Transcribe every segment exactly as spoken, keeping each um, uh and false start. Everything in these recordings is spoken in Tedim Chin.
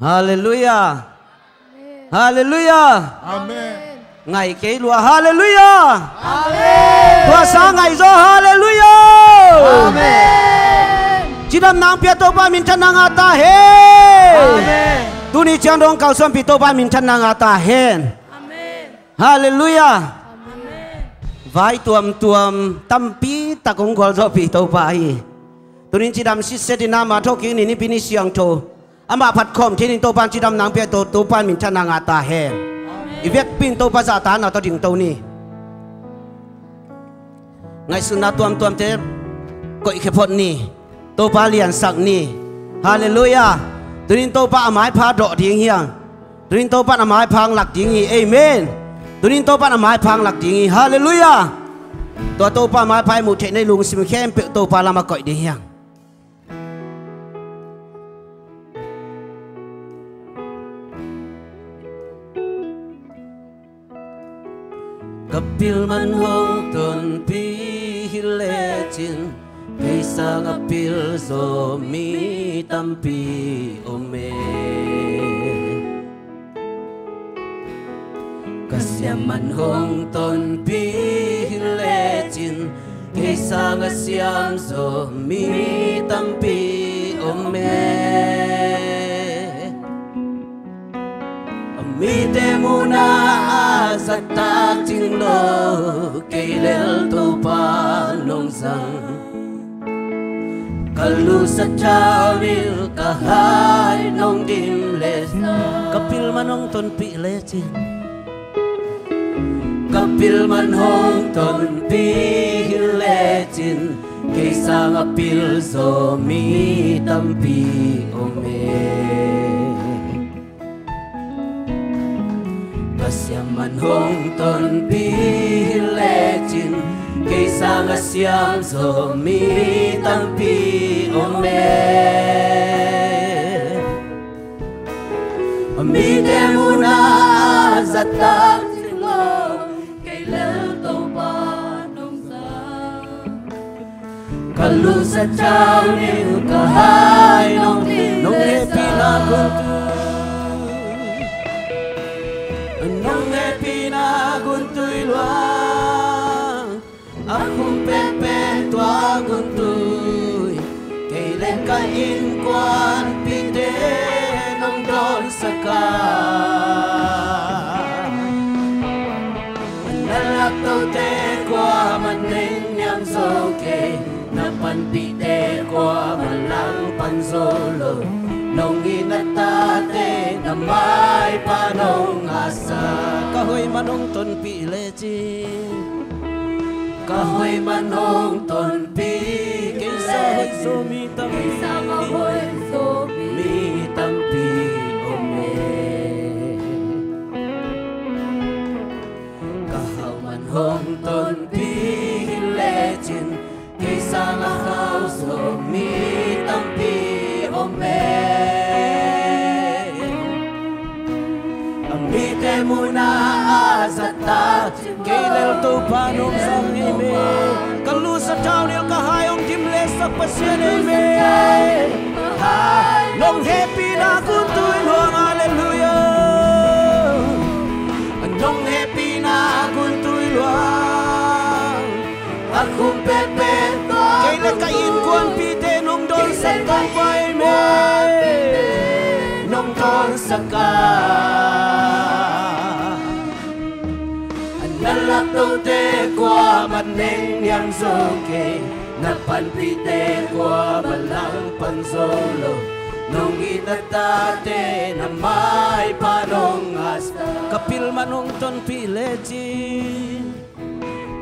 Halleluiah. Halleluiah. Amen. Ngaih kei lua. Halleluiah. Amen. Tua sang ngaih zaw. Halleluiah. Amen. Cidamna hong pia Topa minthanna ngah ta hen. Amen. Tuni ciang dong kalsuanpih Topa minthanna ngah ta hen. Amen. Halleluiah. Amen. Vai tuamtuam tampi tak hong gualzawhpih Topa hi. Tunin cidam sitset in ama thawhkik ni nipi ni siangtho amah phat khawm thei ni. Topa in cidamna hong pia To, Topa in minthanna ngah ta hen. I vekpi in Topa zahtakna tawh dingto ni. Ngaihsutna tuamtuamte koihkhia phot ni. Topa liansak ni. Halleluiah. Tunin Topa a maipha dawh ding hi hang. Tunin Topa in a maipha hong lak ding hi. Amen. Tunin Topa in a maipha hong lak ding hi. Halleluiah. Tua Topa maipha i muh theih na i lungsim khempeuh Topa lamah koih ding hi hang. Ka pil man hong tonpih hi lecin, kei sang a pil zaw mi tampi om e. Ka siam man hong tonpih hi lecin, kei sang a siam zaw mi tampi om e. A mite muhna a zahtak cing lo, kei lel Topa nong zang. Ka lusa thaunil ka hai nong dim le, ka pil man hong tonpih lecin, ka pil man hong tonpih hi lecin, kei sang a pil zaw mi tampi om e. Ka siam man hong tonpih hi lecin, kei sang a siam zaw mi tampi om e. A mite muhna a zahtak cing lo, kei lel Topa nong zang. Ka lusa thaunil ka hai nong, nong hehpihna guntui, nong hehpihna guntui luang. A khum pekpek tua guntui, kei le ka innkuanpihte nong dawnsak a. Na laptote kuamah neng niam zo kei, na panpihte kuamah langpan zo lo. Nong it na tate na maipha nong ngahsak. Ka hoih man hong tonpih lecin, ka hoih man hong tonpih, kei sang a hoih zaw mi tampi, kei sang a hoih zaw mi tampi om e. Ka hau man hong tonpih hi lecin, kei sang a hau zaw mi tampi om e. A mite muhna a zahtak, kei lel Topa nong zang hi me. Ka lusa thaunil ka hai hong dim le sak Pasian hi me. Nong hehpihna guntui luang, halleluiah. Nong hehpihna guntui luang. A khum pekpek tua, kei le ka innkuanpihte nong dawnsak Topa hi me. Nong dawnsak a. Na laptote kuamah neng niam zo kei, na panpihte kuamah langpan zo lo. Nong it na tate na maipha nong ngahsak. Ka pil man hong tonpih lecin,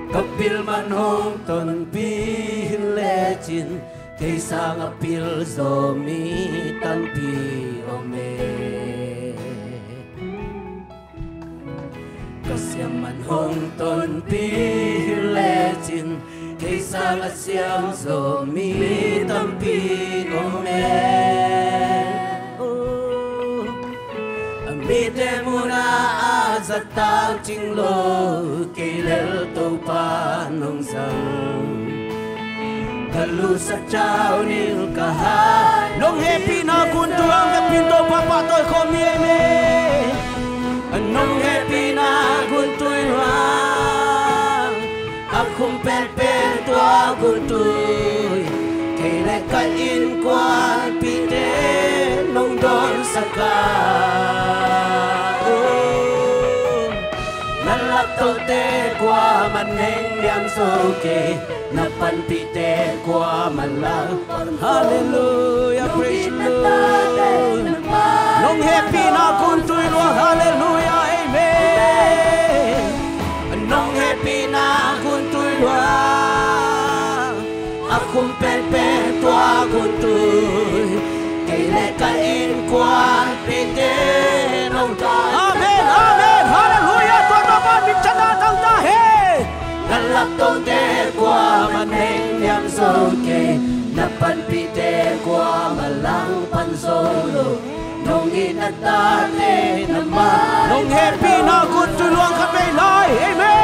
ka pil man hong tonpih hi lecin, kei sang a pil zaw mi tampi om e. Ka siam man hong tonpih hi lecin, kei sang a siam zaw mi tampi om e. Oh. A mite muhna a zahtak cing lo, kei lel Topa nong zang. Ka lusa thaunil ka hai, nong hehpihna guntui luang, ka pin Topa pahtawi Gun tui, kei le ka innkuanpihte nong dawnsak a, oh, na laptohte kuaman heng niam zo kei, na panpihte kuaman lang. Hallelujah, praise the Lord. Nong hehpihna gun tui luang, hallelujah, amen. Nong hehpihna gun tui luang, a khum penpen tua gun tui, kei le ka innkuanpihte nong dawn. Amen, amen, hallelujah, tua Topa'n minthanna tang ta hen. Na laptohte kuaman heng niam zo kei, na panpihte kuaman lang pan zo lo. Nong itna tate na mai. Nong hehpihna gun tui luang khat vei lai. Amen.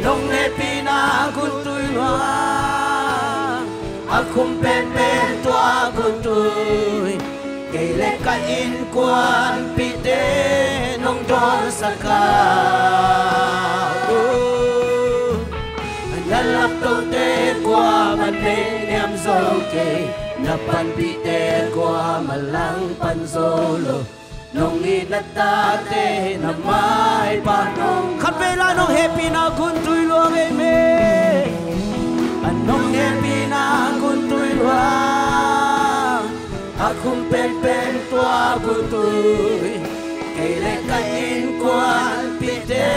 Nong hehpihna gun tui luang, a khum penpen tua gun tui, kei le ka innkuanpihte nong dawnsak a, uh, na laptohte kuaman heng niam zo kei, na panpihte kuaman lang pan zo lo. Nong itna tate na maipa nong. Khat vei lai, nong hehpihna gun tui luang, amen. A nong hehpihna gun tui luang, a khum penpen tua gun tui, kei le ka innkuanpihte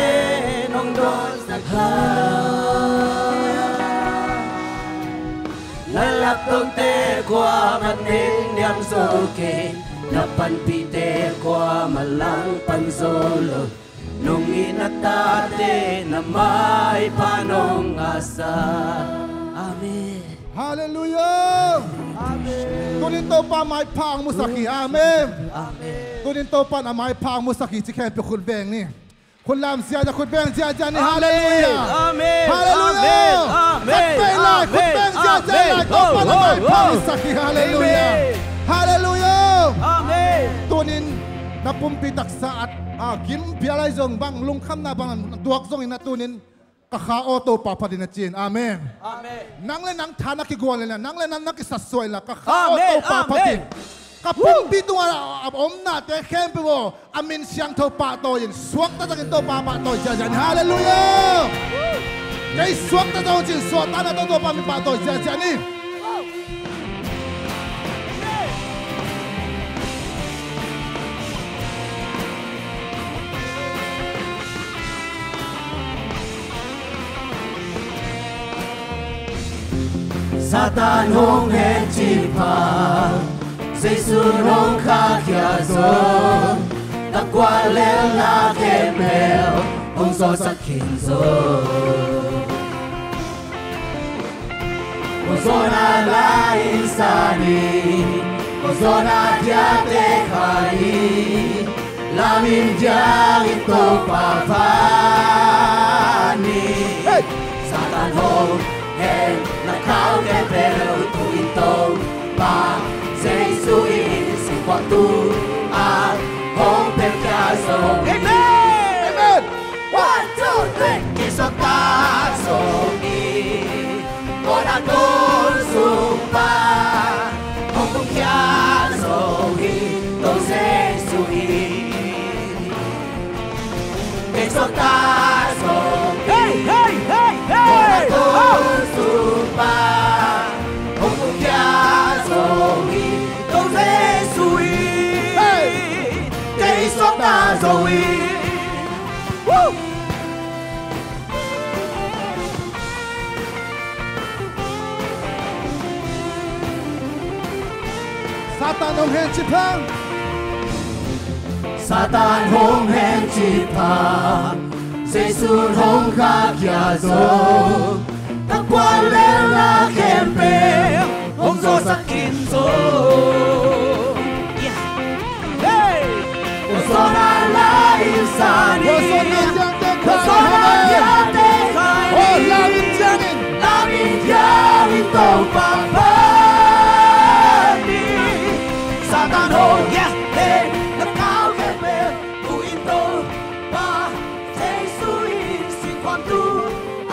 nong dawnsak a. Na laptohte kuaman heng niam zo kei, na panpihte kuaman lang pan zo lo. Nong itna tate na maipa nong ngahsak. Amen. Hallelujah. Amen. Tunin Topa maipha hong musak hi. Amen. Amen. Tunin Topa'n a maipha hong musak hi ci khempeuh khut veng ni. Khut lam ziahziah, khut beng ziahziah ni. Amen. Hallelujah. Amen. Hallelujah. Amen. Amen. Khut beng ziahziah lai. Amen. Topa'n a maipha hong musak hi. Hallelujah. Amen. Hallelujah. Amen. Tunin na pumpi taksa a, a gim pial lai zong bang, lungkhamna bang na tuak zongin, na tunin ka kha aw Topa phat in, na ci in. Amen. Amen. Nang le nang tha na kiguan le na, nang le nang na kisatsuah le na, ka kha aw Topa phat in. Amen. Ka pumpi tungah a, a omnate khempeuh aw, a min siangtho pahtawi in, suakta takin Topa pahtawi ziahziah ni. Hallelujah. Kei suakta zong ci in, suakta na tawh Topa min pahtawi ziahziah ni. Satan hong hen cih pha, Jesu hong khahkhia zo, takua lelna khempeuh hong zawhsak khin zo. Hosanna la in sa ni, Hosanna diate khai, la min diang in Topa phat ni. Hey! Satan hong hen na khau khempeuh tu in Topa Jesu in singkhuam tung a hong pia zo. Amen. Amen. One, two, three. Kisuakta zo hi. Kona tun sung pan hong tung khia zo hi. Topa Jesu hi. Kisuakta zo hi. Hey, hey, hey, hey. Kona tun sung pan hong tung khia zo hi. Topa Jesu hi. Hey. Kisuakta zo hi. Woo! Satan hong hen cih pha. Satan hong hen cih pha. Jesu hong khahkhia zo. Takua lelna khempeuh hong zawhsak khin zo. Yeah. Hey! Hosanna la in sa ni. Hosanna diate khai. Hosanna diate khai. Oh, la min diang in. La min diang in Topa phat ni. Satan hong, yeah, hey, na khau khempeuh tu in Topa Jesu in singkhuam tung a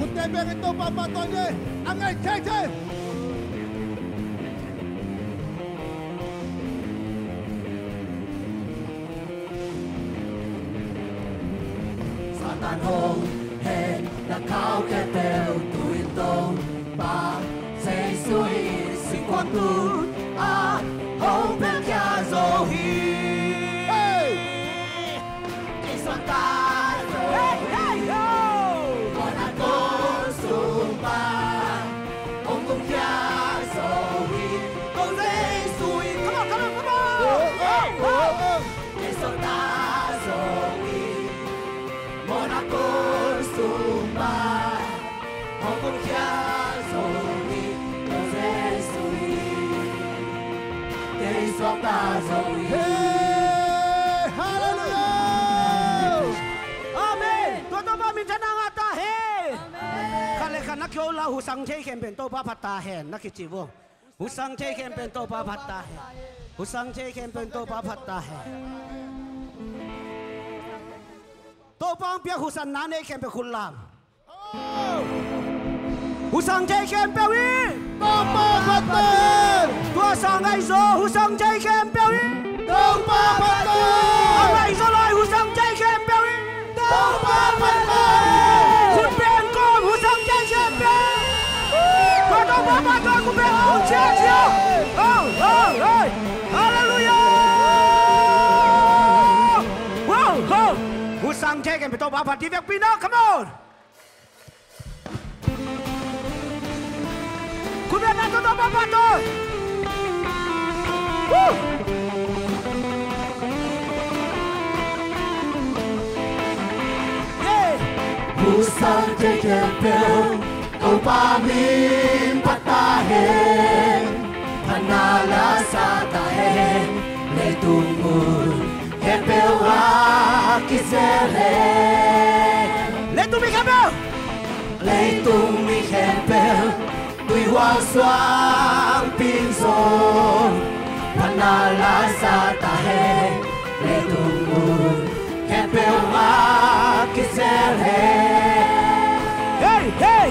Khut teh bengin Topa pahtawi ni. A ngai thei thei. Satan hong hen na khau khempeuh tu-in Topa Jesu in singkuang tungah hong piankhia zo hi. Hey! Hey, hey, ho! Come on, come on, come on! Oh, oh, oh, oh. Hey, hallelujah! Amen. Tua Topa minthanna ngah ta hen. Amen. Khat le khat na kihona uh, husang thei khempeuh in Topa phat ta hen na kici uh. Husang thei khempeuh in Topa phat ta hen. Husang thei khempeuh in Topa phat ta hen. Topa hong piak husanna nei khempeuh khut lam. Husang thei khempeuh in Topa phat ta hen. Tua sang ahi zaw, husang thei khempeuh in Topa phat ta hen. A ngaihzaw lai husang thei khempeuh in Topa phat ta hen. Khut beng kawm husang thei khempeuh in. Tua Topa phat tua khut beng kawm cia cia. Oh, oh, oh. Hallelujah. Wow, oh. Husang thei khempeuh in Topa phat ding vekpi na, come on. Khut beng na, Topa phat ta hen. Woo! Yeah! Husang thei khempeuh Topa min phat ta hen. Phatna la sa ta hen. Leitung mun khempeuh ah kizel hen. Leitung mi khempeuh. Leitung mi khempeuh tuihual suangpi in zong phatna la sa ta hen. Leitung mun khempeuh ah kizel hen. Hey, hey!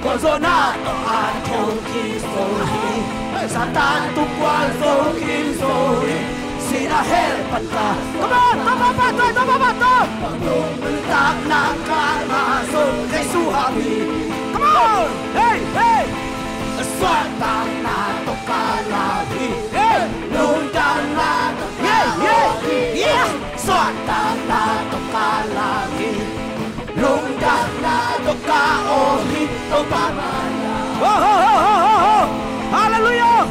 Gualzawhna tawh a thokik zo hi. Satan tung gualzo khin zo hi. Sinah hell pan ka. Come on, Topa phat ta hen, Topa phat ta hen. Bang lungmuang takna ka ngah zong Jesu hang hi. Come on, hey, hey. Suahtakna tawh ka lau hi. Hey. Lungdamna tawh ka lau hi. Yeah, yeah, yeah. Suahtakna tawh ka lau hi. Lungdamna tawh ka aw hi. Topa mah. Ho, ho, ho, ho, ho, ho. Hallelujah.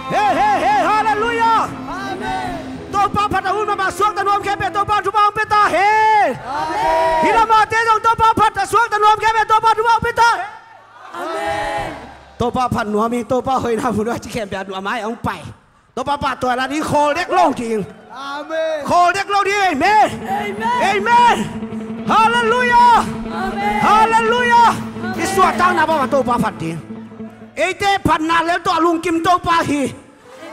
Hey, hey, hey, hallelujah. Amen. Topa phat a hun mahmah suakta nuam khempeuh Topa thupha hong pia ta hen. Amen. Hih lamah te zong Topa phat a suakta nuam khempeuh Topa thupha hong pia ta hen. Amen. Topa phat nuam hi, Topa hoihna mu nuam hi, ci khempeuh a nuam a hong pai. Topa pahtawi la ding, khawl dek lo ding. Amen. Khawl dek lo ding. Amen. Amen. Amen. Hallelujah. Amen. Hallelujah. Amen. I suahtakna bangmah Topa phat ding. Eite phatna lel tawh a lungkim Topa hi.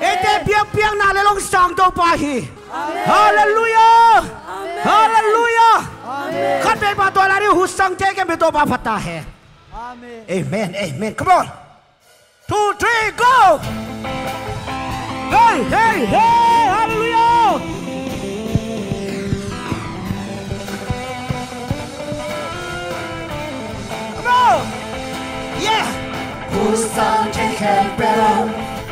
Eite biakpiakna lel hong sang Topa hi. Amen. Hallelujah. Amen. Hallelujah. Amen. Khat vei pahtawi la ding, husang thei khempeuh Topa phat ta hen. Amen. Amen. Amen. Come on. Two, three, go! Hey, hey, hey! Hallelujah! Come on! Yeah! Husang thei khempeuh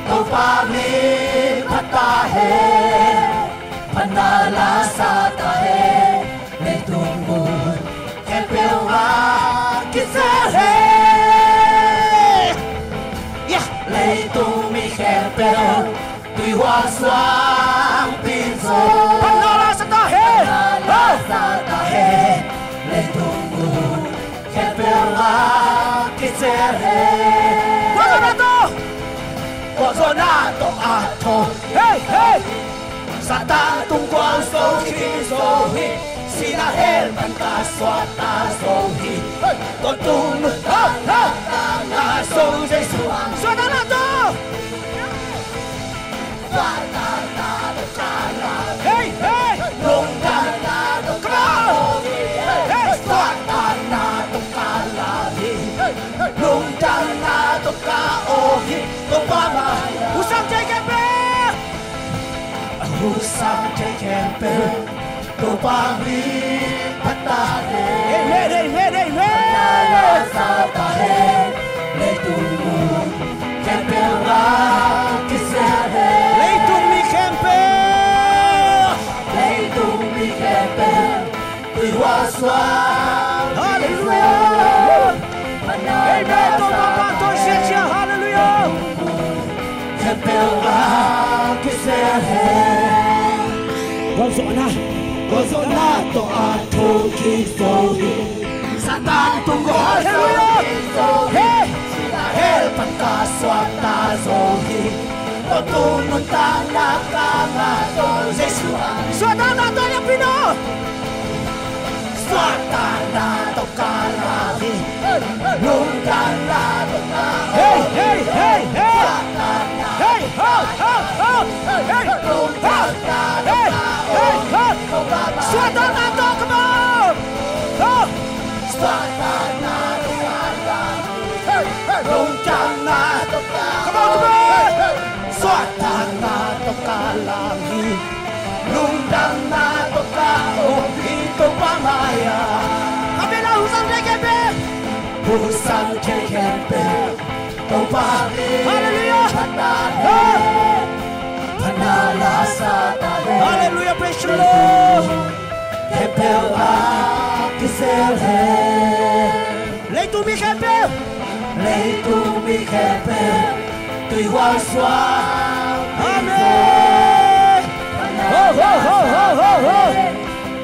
Topa min phat ta hen. Phatna la sa ta hen. Leitung mun khempeuh ah kizel hen. Yeah. Leitung mi khempeuh tuihual suangpi in zong phatna la sa ta hen. Phatna la sa ta hen. Leitung mun khempeuh ah kizel hen. Tua zawhna tawh a tho. Hei, hei. Satan tung gual zo khin zo hi. Sihna hell pan ka suakta zo hi. Tua tung nuntakna tangah zo Jesu. Suahtakna tawh. Suahtakna tawh ka la. Hei, hei. Lungdamna tawh ka la hi. Hei, suahtakna tawh ka la hi. Lungdamna tawh ka aw hi. Topa mah. Husang thei khempeuh. Husang thei khempeuh. Topa min phat ta hen. Amen, amen, amen. Phat na la sa ta hen. Leitung mun khempeuh ah kisel hen. Leitung mi khempeuh. Leitung mi khempeuh. Hallelujah. Amen. Topa pahtawi siasia. Hallelujah. Khempeuh a kisel hen. Gualzawhna. Gualzawhna tawh a thong kik zo hi. Satan tung gual zo hi. Hallelujah. Hell pan ka suakta zo hi. Tua tung nuntakna ka ngah zo Jesu. Suahtakna tawh ya pino. Suahtakna tawh ka la hi. Lungdamna tawh ka. Hei, hei, hei, hei. Hei, ho, ho, ho. Hei, ho. Hei, hei, ho. Suahtakna tawh, come on. Ho. Suahtakna tawh ka la hi. Lungdamna tawh ka. Come on, come on. Suahtakna tawh ka la hi. Lungdamna tawh ka aw hi Topa mai-ah. Amen. Husang thei khempeuh. Husang thei khempeuh. Topa min. Hallelujah. Phat ta hen. Phat na la sa ta hen. Hallelujah. Praise the Lord. Khempeuh a kisel hen. Leitung mi khempeuh. Leitung mi khempeuh. Tuihual suak. Amen. Ho, ho, ho, ho, ho, ho.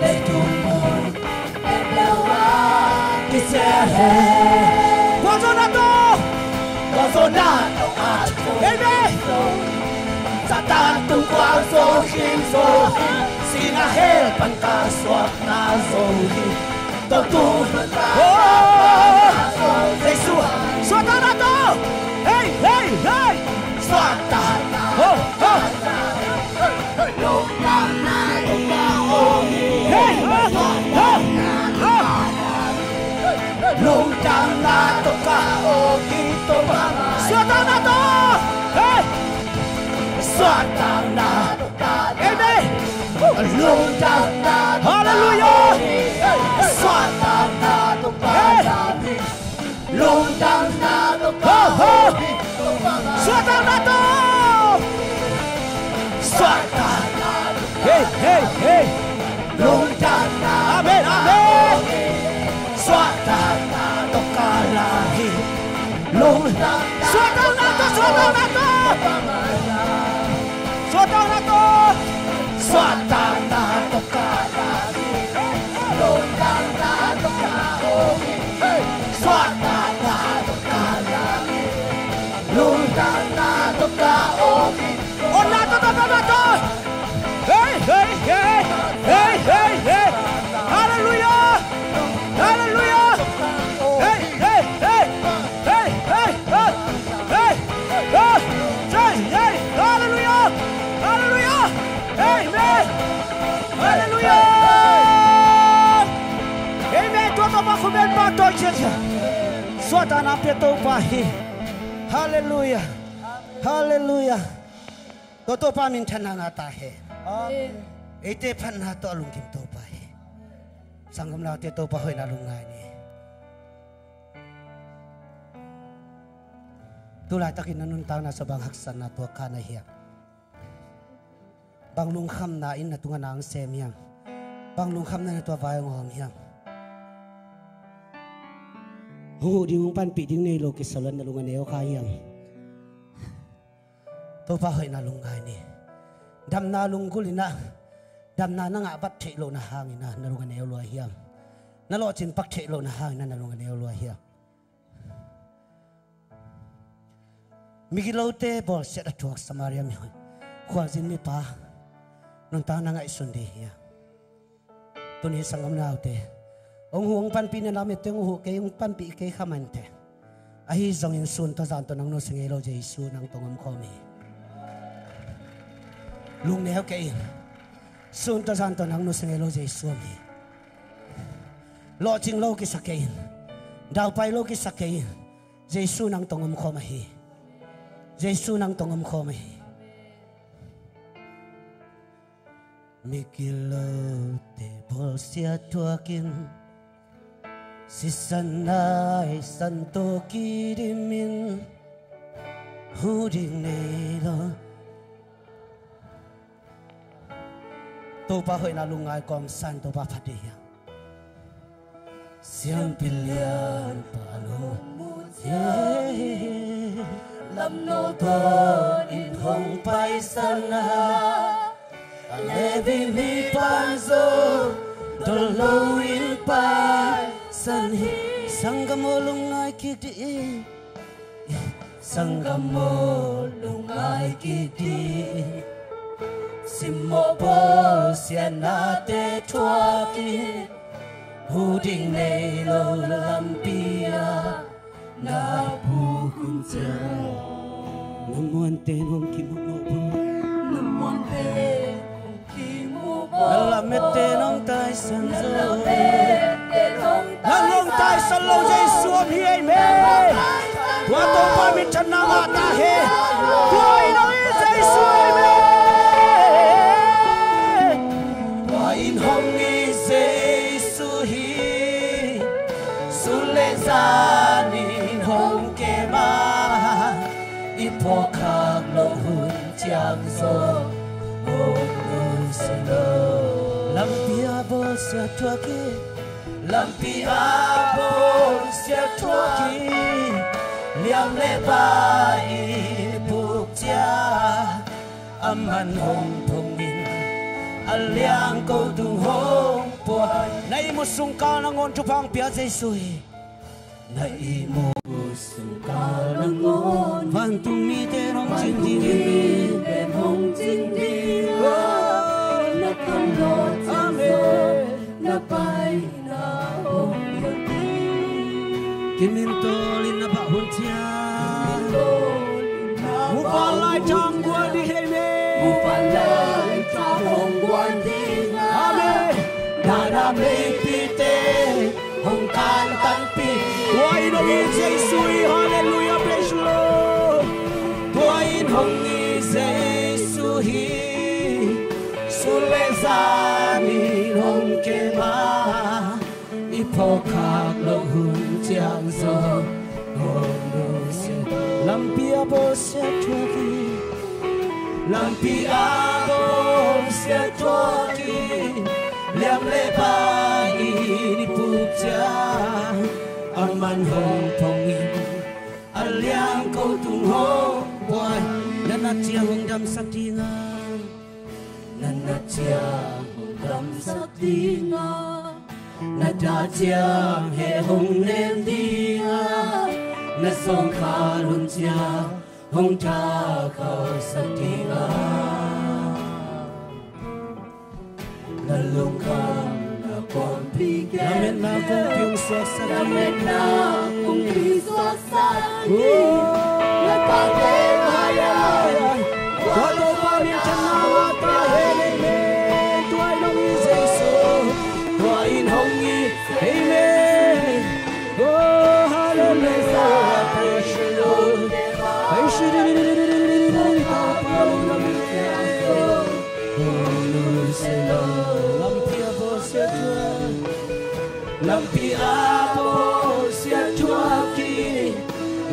Leitung mun khempeuh ah kisel hen. Gualzawhna tawh. Gualzawhna tawh a tho. Amen. Satan tung gual zo khin zo hi. Sihna hell pan ka suakta zo hi. Tua tung nuntakna tangah zo Jesu. Suahtakna tawh. Hei, hei, hei. Suahtakna. Ho, ho. Lungdamna tawh ka aw hi. Hei, ho, ho, ho. Lungdamna tawh ka aw hi Topa. Suahtakna tawh. Hei. Suahtakna tawh ka la hi. Amen. Lungdamna tawh ka aw hi. Hallelujah. Suahtakna tawh ka la hi. Lungdamna tawh ka aw hi. Suahtakna tawh. Suahtakna tawh. Hei, hei, hei. Lungdamna. Amen, amen. Suahtakna tawh ka la hi. Lungdamna. Suahtakna tawh, suahtakna tawh. Suahtakna tawh. Suahtakna tawh ka la hi. Lungdamna tawh ka aw hi. Suahtakna tawh ka la hi. Lungdamna tawh ka aw hi. Honna tawh, tawh, tawh, tawh, tawh. Hei, hei, hei. Hei, hei, hei. Hallelujah. Hallelujah. Hei, hei, hei. Hei, hei, hei. Hei, hei. Hei, hei. Hallelujah. Hallelujah. Amen. Hallelujah. Amen. Tua Topa khut beng pahtawi ciatciat. Suahtakna pia Topa hi. Hallelujah. Hallelujah. Tua Topa min thanna ngah ta hen. Amen. Eite phatna tawh a lungkim Topa hi. Sanggam laute Topa hoihna lungngai ni. Tulaitakin na nuntakna sua bang haksatna tuak kha na hiam? Bang lungkhamna in na tungah na hong sem hiam? Bang lungkhamna in na tua vai hong hawm hiam? Hong huh ding hong panpih ding nei lo kisam lo-in na lung a neu kha hiam? Topa hoihna lungngai ni. Damna lunggulh in ah, damna na ngah vat theih lohna hangin ah na lung a neu lua hiam? Na lawhcin pak theih lohna hangin ah na lung a neu lua hiam? Migilote bawlsiat a thuak Samaria mihoih khualzin mipa nuntakna ngaihsun ding hi a. Tuni sanggam naute, hong huh hong panpih na lamette hong huh kei, hong panpih kei kha mah inteh. Ahi zongin sun tawh zan tawh nang nusia ngei lo Jesu nang tawh om khawm hi. Lungneu kei in. Sun tawh zan tawh nang nusia ngei lo Jesu om hi. Lawhcing lo kisa kei in. Daupai lo kisa kei in. Jesu nang tawh om khawm ahi. Jesu nang tawh om khawm ahi. Migilote bawlsiat thuakin, sisan naisan tawh kidimin, huh ding nei lo. Topa hoihna lungngai kawmsan, Topa phat ding hi a. Siampi lianpa lungmuh ciang, lamno tawh inn hong paisan a, Levi mipa zong dol loin paisan hi. Sanggam aw, lungngai kik dih. Sanggam aw, lungngai kik dih. Simmawh bawlsiatnate thuak in, huh ding nei lo lampi ah na buk hun ciang. Na muanten hong kimu mawk bawk. Na muanten hong kimu mawk bawk. Na lametten hong taisan zo. Na lametten hong taisan. Nang hong taisan lo Jesu om hi, amen. Tua Topa minthanna ngah ta hen. Tua in hong it Jesu, amen. Tua in hong it Jesu hi. Sun le zan in hong kem a, i phawkkhak loh hun ciang zong hong nusia lo. Lampi ah bawlsiat thuak hi. Lampi ah bawlsiat thuak hi. Liam le bai in i puk ciang, aman hong phong in, a liang ko tung hong pua. Na ihmut sung kal nangawn thupha hong pia Jesu hi. Na ihmut sung kal nangawn vantung mite hong cing ding, vantung mite hong cing ding. Na khanlawh ciang zong, amen, na paina hong hilh ding. Kimintawl in na bah hun ciang, kimintawl in na bah hun ciang, muvanlai tha hong guan ding hi, amen. Muvanlai tha hong guan ding a, amen, na na meipite hong kantanpih. Tua in hong it Jesu hi. Halleluiah, praise the Lord. Tua in hong it Jesu hi. Sun le zan in hong kem a, i phawkkhak loh hun ciang zong hong nusia. Lampi ah bawlsiat thuak hi. Lampi ah bawlsiat thuak hi. Liam le bai in i puk ciang, aman hong phong in, a liang ko tung hong pua. Na nat ciang hong damsak ding a, na nat ciang hong damsak ding a, na dah ciang heh hong nem ding a, na zawngkhal hun ciang hong thakhauhsak ding a, na lungkham na kongpi gen, na metna kongpi hong suaksak ding, na metna kongpi suaksak ding, na pate maya. Tua Topa minthanna ngah ta hen, amen. Tua in hong it Jesu. Tua in hong it, amen. Oh, hallelujah. Praise the Lord. Praise the Lord. Lampi ah bawlsiat thuak, lampi ah bawlsiat thuak hi.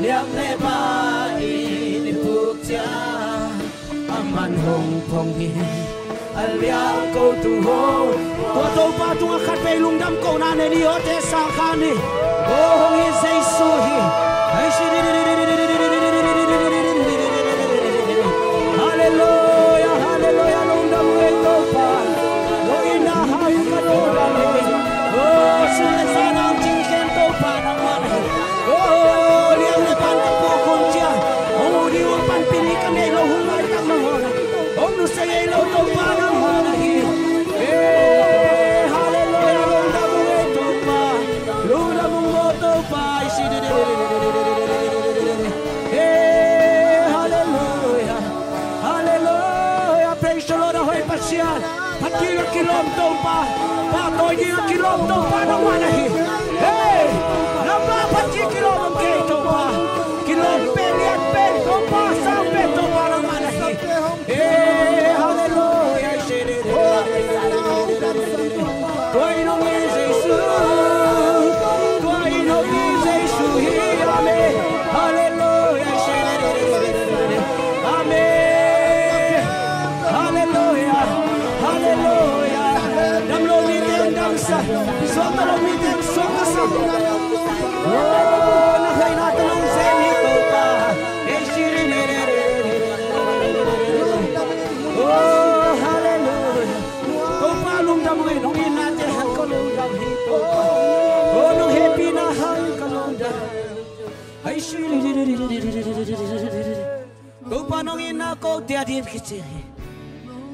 Liam le bai in i puk ciang, aman hong phong hi. A liang ko tung hong. Tua Topa tungah khatvei lungdam kohna nei ni, awte sang kha ni. Oh, hong it Jesu hi. Halleluiah, halleluiah, lungdam ei Topa. Hong itna hang ka lungdam hi. Oh, sun le zan a hong cing ken Topa nangmah hi. Oh, liang le bai in ka puk hun ciang, hong uh ding Kilawm Topa, pahtawi ding a kilawm Topa nangmah na hi. Hei, lamdang phat ding kilawm om kei Topa. Kilawm pen, lian pen Topa, sang pen Topa nangmah na hi. Hei, halleluia. Tua in hong hi Jesu. Tua in hong hi Jesu hi. Amen. Halleluia. Amen. Halleluia. Halleluia. Dam lo mite hong damsak. Suakta lo mite hong suaktasak. Oh, na hoihna tawh nong sem hi Topa. Oh, halleluia. Topa lungdam ung ei, nong itnate hang ka lungdam hi Topa. Oh, nong hehpihna hang ka lungdam. Topa nong itna kote a ding kici hi.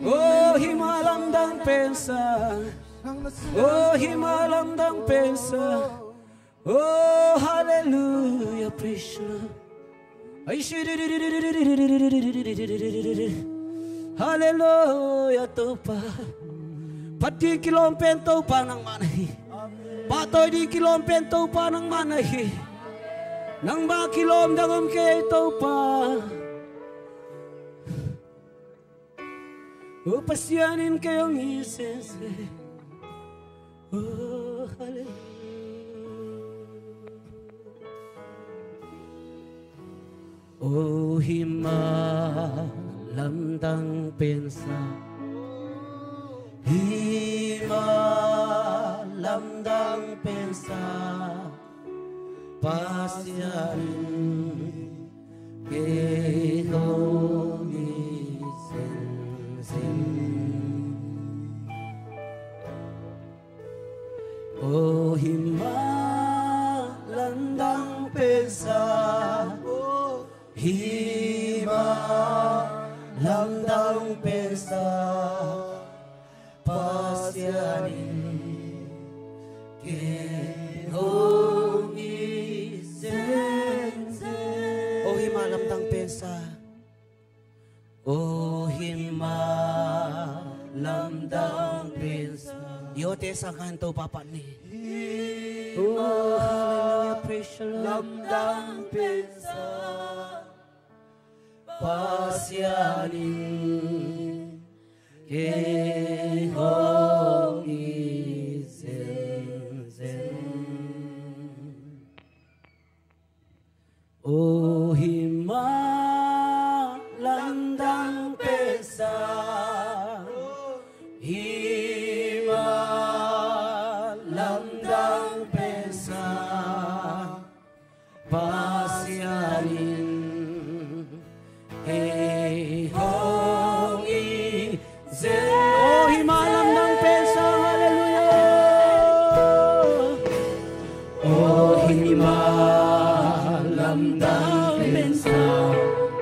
Oh, hih mah lamdang pensa. Oh, hih mah lamdang pensa. Oh, halleluia, praise the Lord. Halleluia, Topa. Phat ding kilawm pen Topa nangmah na hi. Pahtawi ding kilawm pen Topa nangmah na hi. Nangmah kilawm dang om kei Topa. Oh, Pasian in kei hong it zenzen. Oh, halleluia. Oh, hih mah lamdang pensa. Hih mah lamdang pensa. Pasian in kei hong it zenzen. Oh, hih mah lamdang pensa. Hih mah lamdang pensa. Pasian in kei hong it zenzen. Oh, hih mah lamdang pensa. Oh, hih mah lamdang pensa. Yote sang kan Topa pat ni. Oh, hallelujah, praise the Lord. Lamdang pensa. Pasian in kei hong it zenzen. Oh, hih mah lamdang pensa. Hih mah lamdang pensa. Pasian in kei hong it zenzen. Oh, hih mah lamdang pensa, hallelujah. Oh, hih mah lamdang pensa.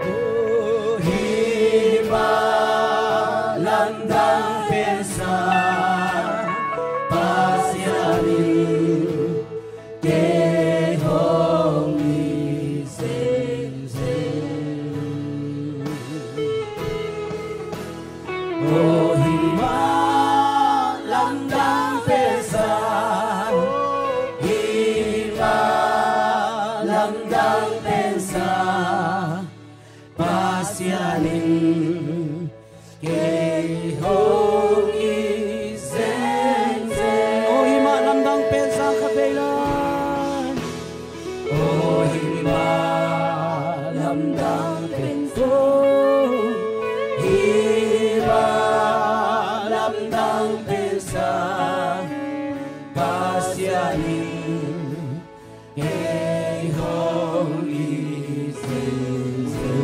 Oh, hih mah lamdang pensa. Pasian in kei hong it zenzen. Oh, hih mah lamdang pensa. Hih mah lamdang pensa. Pasian in kei hong it zenzen. Oh, hih mah lamdang pensa ka vei lai. Oh, hih mah lamdang pensa. Hih mah lamdang pensa. Pasian in kei hong it zenzen.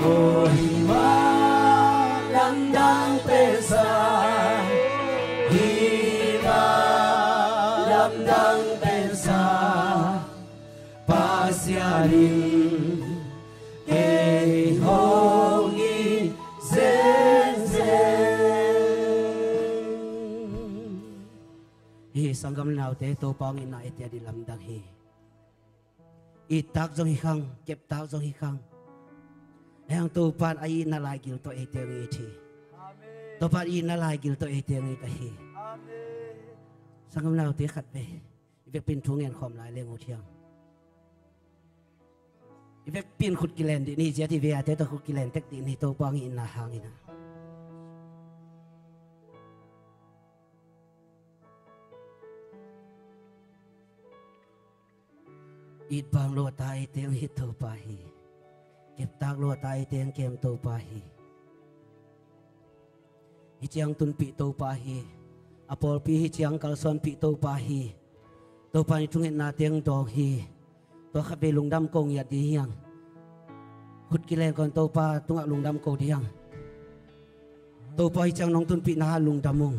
Oh, hih mah lamdang pensa. Hih mah lamdang pensa. Pasian in kei hong it zenzen. Hi sanggam le naute, Topa hong itna eite a ding lamdang hi. Ittak zong hi khang, keptak zong hi khang. Ahih hang Topa'n a itna laigil tawh eite hong it hi. Amen. Topa'n itna laigil tawh eite hong it ahi. Amen. Sanggamnu te khat vei i vekpi-in thu ngen khawm lai leng uh thiang. I vekpi-in khut kilen dih ni, ziat i vei a te tawh khut kilen tek dih ni, Topa hong itna hangin ah. It bang lo a ta eite hong it Topa hi. Keptak lo a ta eite hong kem Topa hi. Hih ciang tunpih Topa hi. A pawlpi hih ciang kalsuanpih Topa hi. Topa in i thungetnate hong dawng hi. Tua khat vei lungdam ko ngiat dih hiang. Khut kilen ko in Topa tungah lungdam ko dih hiang. Topa hih ciang nong tunpihna lungdam ung.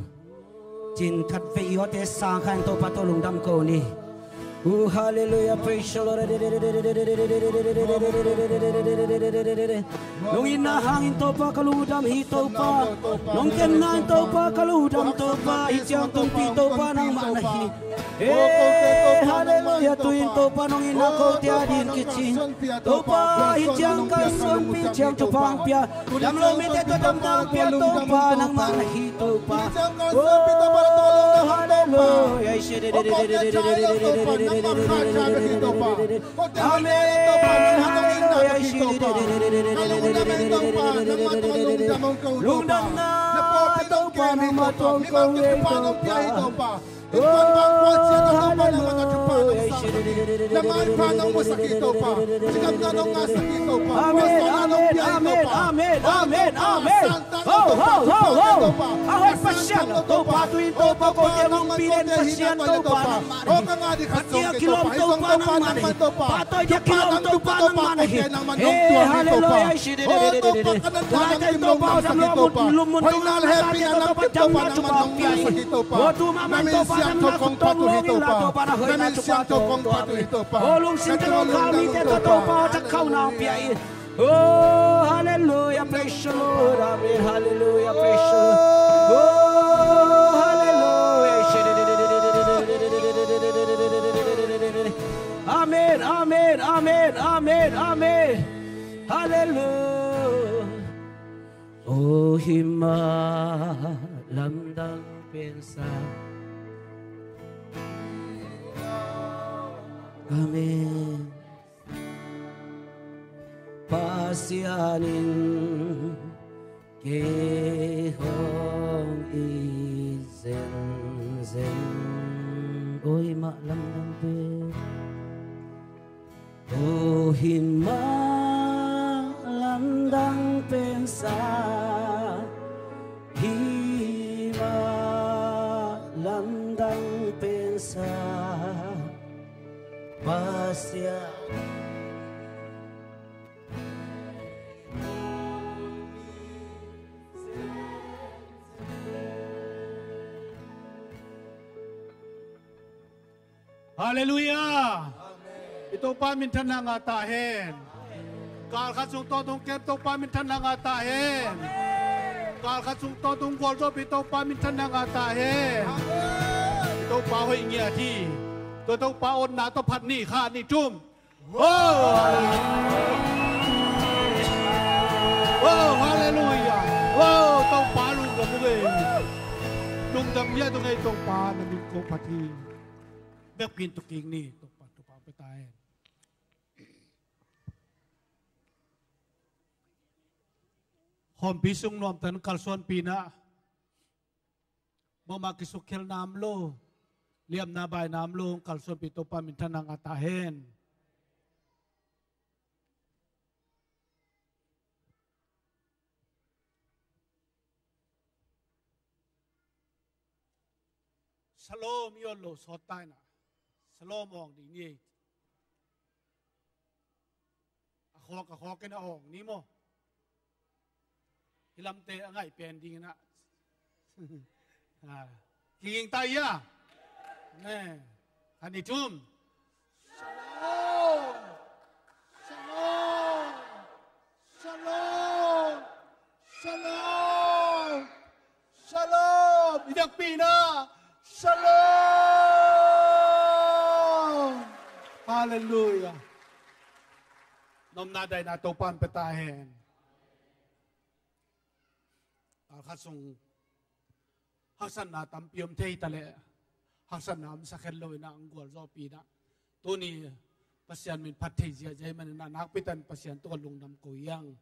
Cin khat vei i awte sang kha in Topa tawh lungdam ko ni. Uh, hallelujah, praise the Lord. Nong itna hangin Topa ka lungdam hi Topa. Nong kemna in Topa ka lungdam Topa. Hih ciang tunpih Topa nangmah na hi. Eh, hallelujah, tu-in Topa nong itna kote a ding kici. Topa, hih ciang kalsuanpih ciang thupha hong pia. Damlo mite tawh damna hong pia Topa, nangmah na hi Topa. Oh, hallelujah. Amen. Hallelujah. Lungdamna Topa nangmah tawh hong ko ei Topa. Oh, hallelujah. Amen, amen, amen, amen, amen. Ho, ho, ho, ho. A hoih Pasian, Topa tu-in Topa kote hong pi den Pasian Topa nangmah na hi. Pasian kilawm Topa nangmah na hi. Pahtawi dia kilawm Topa nangmah na hi. Hey, hallelujah. Tulaitak Topa, damlo mun, lum mun Topa, damna Topa pia hi. Oh, tu mahmah Topa, damna Topa, Topa na hoihna Topa Topa. Oh, lungsim tawh kal mite tawh Topa, tak khauhna pia hi. Oh, hallelujah, praise the Lord. Amen, hallelujah, praise the Lord. Oh, hallelujah. Amen, amen, amen, amen, amen. Hallelujah. Oh, hih mah lamdang pensa. Amen. Pasian in kei hong it zenzen. Oh, hih mah lamdang pen. Oh, hih mah lamdang pensa. Hih mah lamdang pensa. Pasian. Hallelujah. I Topa minthanna ngah ta hen. Kal khat sung tawntungin kem Topa minthanna ngah ta hen. Kal khat sung tawntungin gualzawhpih Topa minthanna ngah ta hen. I Topa hoih ngiat hi. Tua Topa otna tawh phat ni, khat, nih, thum. Oh, hallelujah. Oh, hallelujah. Oh, Topa lungdam ung ei. Lungdam ngiat ung ei, Topa na min ko phat hi. Biakpiak in tu kik ni, Topa, Topa pia ta hen. Khawmpi sung nuamtakin kalsuanpihna, mahmah kisukkhialna om lo, liamna baina om lo, kalsuanpih Topa minthanna ngah ta hen. Shalom i awng lo sawt ta in ah. Shalom awng ding ni ei. A khawk, a khawk in a awng ni maw. Hih lamte a ngaih pen ding in ah. Ah, kiging ta ia. Amen. Khat, nih, thum. Shalom. Shalom. Shalom. Shalom. Shalom. I biakpiakna. Shalom. Hallelujah. Nopna daihna Topa'n pia ta hen. Khat sung haksatna tampi om thei ta leh, haksatna om sakhet lo inah ang gualzawhpi inah tuni Pasian min phat thei ziahziah man inah nakpi tan Pasian tungah lungdam ko hiang.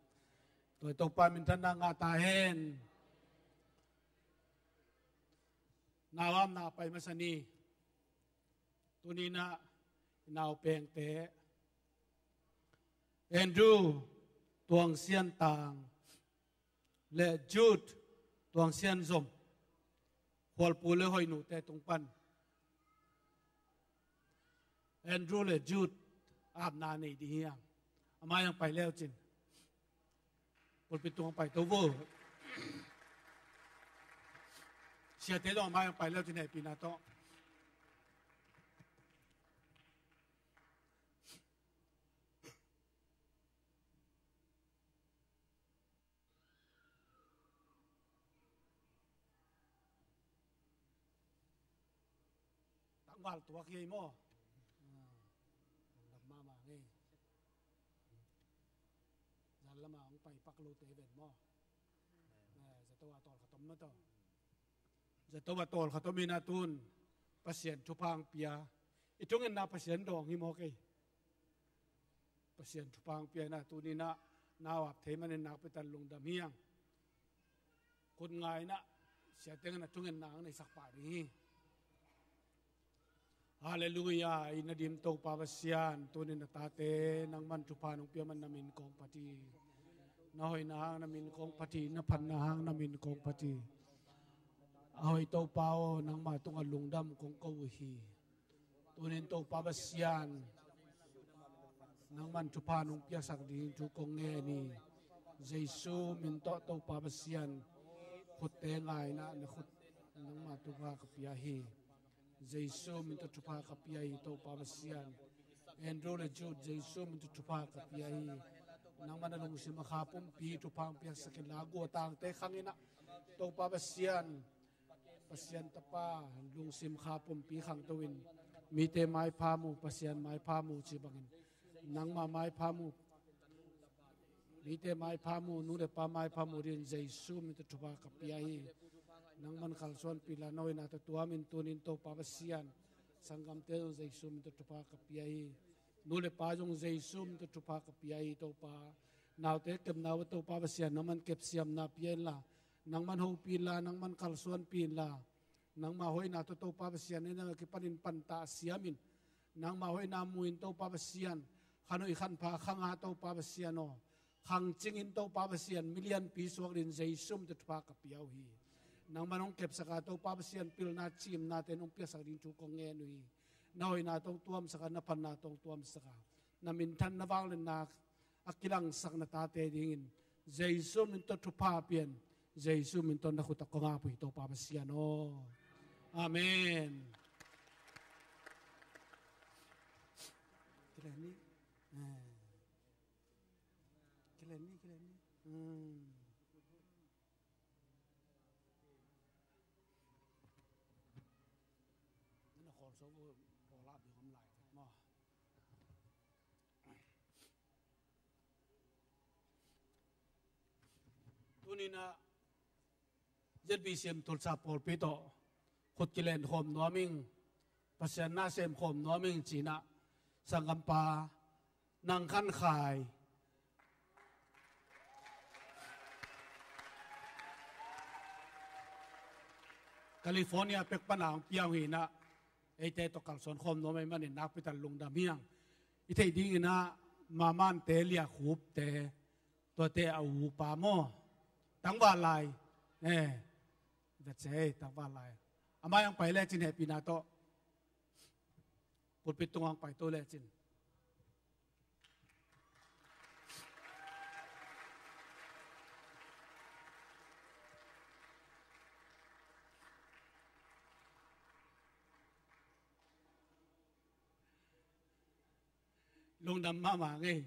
Tua Topa minthanna ngah ta hen. Nauamna pai masa ni. Tuni inah i naupengte Andrew Tuang Sian Tang le Jude Tuang Sian Zom, Khualpu le Hoihnute tung pan Andrew le Jude apna nei ding hiam? A mai-ah pai leucin. Pulpit tungah pai to vo. Siate zong a mai-ah pai leucin hehpihna tawh. Tangval tuak hi ei maw? Ah, lungdam mahmah ngei. Zan lama hong pai pak lote ven maw? Eh, zato a tawl khat om mah tawh. Zato a tawl khat om inah tun Pasian thupha hong pia. I thungetna Pasian dawng hi maw kei? Pasian thupha hong pia inah tuni inah nau ap thei manin nakpi tan lungdam hiang. Khut ngai inah siate ngan a thungetna hong neisak pah ding hi. Halleluiah. I na dim Topa Pasian, tuni na tate nangman thupha nong pia man na min kong phat hi. Na hoihna hang na min kong phat hi, na phatna hang na min kong phat hi. A hoih Topa aw, nangma tungah lungdam kong ko uh hi. Tunin Topa Pasian, nangman thupha nong piaksak ding thu kong ngen hi. Jesu min tawh Topa Pasian, khutte ngai inah na khut nangma thupha ka pia hi. Jesu min tawh thupha ka pia hi Topa Pasian. Andrew le Jude, Jesu min tawh thupha ka pia hi. Nangman a lungsim a kha pumpi thupha hong piaksak inla, guatangte khang inah Topa Pasian, Pasian Tapa lungsim kha pumpi khangto in, mite maipha mu, Pasian maipha mu ci bangin nangma maipha mu, mite maipha mu, nu le pa maipha mu dingin Jesu min tawh thupha ka pia hi. Nangman kalsuanpih inla, na hoihna tawh tuamin tunin Topa Pasian, sanggamte zong Jesu min tawh thupha ka pia hi. Nu le pa zong Jesu min tawh thupha ka pia hi Topa. Naute kepna uh Topa Pasian, nangman kepsiamna pia inla, nangman hopih inla, nangman kalsuanpih inla, nangma hoihna tawh Topa Pasian, ei nang a kipanin pantah siamin, nangma hoihna mu-in Topa Pasian, khan hoih khan pha khang a Topa Pasian aw, khang cingin Topa Pasian, milianpi suak dingin Jesu min tawh thupha ka pia uh hi. Nangman hong kepsak a Topa Pasian, pilna cimnate nong piaksak ding thu kong ngen uh hi. Na hoihna tawh hong tuamsak a, na phatna tawh hong tuamsak a, na minthan na vangliatna a kilangsak na tate dingin Jesu min tawh thupha pian, Jesu min tawh na khut ah kong ap uh hi Topa Pasian aw. Amen. Kilen ni. Eh. Kilen ni, kilen ni. Hmm. Nana khol so ko, ko la bi om lai maw. Tuni inah Z B C M Tulsa pawlpi tawh khut kilen khawm nuam ing, Pasian na sem khawm nuam ing ci inah sanggampa Nang Khan Khai, California pek pan a hong piang hi inah, eite tawh kalsuan khawm nuam ahih manin nakpi tak lungdam hi hang. I theih ding inah Mamante, Lia Khupte, tuate a upa maw, tangval lai. Eh, that's it, tangval lai. A mai-ah hong pai lecin hehpihna tawh. Pulpit tungah hong pai to lecin. Lungdam mahmah ngei.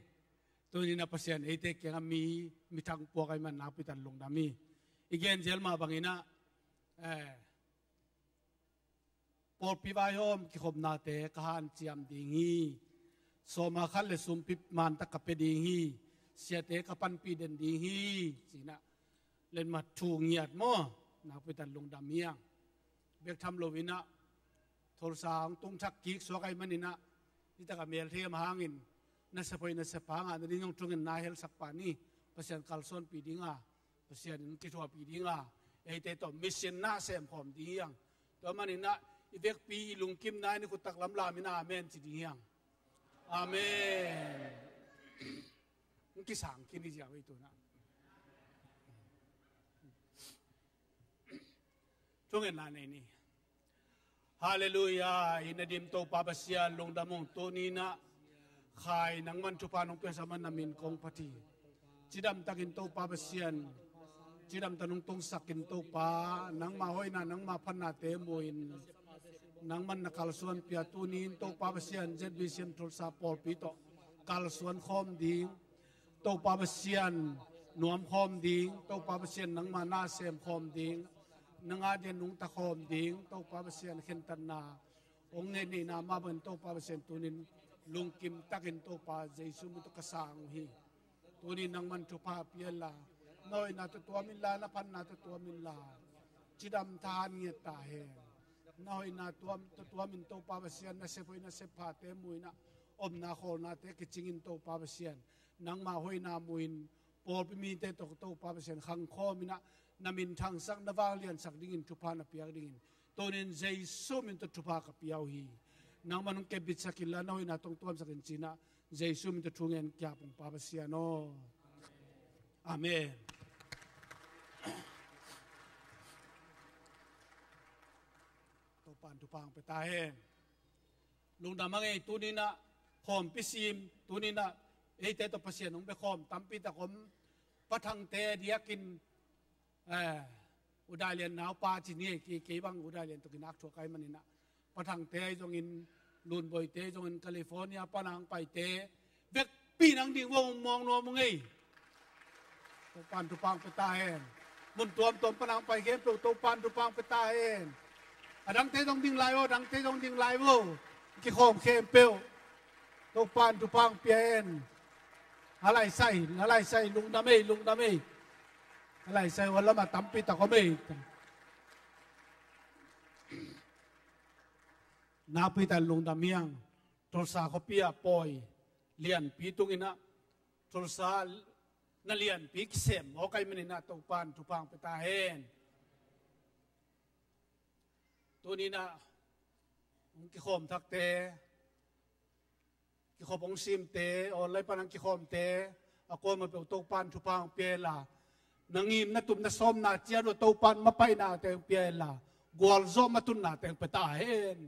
Tuni inah Pasian eite kiangah mi, mi thang puak ahih man nakpi tak lungdam hi. I gen zel mah bang inah, eh, pawlpi vaihawm kikhopnate ka hanciam ding hi. Sawma khat le sumpi mantak ka pia ding hi. Siate ka panpih den ding hi, ci inah. Letmat thu ngiat maw? Nakpi tak lungdam hi hang. Bek tham lo in ah, Tulsa hong tung thak kik suak ahih manin ah, hi tak a mel thei mah hangin, na sep hoih na sep hang a, na ding zong tung in na helsak pah ni. Pasian kalsuanpih ding a, Pasian in kithuahpih ding a, eite tawh mission na sem khawm ding hi hang. Tua manin ah, i vekpi i lungkimna in i khut tak lamlam in amen ci ding hi hang. Amen. Hong kisang khin hi ziau ei tu in ah. Thungetna nei ni. Halleluiah. I na dim Topa Pasian, lungdam ung. Tuni in ah, khai nangman thupha nong piaksak man na min kong phat hi. Cidam takin Topa Pasian, cidam tak nong tungsak in Topa, nangma hoihna, nangma phatnate mu in, nangman na kalsuanpih a, tuni in Topa Pasian, Z B C M Tulsa pawlpi tawh kalsuan khawm ding, Topa Pasian nuam khawm ding, Topa Pasian nangma na sem khawm ding, nang a di'n nungta khawm ding, Topa Pasian khentatna hong neihneihna mah bangin Topa Pasian tuni in lungkim takin Topa Jesu min tawh ka sang uh hi. Tuni in nangman thupha pia inla, na hoihna tawh tuam inla, na phatna tawh tuam inla, cidam thahat ngiat ta hen. Na hoihna tuam, tawh tuam in Topa Pasian, na sep hoih na sep phate mu in ah, omna khawlnate kicing in Topa Pasian, nangma hoihna mu in, pawlpi mite tawh Topa Pasian khang khawm in ah, na min thangsak, na vangliansak dingin thupha na piak dingin, tuni in Jesu min tawh thupha ka pia uh hi. Nangman hong kepbitsak inla, na hoihna tawh hong tuamsak in ci in ah, Jesu min tawh thu ngen, ki-ap ung Pa Pasian aw. Amen. Topa'n thupha hong pia ta hen. Lungdam hang ei. Tuni in ah khawmpi sim, tuni in ah eite tawh Pasian hong bia khawm tampi tak om. Pa Thangte diakin, eh, U Dai Lian naupa ci ni ei, kei, kei bang U Dai Lian tawh kinak thuak ahih manin ah, Pa Thangte ahi zongin, Lun Boite ahi zongin, California pan a hong paite, vekpi nang ding vo, hong muang nuam ung ei. Topa'n thupha hong pia ta hen. Mun tuamtuam pan a hong pai khempeuh Topa'n thupha hong pia ta hen. A dangte zong ding lai vo, a dangte zong ding lai vo. Kikhawm khempeuh Topa'n thupha hong pia hen. A laisai, a laisai, lungdam ei, lungdam ei. A laisai, a lam ah tampi tak om ei. Nakpi tak lungdam hi hang. Tulsa khuapi ah pawi lianpi tung in ah, Tulsa na lianpi kisem mawk ahih manin ah Topa'n thupha hong pia ta hen. Tuni in ah hong kikhawm thakte, kikhop hong simte, online pan hong kikhawmte, a kuamah peuh Topa'n thupha hong pia inla, na ngim na tup na sawmna ciat uh Topa'n mapainate hong pia inla, gualzawh matunnate hong pia ta hen.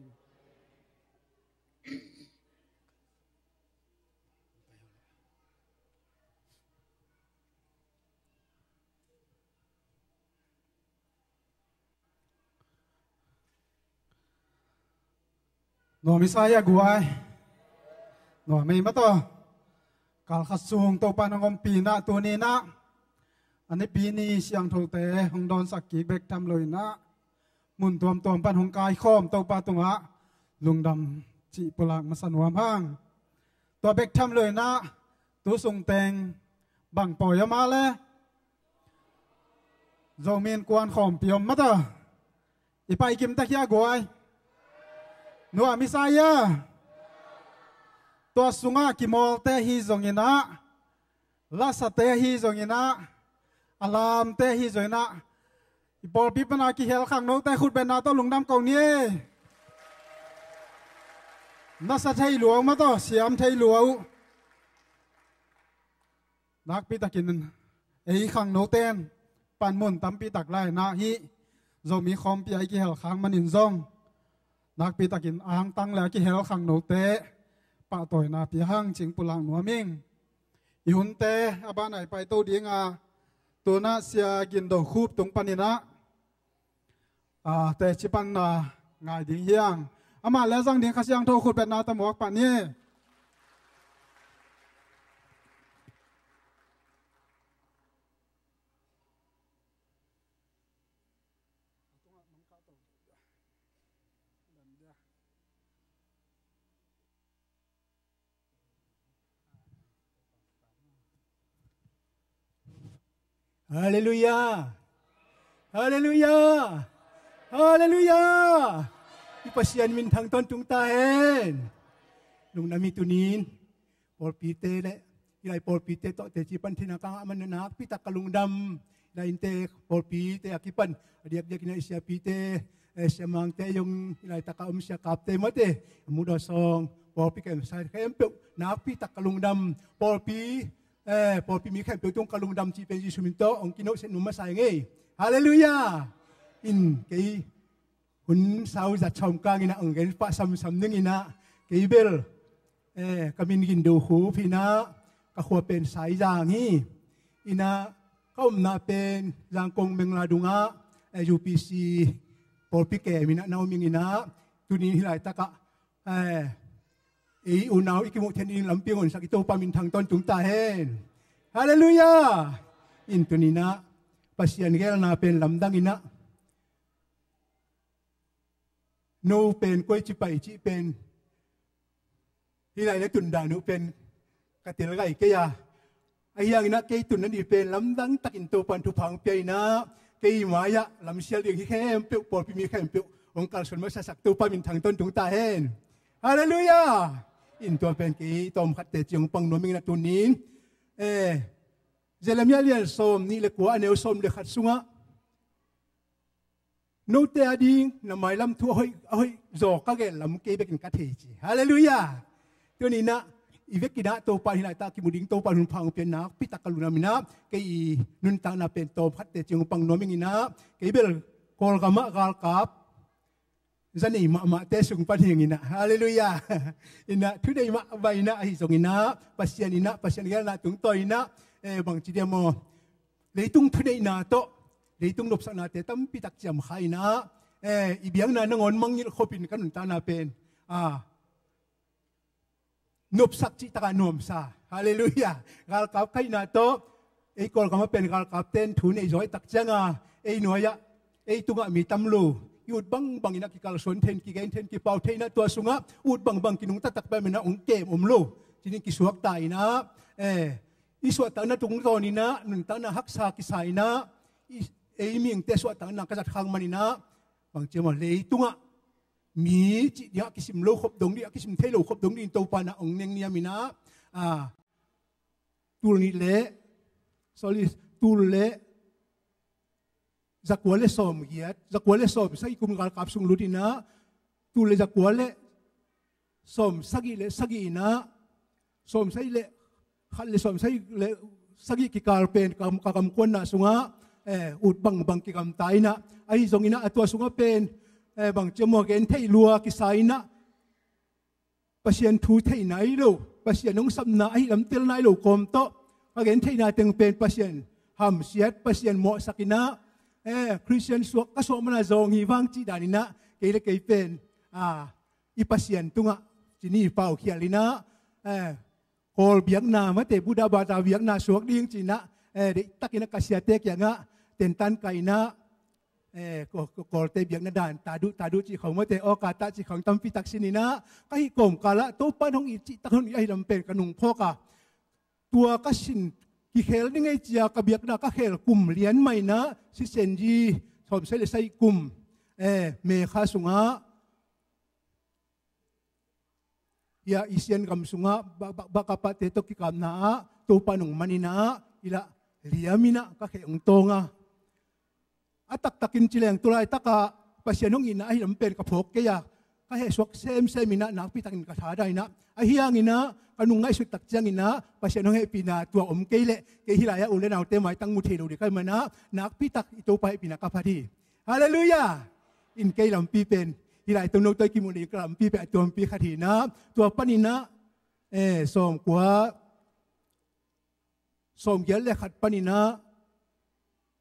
Nuam i sa hia guai? Nuam ei maw taw. Kal khat sung Topa'n hong ompih in ah, tuni in ah a Nipi ni siangthote hong dawnsak kik bek tham lo in ah, mun tuamtuam pan hong kaikhawm Topa tungah lungdam cih pulak masa nuam hang. Tua bek tham lo in ah, tu sung teng bang pawi om a le? Zomi Innkuan khawmpi om maw taw. I pai kim ta khia guai. Nuam i sa hia? Tua sungah kimawlte ahi zongin ah, lasate ahi zongin ah, a lamte ahi zongin ah, i pawlpi pan a kihel khangnote khutbetna tawh lungdam ko ni. Nasa thei lua uh maw taw, siam thei lua uh. Nakpi takin ei khangnote'n panmun tampi tak la in ah, hih Zomi khawmpi ah i kihel khak manin zong, nakpi takin a hangtang le a kihel khangnote pahtawina pia hang cih pulak nuam ing. I hunte a ban ah i paito ding a, tu in ah Sia Gin Do Khup tung panin ah, a, teci panna ngai ding hi hang. Amah le zang ding Kha Siangtho khutbetna tawh muak pah ni. Halleluiah. Halleluiah. Halleluiah. I Pasian minthang tawntung ta hen. Lungdam hi. Tunin pawlpite le i lai pawlpite tawh teci pan thina ka ngah man nakpi tak ka lungdam. I lai innte pawlpite a kipan a diakdiak in a i siapite, eh, siamangte zong i laitak a om siakapte mate a mudaw sawng pawlpi kem sai khempeuh nakpi tak ka lungdam. Pawlpi, eh, pawlpi mi khempeuh tung ka lungdam cih pen Jesu min tawh hong kinohset nuam masa hi ngei. Halleluiah. In kei hun sau zat sawm kang in a hong gen pah samsam ning in a kei bel, eh, ka min Gin Do Khup hi in a ka khua pen Saizang hi. In a ka omna pen Zangkong Mengla dungah, eh, U P C pawlpi kem in a na om ing in a tunin hih laitak ah, eh, ei unau i kimuh theih nading lampi hong honsak i Topa minthang tawntung ta hen. Halleluiah. In tunin a Pasian geelna pen lamdang in a no pen koici pai cih pen hih lai na tun dan uh pen ka tel gai kei a, ahi hangin a kei tun na ni pen lamdang takin Topan thupha hong pia in a kei mai-ah lamsial ding hi khempeuh pawlpi mi khempeuh hong kalsuan masasak Topa minthang tawntung ta hen. Halleluiah. In tua pen kei tawmkhat teci hong pang nuam ing in a tunin, eh, Jeremiah lian sawm nih le kua a neu sawm le khat sungah note a ding na mailam thu a hoih, a hoih zaw ka gen lam kei bekin ka thei ci. Halleluiah. Tunin a i vekin a Topa hih laitak kimu ding Topa hun pha hong pia nakpi tak ka lungdam in a kei i nuntakna pen tawmkhat teci hong pang nuam ing in a kei bel Kawlgam ah galkap za nei mahmahte sung pan hi ing in a. Halleluiah. In a thunei mah vai in a ahi zong in a Pasian in a Pasian geelna tungtawn in a, eh, bangci diam aw, leitung thuneihna tawh leitung nopsaknate tampi tak ciamkha in a, eh, i biakna nangawn mangngilh khopin ka nuntakna pen, ah, nopsak cih takah nuamsa. Halleluiah. Galkap kaihna tawh ei Kawlgam a pen galkapte in thu nei zaw i tak ciangah ei nuai-ah ei tungah mi tam lo, i ut bangbang in a kikalsuan thei in, kigen thei in, kipau thei in a tua sungah ut bangbang kinungta taktak pen a hong kem om lo. Cinin kisuakta in a, eh, i suahtakna tungtawn in a nuntakna haksa kisa in a, i, ei mihingte suahtakna ka zat khak man in a bangci maw, leitungah mi cih ding a kisim lo khop dong ding, a kisim thei lo khop dong ding Topa na hong neng niam in a, ah, tul nih le, sorry, tul le zakua le sawm giat, zakua le sawm sagih kum galkap sung lut in a, tul le zakua le sawm sagih le sagih in a, sawm sagih le khat le sawm sagih le sagih kikal pen ka, ka kamkuanna sungah, eh, ut bangbang kigamta in a, ahi zong in a, a tua sungah pen, eh, bangci maw, gen thei lua kisa in a, Pasian thu thei nai lo, Pasian hong sapna ahi lam tel nai lo kawm tawh ka gen theihna teng pen Pasian hamsiat, Pasian mawhsak in a, eh, Khristian suak ka suak man a zawng hi vang cih dan in a kei le kei pen, ah, i Pasian tungah cini paukhial in a, eh, Kawl biakna mate, Buddha bata biakna suak ding ci in a, eh, deihtak in a ka siate kiangah tentan kai in a, eh, Kaw-, Kaw-, Kawlte biakna dan, tadu, tadu cih khawng mate, aw ka ta cih khawng tampi tak sin in a, ka hih kawmkal ah Topa in hong it cih tak hong it ahi lam pen ka nung phawk a, tua ka sin kikhel ding ei ci a ka biakna ka khel kum lian mah in a, Sisenji sawm sagih le sagih kum, eh, May kha sungah, ia, Asian gam sungah ba, ba, ba kapate tawh kikapna ah Topa in hong man in a, i lah liam in a ka khe hong tawng a, a taktakin ci leng tu laitak ah Pasian hong itna ahi lam pen ka phawk kei a, ka hehsuak semsem in a, nakpi takin ka thadah in a, ahi hangin a ka nung ngaihsut tak ciangin a Pasian hong hehpihna tua om kei leh kei hih lai-ah u le naute maitang mu thei lo ding ka hih man a, nakpi tak i Topa hehpihna ka phat hi. Halleluiah. In kei lampi pen hih lai tawh note tawh i kimuh ding ka lampi pen a tuampi khat hi in a, tua panin a, eh, sawmkua, sawmgiat le khat panin a,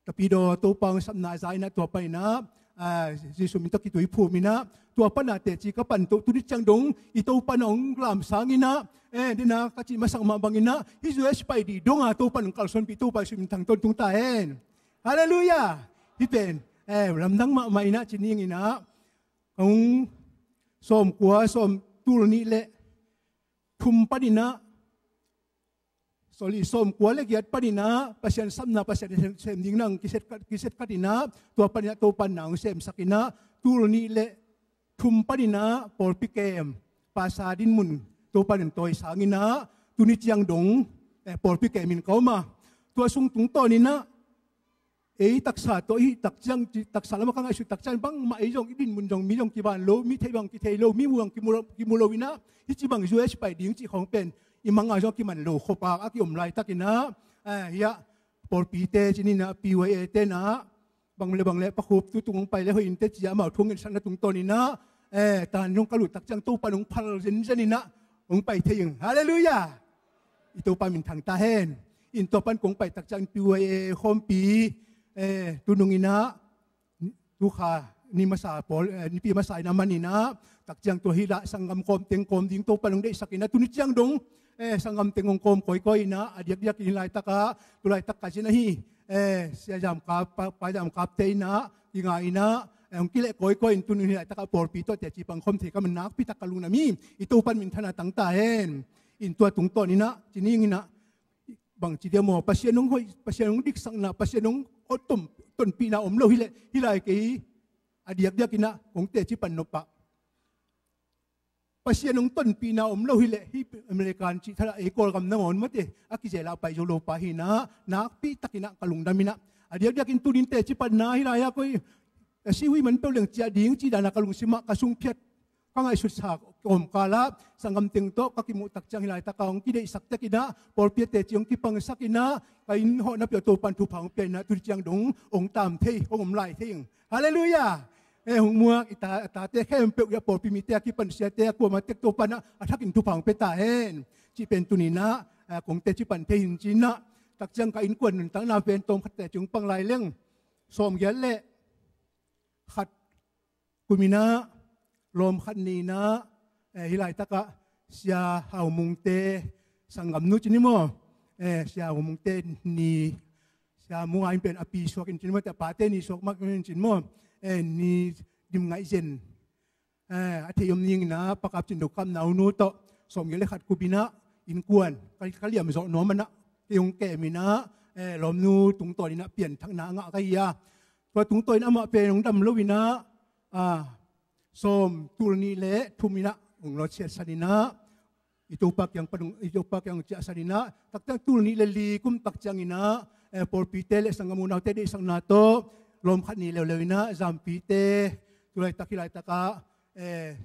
Tapidaw Topa hong sapna za in a, tua panin a, ah, Jesu min tawh kituiphum in a, tua pan a teci ka pan tawh tuni ciang dong i Topa in hong lamsang in a, eh, dina ka cih masak mah bangin a, hih U S pai ding dong a Topa in hong kalsuanpih Topa Jesu min thang tawntung ta hen. Halleluiah. Hih pen, eh, lamdang mahmah in a ci ning in a, kong sawmkua, sawm tul nih le thum panin a, Sorry, sawmkua le giat panin ah Pasian sapna, Pasian sem, sem ding nang kiset khat, kiset khat in ah, tua panin ah Topan na hong semsak in ah, tul nih le thum panin ah pawlpi kem, pasa din mun Topan in tawisang in ah, tuni ciang dong, eh, pawlpi kem in ka om a. Tua sung tungtawn in ah, ei taksa tawh i hih tak ciang, taksa lam ah ka ngaihsut tak ciang, bangmah ei zong i dinmun zong mi zong kiban lo, mi thei bang kithei lo, mi mu bang kimu lo, kimu lo in ah, hih ci bang U S pai ding cih khawng pen i mang a zong kiman lo khop a, a kiom laitak in ah, eh, hiah pawlpite ci ni in ah, P Y A te in ah, bang le bang le Pa Khup tu tung hong pai le hoih in teh ci a, amau thu hong ngetsak na tungtawn in ah, eh, tan zong ka lut tak ciang Topan hong phal zenzen in ah hong pai thei ing. Halleluiah. I Topa minthang ta hen. In tua pan kong pai tak ciang P Y A khawmpi, eh, tunung in ah, tu kha ni masa pawl, eh, nipi masa in ah man in ah, tak ciang tua hi lah sanggam kawm teng kawm ding Topan hong deihsak in ah, tuni ciang dong, eh, sanggam teng hong kawm kawikawi in ah, a diakdiak in laitak ah, tu laitak ka zin ahi, eh, Sia Zam Kap, Pa, Pa Zam Kap te in ah kinga in ah, eh, hong kileh kawikawi in, tuni laitak ah pawlpi tawh teci pang khawm thei ka man, nakpi tak ka lungdam hi. I Topan minthang a tang ta hen. In tua tungtawn in ah, ci ning in ah, bang ci diam aw, Pasian hong hoih, Pasian hong diksakna, Pasian hong, aw, ton, tonpihna om lo hi leh, hi lai kei, a diakdiak in ah kong teci pan nop ah, Pasian hong tonpihna om lo hi leh, hih American cih thadah ei Kawlgam nangawn mate, a kizel ah pai zo lo pa hi in ah, nakpi tak in ah ka lungdam in ah, a diakdiak in tuni in teci panna hi lai ah koi, a si hui man peuh leng ciah ding cih dan ah ka lungsim ah ka sung phiat, ka ngaihsutsa kawmkal ah sanggam teng tawh ka kimuh tak ciang hi laitak ah hong kideihsak tek in ah, pawlpi a teci hong kipangsak in ah, ka inn hawh napi ah Topan thupha hong pia in ah, tu ciang dong hong tam thei, hong om lai thei ing. Halleluiah. Eh, hong muak i ta, a tate khempeuh, i a pawlpi mite, a kipan siate, a kuamah tek Topan ah a thakin thupha hong pia ta hen. Cih pen tuni in ah, eh, kong teci pan thei hi in ci in ah, tak ciang ka innkuan nuntakna pen tawm khat teci hong pang lai leng, sawmgiat le khat kum in ah, lawm khat nei in ah, eh, hi laitak ah Sia Hau Mung te sanggamnu ci ni maw, eh, Sia Hau Mung te ni, Sia Mung a in pen a pi suak in ci ni maw, te a pate ni suak mak in ci ni maw, eh, ni dim ngaih zen, eh, a thei om ning in ah, Pa Kap Cin Do Kap naunu tawh sawmgiat le khat kum in ah innkuan ka, ka liam zawh nuam in ah, kei hong kem in ah, eh, lawmnu tungtawn in ah pianthakna a ngah ka hi a. Tua tungtawn in amah pen hong dam lo in ah, ah, sawm, tul nih le thum in ah hong nawtsiatsan in ah, i Topa kiang pan hong, i Topa kiang hong ciahsan in ah, tak ciang tul nih le li kum tak ciang in ah, eh, pawlpite le sanggam unaute deihsakna tawh lawm khat ni leuleu in ah, Zampite, tu laitak hi laitak ah, eh,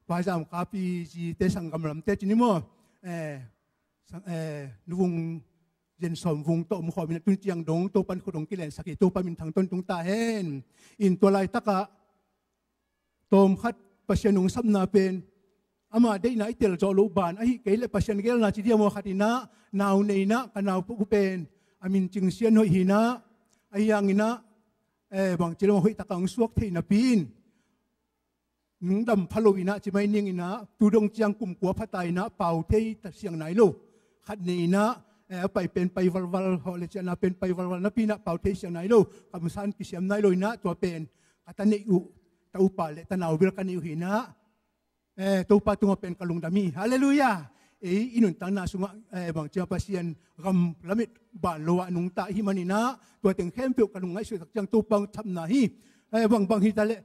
Pa Zam Kap i zite sanggam lamte ci ni maw, eh, sang, eh, Nu Vung, Zen Sawm Vung tawh om khawm in ah, tuni ciang dong Topan khut hong kilensak hi. Topa minthang tawntung ta hen. In tua laitak ah tawm khat Pasian hong sapna pen, ama deihna i tel zawh loh ban ahih kei leh, Pasian geelna ci diam aw, khat in ah nau nei in ah, ka nau pu pen a min Cing Sian Hoih hi in ah, ahi hangin ah, eh, bangci lam ah hoih tak a hong suak thei napi in, nung dam pha lo in ah, ci mai ning in ah, tu dong ciang kum kua pha ta in ah, pau thei ta siang nai lo. Khat nei in ah, eh, a pai pen pai valval, hawh le ciahna pen pai valval napi in ah, pau thei siang nai lo. Kamsan kisiam nai lo in ah, tua pen ka ta neih uh, ta upa le ta nau bel ka neih uh hi in ah, eh, Topa tungah pen ka lungdam hi. Halleluiah. Ei i nuntakna sungah, eh, bangci a Pasian gam lamet ban lo ah nungta i hih man in ah, tua teng khempeuh ka lungngaihsut tak ciang Topa hong thapna hi. Eh, bangbang hi ta leh,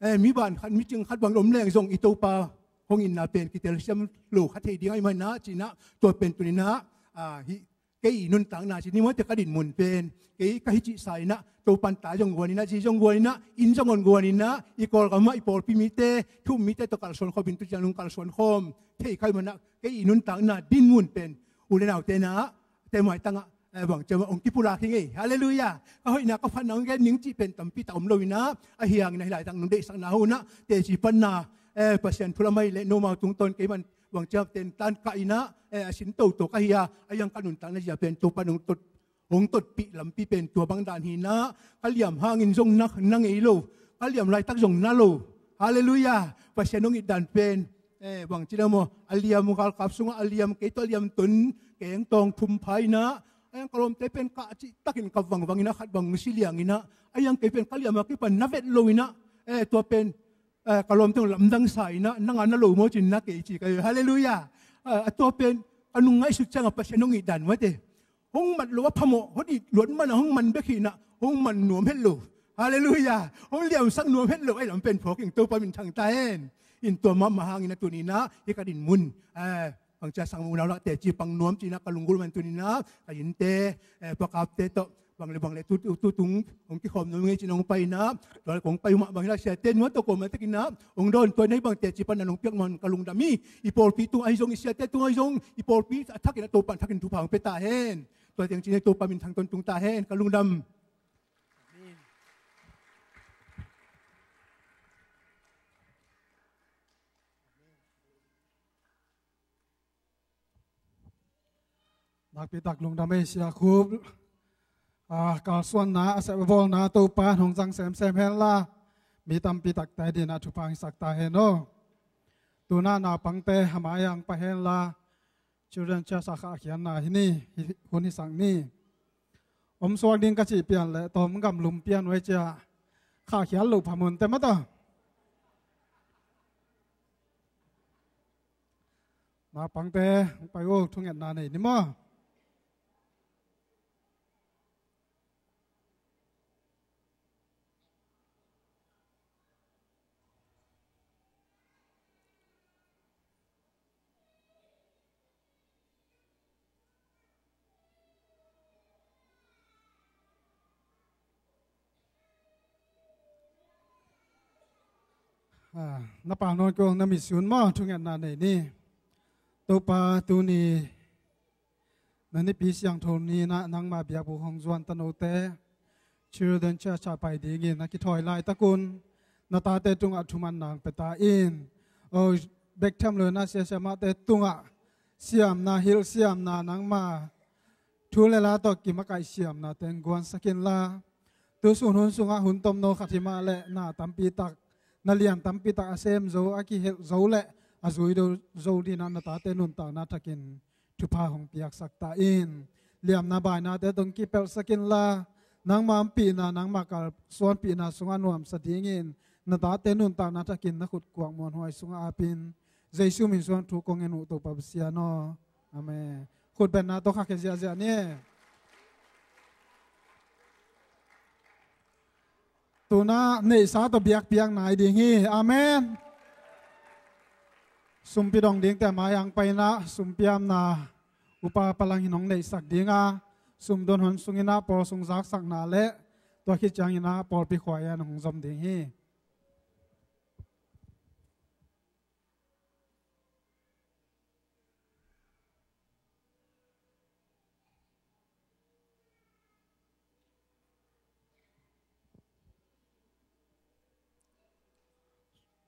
eh, mi ban khat, mi cing khat bang om leng zong, i Topa hong itna pen kitelsiam lo kha thei ding ahih man in ah, ci in ah, tua pen tuni in ah, ah, hih kei i nuntakna ci ni maw, te ka dinmun pen, kei ka hih cih sa in ah, Topan ta zong guan in ah, zi zong guan in ah, inn zong hong guan in ah, i Kawlgam ah i pawlpi mite, thu-um mite tawh kalsuan khawm in, tu ciang hong kalsuan khawm thei ka hih man ah, kei i nuntakna dinmun pen, u le naute in ah, te maitang ah, eh, bangci a hong kipulak hi ing ei. Halleluiah. Ka hoihna ka phatna hong gen ning cih pen tampi tak om lo in ah, ahi hangin ah, hi laitak nong deihsakna hun ah, teci panna, eh, Pasian thu lam ahih leh nomau tungtawn kei man bangci a tentan kah in ah, eh, a sin toto ka hi a, ahi hang ka nuntakna zia pen Topan hong tot, hong totpih lampi pen tua bang dan hi in ah, ka liam hangin zong na, na ngei lo, ka liam laitak zong na lo. Halleluiah. Pasian hong it dan pen, eh, bangci lam aw, a liam, galkap sungah a liam, kei tawh a liam tun keng tawng thum pha in ah, ahi hang ka lawmte pen kah cih takin kap vangvang in ah, khat bang si liang in ah, ahi hang kei pen ka liam a kipan na vet lo in ah, eh, tua pen, eh, ka lawmte hong lamdang sa in ah, nang a na lo maw, ci in ah, kei ci ka hi. Halleluiah. Eh, a tua pen a nung ngaihsut ciangah Pasian hong it dan mate. Hong mat lo a phamawh, hong it luat manah hong man bek hinah hong man nuam het lo. Halleluiah. Hong liamsak nuam het lo, ai lam pen phawk ing, Topa minthang ta hen. In tua mahmah hangin a tuninah hih ka din mun, eh, bangcia sang unau lah teci pang nuam cinah ka lunggulh man tuninah ka innte, eh, pakapte tawh bang le bang le tu, tu, tu tung hong kikhawm nuam ngei cinah hong painah, tua le kong pai uh mah bangin lah siate nuam tawh kawm a tekinah hong dawn tua inah hih bang teci panna nong piak man ka lungdam hi. I pawlpi tungah ahi zong, i siate tungah ahi zong, i pawlpi a thakin a Topa thakin thupha hong pia ta hen. Tua teng cinah Topa minthang tawntung ta hen. Ka lungdam. Nakpitak lungdam ei Sia Khup. Ah, kalsuanna a sepbawlna Topa hong zang semsem henla, mi tampi takte dinah thupha hong sak ta hen aw. Tunah naupangte a mai-ah hong pai henla, Children Church ah khahkhiatna hi ni, hi, hun hisak ni. Omsuak ding ka cih pian leh tawm gamlum pian uh ei ciah khahkhiat loh phamunte mata. Naupangte hong pai uh, thungetna nei ni maw? Ah, na pang nawn kong na mit sun maw, thungetna nei ni. Topa, tuni na nipi siangtho ni-in ah nangma biakbuk hong zuan tanote Children Church ah pai dingin a kithawi laitakun na tate tungah thumanna hong pia ta in. O, bek tham lo-in ah siasiamahte tungah siamna, hilhsiamna, nangma thu le la tawh kimakaih siamnate hong guansak inla, tusun hun sungah hun tomno khat hi mah leh na tampi tak, na lian tampi tak a sem zo, a kihelh zo le a zui zo dinah na tate nuntakna thakin thupha hong piaksak ta in. Liamna bainate tawh hong kipelhsak inla, nangma ompihna, nangma kalsuanpihna sungah nuamsa dingin na tate nuntakna thakin na khut kuak muanhuai sungah apin. Jesu min suang thu kong ngen uh Topa Pasian aw. Amen. Khut benna tawh khakhia ziahziah ni. Tunah neihsa tawh biakpiakna hi ding hi. Amen. Sumpi dong dingte a mai-ah hong painah sumpiamna upa palang hin hong neihsak dinga, sumdon hun sunginah pawl sung zaksakna le tua khit cianginah pawlpi khua-ah hong zom ding hi.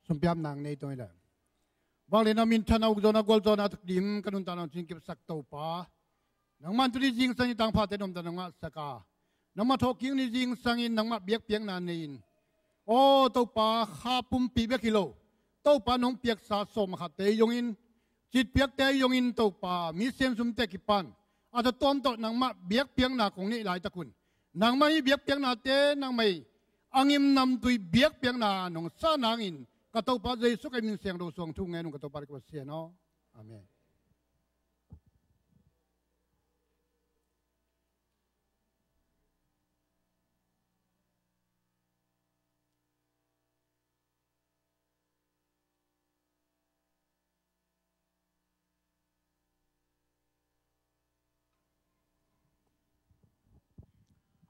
Sumpiam nang nei tong i le. Vanglian a minthanna, ukzawhna, gualzawhna, a takdim ka nuntakna hong cingkipsak Topa, nangman tuni zingsang i tangphate nomdan hong ngahsak a, nangma thawhkik ni zingsangin nangmah biakpiakna nei-in, aw Topa, kha pumpi bek hi lo, Topa nong piaksa sawm khatte hi zongin, citpiakte hi zongin Topa, mi siansumte kipan a tawh tuamtuam nangmah biakpiakna kong neih laitakun, nangmah hih biakpiaknate nangmah hih a ngim namtui biakpiakna nong sa nangin, ka Topa Jesu ka min siangtho suang thu ngen ung, ka Topa le ka Pasian aw. Amen.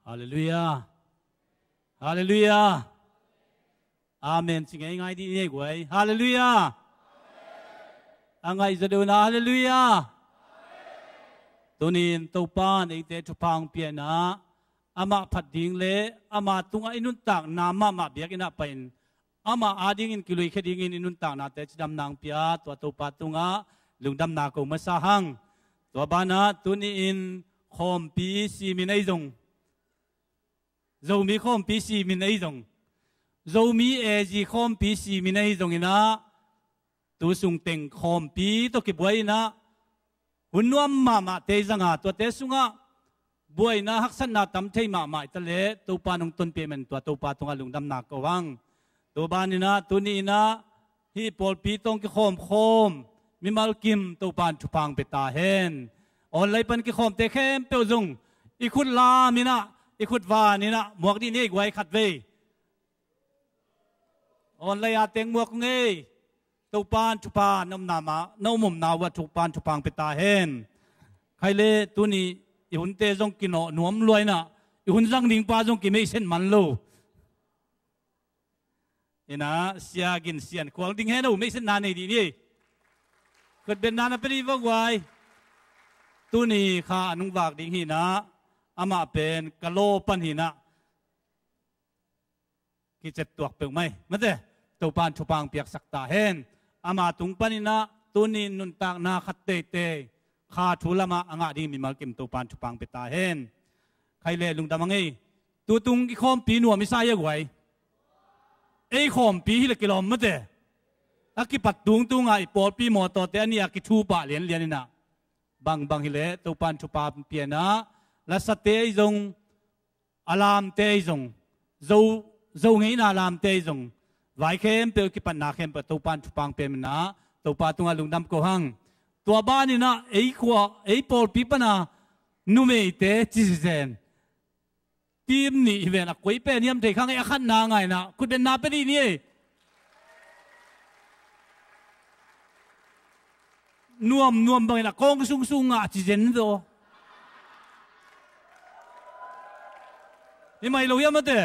Halleluiah. Halleluiah. Amen ci ngeingai dih ni ei guai. Halleluiah. A ngaih zaw deuhna, halleluiah. Tuni-in Topa in eite thupha hong pia-in ah, amah phat ding le ama tungah i nuntakna mahmah biakinn ah pai-in, amah adingin kiluikhia dingin i nuntaknate cidamna hong pia tua Topa tungah lungdamna ko masa hang. Tua banah tuni-in khawmpi simin ahi zong, Zomi khawmpi simin ahi zong, Zomi A G khawmpi simin ahi zongin ah, tu sung teng khawmpi tawh kibuai-in ah, hun nuam mahmahte i zang a, tuate sungah buaina haksatna tam thei mahmah i ta leh Topa in hong tonpih ahih manin tua Topa tungah lungdamna ko hang. Tua banin ah tuni-in ah hih pawlpi tawh hong kikhawmkhawm Mimal kim Topan thupha pia ta hen. Online pan kikhawmte khempeuh zong i khut lam in ah, i khut van in ah muak dih ni ei guai, khatvei. Online a teng muak ung ei. Topan thupha na omna mah, na om omna uh ah Topan thupha pia ta hen. Khai le tuni i hunte zong kinawh nuam lua in ah, i hun zang ding pa zong kimeisen man lo. Ina, sia gin sian khuang ding hen, a uh meisen na nei dih ni. Khutbetna na pia dih vo guai. Tuni kha a nung vak ding hi na, amah pen ka law pan hi na, kicet tuak peuhmah hi. Mate, Topan thupha piaksak ta hen. Ama tung pan in ah tuni nuntakna khat teitei kha thu lamah a ngah ding mimal kim Topan thupha pia ta hen. Khai le lungdam a ngei. Tutung i khawmpi nuam i sa hi a guai. Ei khawmpi hi le kilawm mate. A kipat tungtung a i pawlpi mawtawte a nih a kithu pah lianlian in ah, bangbang hi le Topan thupha pia in ah, lasate ahi zong, a lamte ahi zong, Zo, Zo ngeina lamte ahi zong, vai khempeuh, kipatna khempeuh Topan thupha pia in ah, Topa tungah lungdam ko hang. Tua ban in ah ei khua, ei pawlpi pan a numeite ci zen. Team nih hi ven, a koi pen hiam thei kha ngei, a khatna ngai in ah khutbetna pia dih ni ei. Nuam nuam bangin a kawng sungsung ngah ci zen zaw. Hi mai lo hiam mate.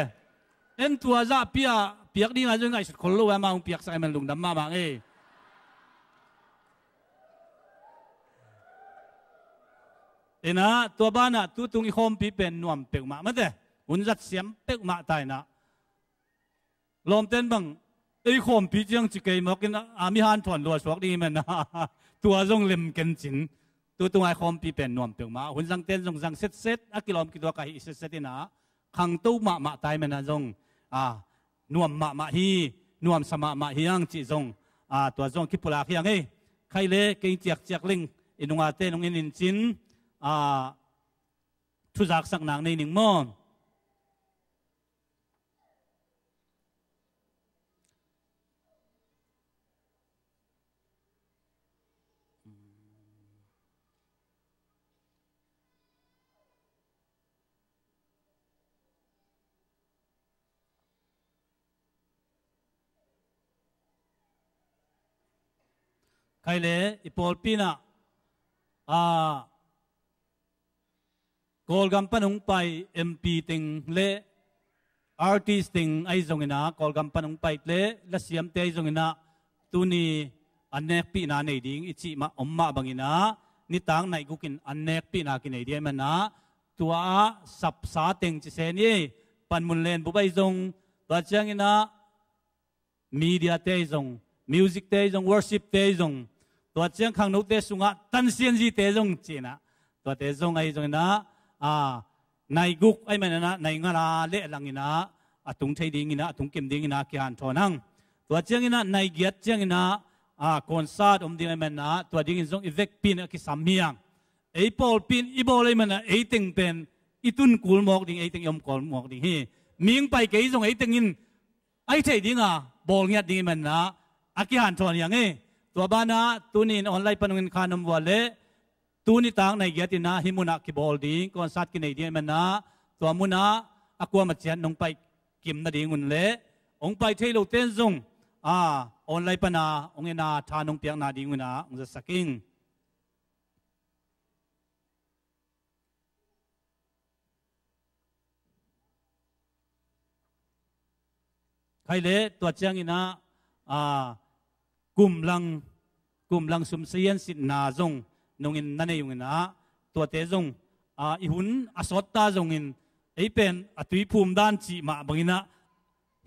En tua zahpi a piak ding a zong ngaihsut khol lo a, amah hong piaksak a man lungdam mahmah ngei. Ina, tua ban ah tutung i khawmpi pen nuam peuhmah mate. Hun zat siam peuhmah ta in ah. Lawmten bang, ei khawmpi ciang ci kei mawk in ah, a mi hanthawn lua suak ding hi man ah. Tua zong lem ken cin. Tutung a i khawmpi pen nuam peuhmah. Hun zangten zong zang setset, a kilawm kituak a hih setset in ah, khangto mahmah ta hi man ah zong, a, nuam mahmah hi, nuamsa mahmah hi hang cih zong, a, tua zong kipulak hi hang ei. Khai le kei ciakciak leng, i nungate nung in in cin, a, thuzaksak nak nei ning maw? Khai le i pawlpi in ah, a, Kawlgam pan hong pai M P teng le artist teng ahi zongin ah, Kawlgam pan hong pai le lasiamte ahi zongin ah, tuni an nekpihna nei ding i cih mah om mah bangin ah, nitak naih guk in an nekpihna kinei ding ahih man ah, tua ah sapsa teng ci se ni, panmun len bup ahi zong, tua ciangin ah, media te ahi zong, music te ahi zong, worship te ahi zong, tua ciang khangnote sungah tansianzite zong ci in ah, tuate zong ahi zongin ah, a, nai guk ahih manin ah, nai nga la leh langin ah, a tung thei dingin ah, a tung kim dingin ah kihanthawn hang. Tua ciangin ah nai giat ciangin ah, a, concert om ding ahih manin ah, tua dingin zong i vekpi in a kisam hi hang. Ei pawlpi in i bawl ahih manin ah, ei teng pen i tun kul mawk ding, ei teng i om kul mawk ding hi. Mihing pai kei zong ei teng in a hi thei ding a, bawl ngiat ding ahih manin ah, a kihanthawn hi hang ei. Tua ban ah tuni in online pan hong in khan om vua leh, tuni tak nai giat in ah hih mun ah kibawl ding, concert kinei ding ahih manin ah, tua mun ah a kuamah ciat nong pai kim nading un leh, hong pai thei lote in zong, a, online pan a hong en a, tha nong piak nading un ah hong zasak ing. Khai le tua ciangin ah, a, kumlang, kumlang sum sian sitna zong nong in na nei ung in ah, tuate zong, a, i hun a sawt ta zongin, ei pen a tuiphum dan cih mah bangin ah,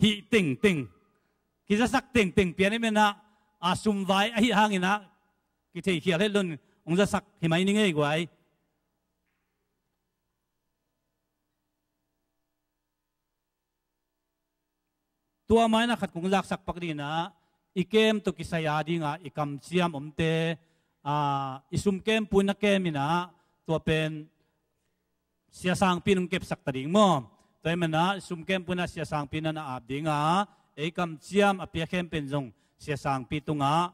hih tengteng, kizasak tengteng pian ahih manin ah, a, sumvai ahih hangin ah, kitheikhial het lo in hong zasak hi mai ning ei guai. Tua mah in ah khat kong zaksak pak ding in ah, i kem tawh kisai a ding a i kamciam omte, a, i sum kempu in a kem in ah, tua pen Sia Sangpi in hong kepsak ta ding maw? Tua ahih manin ah i sum kempu in ah Sia Sangpi in ah na ap ding a, ei kamciam a pia khempeuh zong Sia Sangpi tungah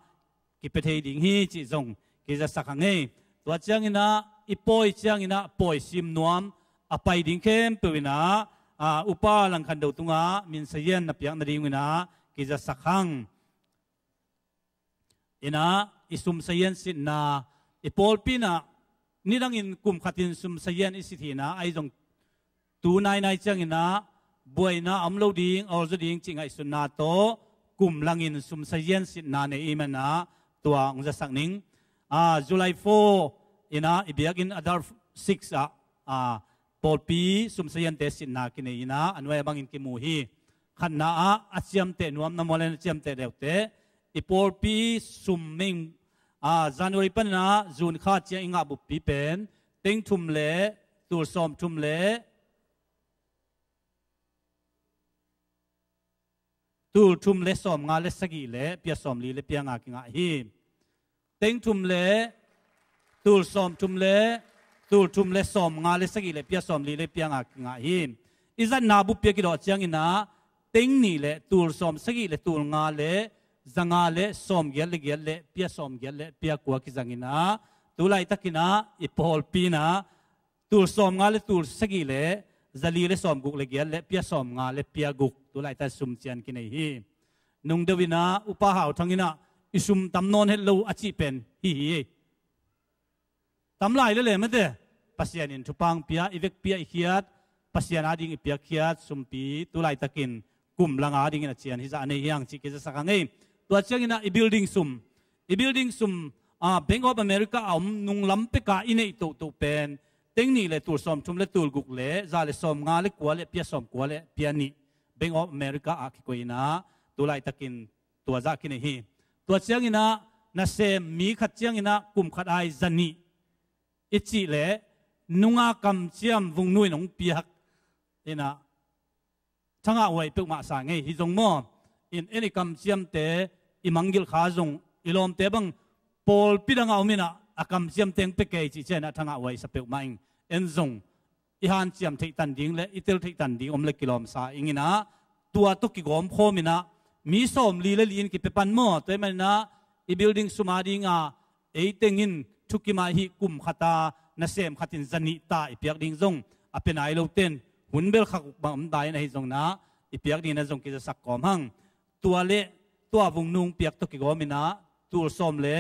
kipia thei ding hi cih zong kizasak hang ei. Tua cianginah i pawi cianginah pawi sim nuam a pai ding khempeuh inah, aa, upa Langkhan Do tungah minsazian na piak nadinginah kizasak hang. Inah i sumsazian sitna, i pawlpi inah nidangin kum khatin sumsazian i sit hinah, ahi zong tu nainai cianginah buaina a om lo ding, awlzaw ding cih ngaihsutna tawh kum langin sumsazian sitna nei i manah tua hong zasak ning. Aa, July four inah i biakinn Adar six ah, aa, pawlpi sumsaziante sitna kinei inah a nuai a bangin kimu hi. Khatna ah a ciamteh nuamna mual in a ciamteh leute, i pawlpi sum meng, aa, January paninah June kha ciang i ngah buppi pen teng thum le tul sawm thum le tul thum le sawm nga le sagih le pia sawm li le pia nga kingah hi. Teng thum le tul sawm thum le tul thum le sawm nga le sagih le pia sawm li le pia nga kingah hi. I zatna buppi a kidawh cianginah teng nih le tul sawm sagih le tul nga le za nga le sawm giat le giat le pia sawm giat le pia kua kizanginah tu laitakinah i pawlpi inah tul sawm nga le tul sagih le za li le sawm guk le giat le pia sawm nga le pia guk tu laitak sum cian kinei hi. Nung deuh inah upa Hau Thang inah i sum tam nawn het lo a cih pen hi hi. Tam lai le le mate, Pasian in thupha pia, i vekpi a i khiat, Pasian ading i piakkhiat sumpi tu laitakin kum langa dingin a cian hizah a nei hiang cih kizasak hang ei. Tua cianginah i building sum, i building sum, aa, Bank of America a om nung lam peka i neih tohtoh pen teng nih le tul sawm thum le tul guk le za le sawm nga le kua le pia sawm kua le pia nih Bank of America ah kikoih inah tu laitakin tua zah kinei hi. Tua cianginah nasem mi khat cianginah kum khat ai za nih i cih le nunga kamciam Vungnu in hong piak inah thangah huai peuhmah sa ngei hi zong maw. In en i kamciamte i manggilh kha zong i lawmte bang pawlpi dangah om inah a kamciamte hong pia kei cih cianah thangah huai sa peuhmah ing. En zong i hanciam theihtan ding le i tel theihtan ding om le kilawmsa inginah tua tawh kigawm khawm inah mi sawm li le li in kipia pan maw. Tua i maninah i building sum adinga ei tengin thukim ah hih kum khata nasem khatin za nih ta i piak ding zong a pia nai lo ten hun bel khak uk bang om dai in ahi zonginah i piak dingin a zong kizasak kawm hang. Tua le tua Vungnu hong piak tawh kigawm inah tul sawm le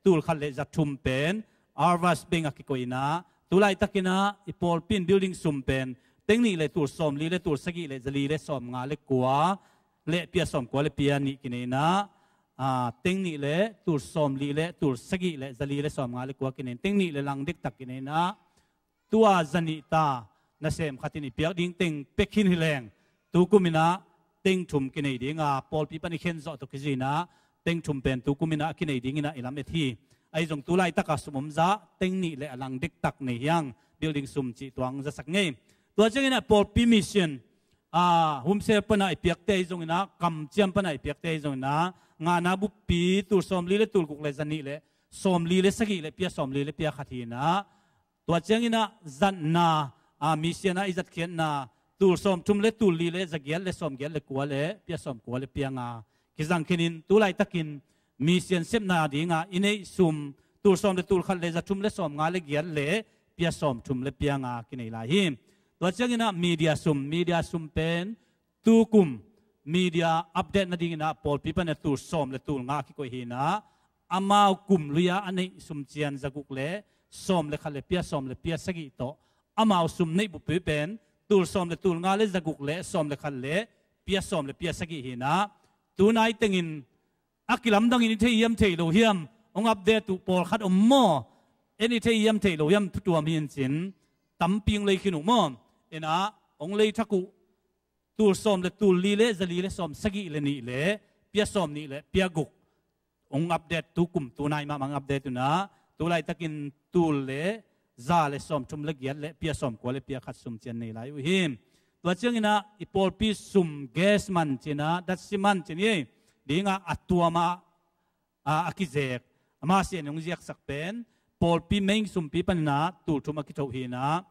tul khat le za thum pen Arvas Bank ah kikoih inah tu laitakinah i pawlpi in building sum pen teng nih le tul sawm li le tul sagih le za li le sawm nga le kua le pia sawm kua le pia nih kinei inah, aa, teng nih le tul sawm li le tul sagih le za li le sawm nga le kua kinei in teng nih le lang dektak kinei inah tua za nih ta nasem khatin i piak ding teng pia khin hi leng tukum inah teng thum kinei dinga pawlpi pan i khen zawh tawh kizui inah teng thum pen tukum inah a kinei dinginah i lam et hi. Ahi zong tu laitaka sum om zah teng nih le a lang dektak nei hiang building sum cih tua hong zasak ngei. Tua cianginah pawlpi mission, aa, homecell panah i piakte ahi zonginah kamciam panah i piakte ahi zonginah ngahna buppi tul sawm li le tul guk le za nih le sawm li le sagih le pia sawm li le pia khat hinah tua cianginah zatna, aa, mission ah i zatkhiatna tul sawm thum le tul li le za giat le sawm giat le kua le pia sawm kua le pia nga kizang khinin tu laitakin mission sepna dinga i neih sum tul sawm le tul khat le za thum le sawm nga le giat le pia sawm thum le pia nga kinei lai hi. Tua cianginah media sum, media sum pen tukum media update nadinginah pawlpi panah tul sawm le tul nga kikoih hinah amau kum lui-a a neih sum cian za guk le sawm le khat le pia sawm le pia sagih tawh amau sum neih buppi pen tul sawm le tul nga le za guk le sawm le khat le pia sawm le pia sagih hinah tu nai tengin a kilamdangin i thei hiam thei lo hiam hong update uh pawlkhat om maw. En i thei hiam thei lo hiam thutuam hi in cin tampi hong lei khin uh maw. Inah hong lei thak uh tul sawm le tul li le za li le sawm sagih le nih le pia sawm nih le pia guk hong update tukum tu nai mahmah hong update unah tu laitakin tul le za le sawm thum le giat le pia sawm kua le pia khat sum cian nei lai uh hi. Tua cianginah i pawlpi sum gas man cinah datsi man cin hi. Dingah a tuamah a, a kizek ama sian hong ziaksak pen pawlpi main sumpi paninah tul thum a kithoh hinah,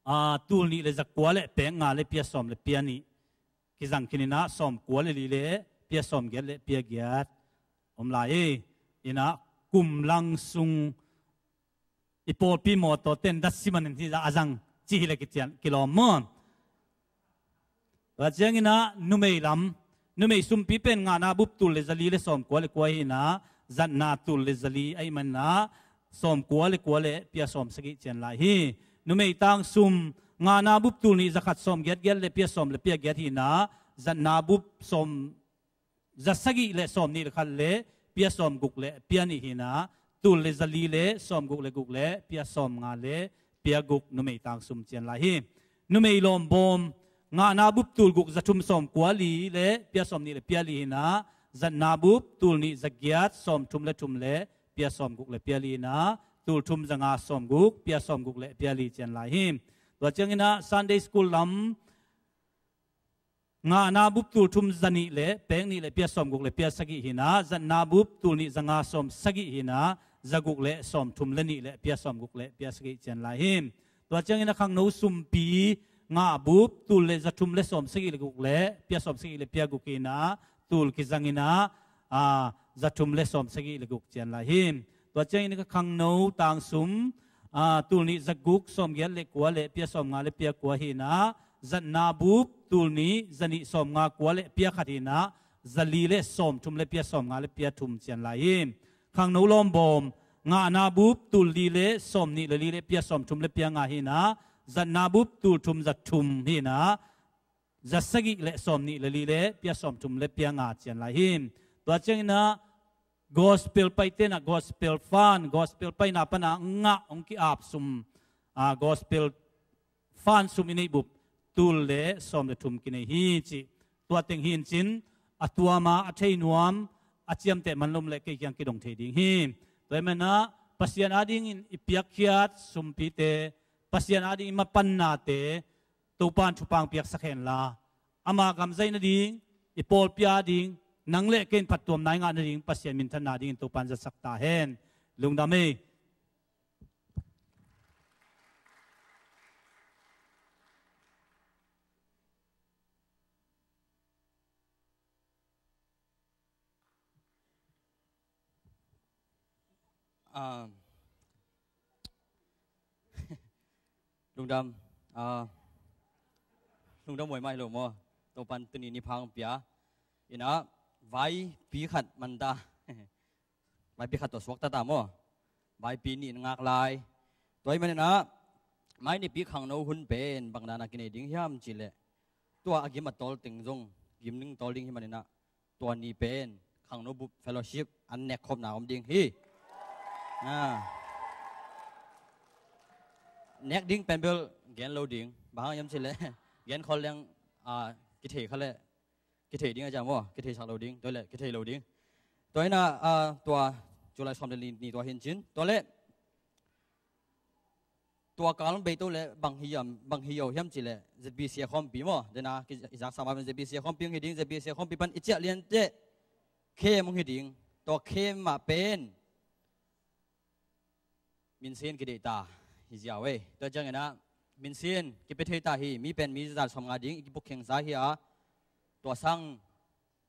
aa, tul nih le za kua le pek nga le pia sawm le pia nih kizang khininah sawm kua le li le pia sawm giat le pia giat Om lai hi. Inah kum lang sung i pawlpi mawtaw ten datsi manin hi a zang ci hi le kician kilawm maw? Tua cianginah numei lam, numei sumpi pen ngahna bup tul le zali le sawm kua le kua hinah zatna tul le zali ahih maninah sawm kua le kua le pia sawm sagih cian lai hi. Numei tang sum ngahna bup tul nih zakhat sawm giat giat le pia sawm le pia giat hinah zatna bup sawm za sagih le sawm nih le khat le pia sawm guk le pia nih hinah tul le zali le sawm guk le guk le pia sawm nga le pia guk numei tang sum cian lai hi. Numei lawmbawm ngahna bup tul guk za thum sawm kua li le pia sawm nih le pia li hinah zatna bup tul nih za giat sawm thum le thum le pia sawm guk le pia li hinah tul thum za nga sawm guk pia sawm guk le pia li cian lai hi. Tua cianginah Sunday School lam ngahna bup tul thum za nih le pek nih le pia sawm guk le pia sagih hinah zatna bup tul nih za nga sawm sagih hinah za guk le sawm thum le nih le pia sawm guk le pia sagih cian lai hi. Tua cianginah khangno sumpi ngah bup tul le za thum le sawm sagih le guk le pia sawm sagih le pia guk hinah tul kizanginah a, za thum le sawm sagih le guk cian lai hi. Tua ciangin ka khangno tang sum a, tul nih za guk sawm giat le kua le pia sawm nga le pia kua hinah zatna bup tul nih za nih sawm nga kua le pia khat hinah za li le sawm thum le pia sawm nga le pia thum cian lai hi. Khangno lawmbawm ngahna bup tul li le sawm nih le li le pia sawm thum le pia nga hinah zatna bup tul thum za thum hinah za sagih le sawm nih le li le pia sawm thum le pia nga cian lai hi. Tua cianginah gospel paite inah gospel fund, gospel paina pana ngah hong ki-ap sum a, gospel fund sum i neih bup tul le sawm le thum kinei hi cih tua teng hi in cin a tuama a thei nuam a ciamteh man lom le kei kiang kidong thei ding hi. Tua ahih maninah Pasian adingin i piakkhiat sumpite, Pasian ading i mapannate Topan thupha piaksak henla ama gam zaih nading, i pawlpi ading nang le kei in phattuamna i ngah nading Pasian minthanna dingin Topan zatsak ta hen. Lungdam ei. Ah, lungdam, ah, lungdam huai mah hi lo maw? Topan tuni ni pha hong pia. Inah vaipi khat man ta. Vaipi khat tawh suak ta ta maw? Vaipi nih in ngak lai. Tua ahih maninah mai nipi khangno hun pen bang dana kinei ding hiam cihleh tua a gim a tawl teng zong gim ding tawl ding hi maninah tua ni pen khangno bup fellowship an nek khopna om ding hi. Ah. Nek ding pen bel gen lo ding. Bang hang hiam cihleh gen khol leng, ah, kithei kha leh kithei ding a ciam aw, kithei sak lo ding, tua leh kithei lo ding. Tua inah, ah, tua July sawm le li ni tua hi in cin. Tua leh tua kal hong beito le bang hi hiam, bang hi hiam cihleh Z B C a khawmpi maw? Dena i zaksa ma pen Z B C a khawmpi hong hi ding, Z B C a khawmpi pan i ciah lian teh khem hong hi ding. Tua khem mah pen minsin kideih ta hi ziau ei. Tua cianginah minsin kipia thei ta hi, mi pen mi zat sawm nga ding i kipuk khengsa hi a, tua sang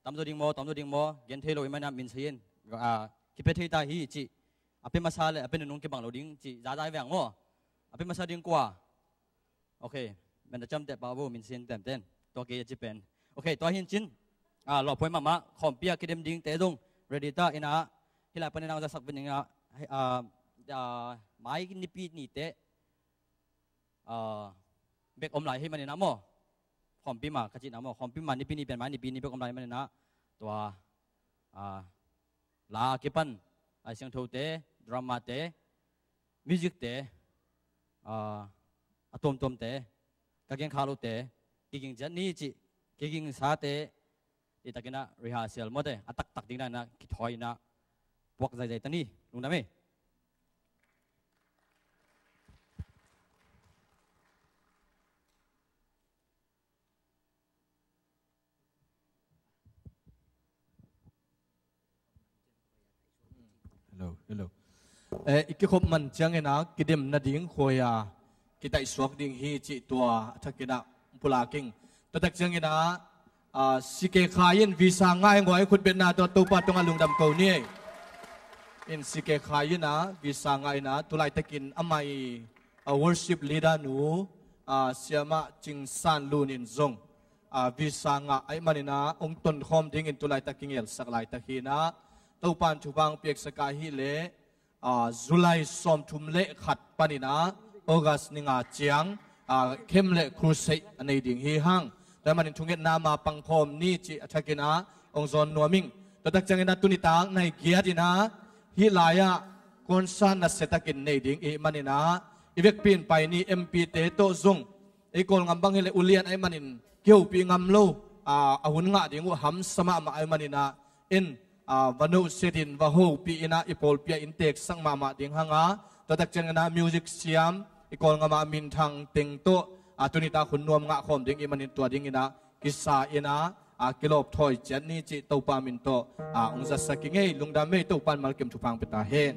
tamzaw ding maw, tamzaw ding maw gen thei lo i manah minsin, ah, kipia thei ta hi cih a pia masa le a pia nunung kibang lo ding cih zaza i veng maw? A pia masa ding kua? Ok, men a ciamteh pah vo, minsin temten. Tua kei a ci pen. Ok, tua hi in cin. Ah, lawphuai mahmah, khawmpi a kidem dingte zong ready ta inah hih lai panin a hong zasak pen inah, ah, ah, mai nipi nite, ah, bek om lai hi maninah maw? Khawmpi ma ka cihna maw? Khawmpi ma nipi ni pen mai nipi ni bek om lai hi maninah tua, ah, la a kipan Lai Siangthote, dramate, musicte, ah, a tuamtuamte, ka gen kha lote kiging ciat ni cih, kigingsate i takinah rehearsal mawte a taktak ding na inah kithawi inah puak zaizai ta ni. Lungdam ei. Hello, hello. Eh, i kikhop man ciangin a kidem nading khuai a kitaihsuak ding hi cih tua a thakin ah pulak ing. Tua tak ciangin ah A, C K Khai in visa ngai ngua i khutbetna tawh Topa tungah lungdam ko ni. In C K Khai in a visa ngai in a, tulaitakin amah i, a, worship leader nu, a, Siamah Cing San Lun in zong, a, visa ngah ahih manin a hong tonkhawm dingin tulaitak kingelsak laitak hi in a, Topa in thupha hong piaksak ahih leh, a, July sawmthum le khat panin a August ni nga ciang, a, camp le crusade a nei ding hi hang. Tua ahih manin thungetna ma pangkhawm ni cih a thakin a hong zawn nuam ing. Tua tak ciangin a tuni tak nai giat in a hih lai-ah concert nasiatakin nei ding i hih manin a, i vekpi in pai ni M P te tawh zong, ei Kawlgam bang hi leh ulian ahih manin kihopih ngam lo, a, a hun ngah ding uh hamsa mahmah ahih manin a, in, a, va nohset in va hopih in a, i pawlpi ah innteksak mahmah ding hang a, tua tak ciangin a music siam i Kawlgam ah minthang teng tawh, a, tuni tak hun nuam ngah khawm ding i hih manin tua dingin a kisa in a, a, kilawp thawi ciat ni cih Topa min tawh, a, hong zatsak ing ei. Lungdam ei. Topa in malkim thupha hong pia ta hen.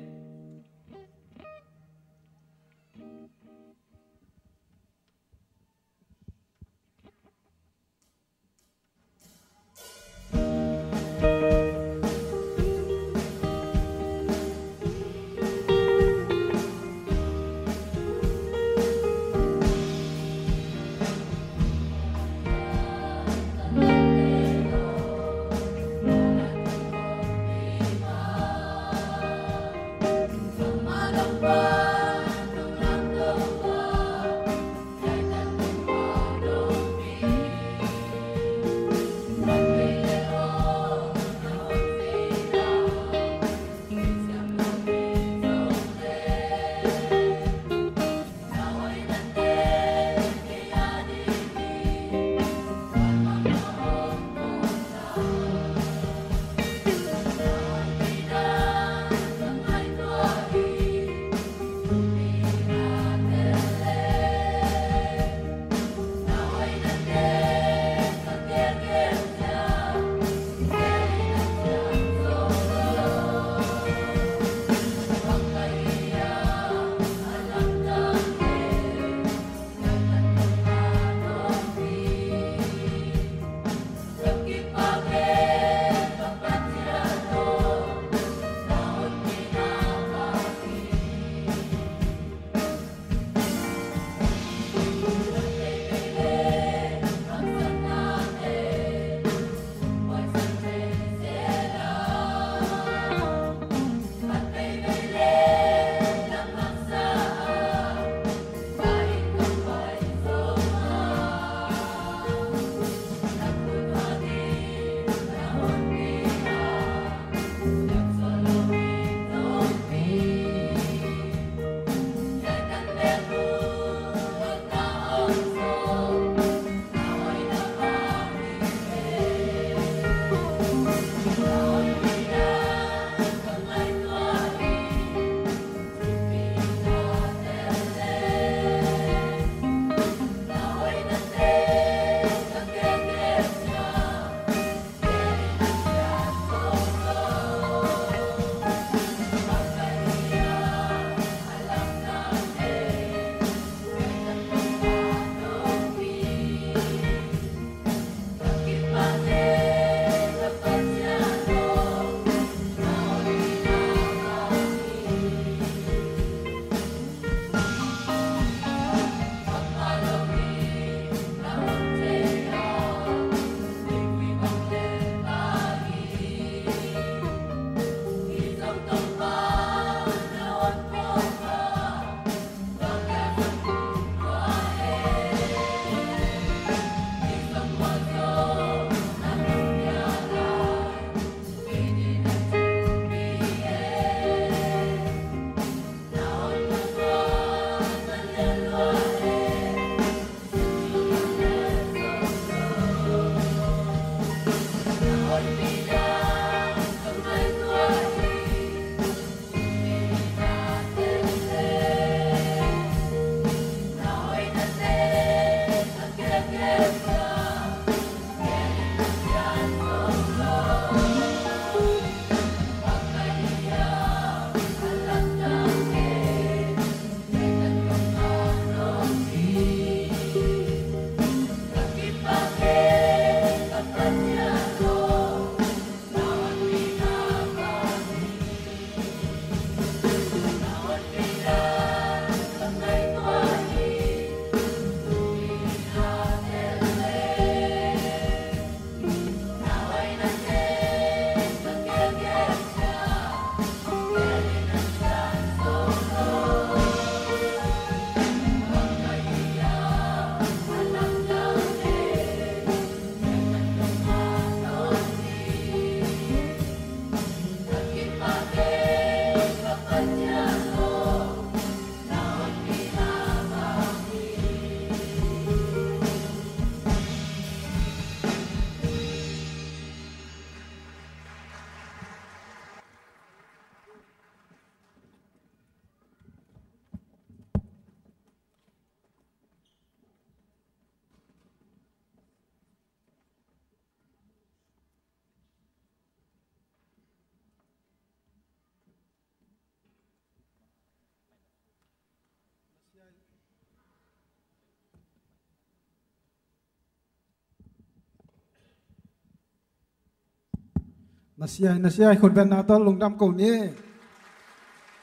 Nasiai nasiai khutbetna tawh lungdam ko ni.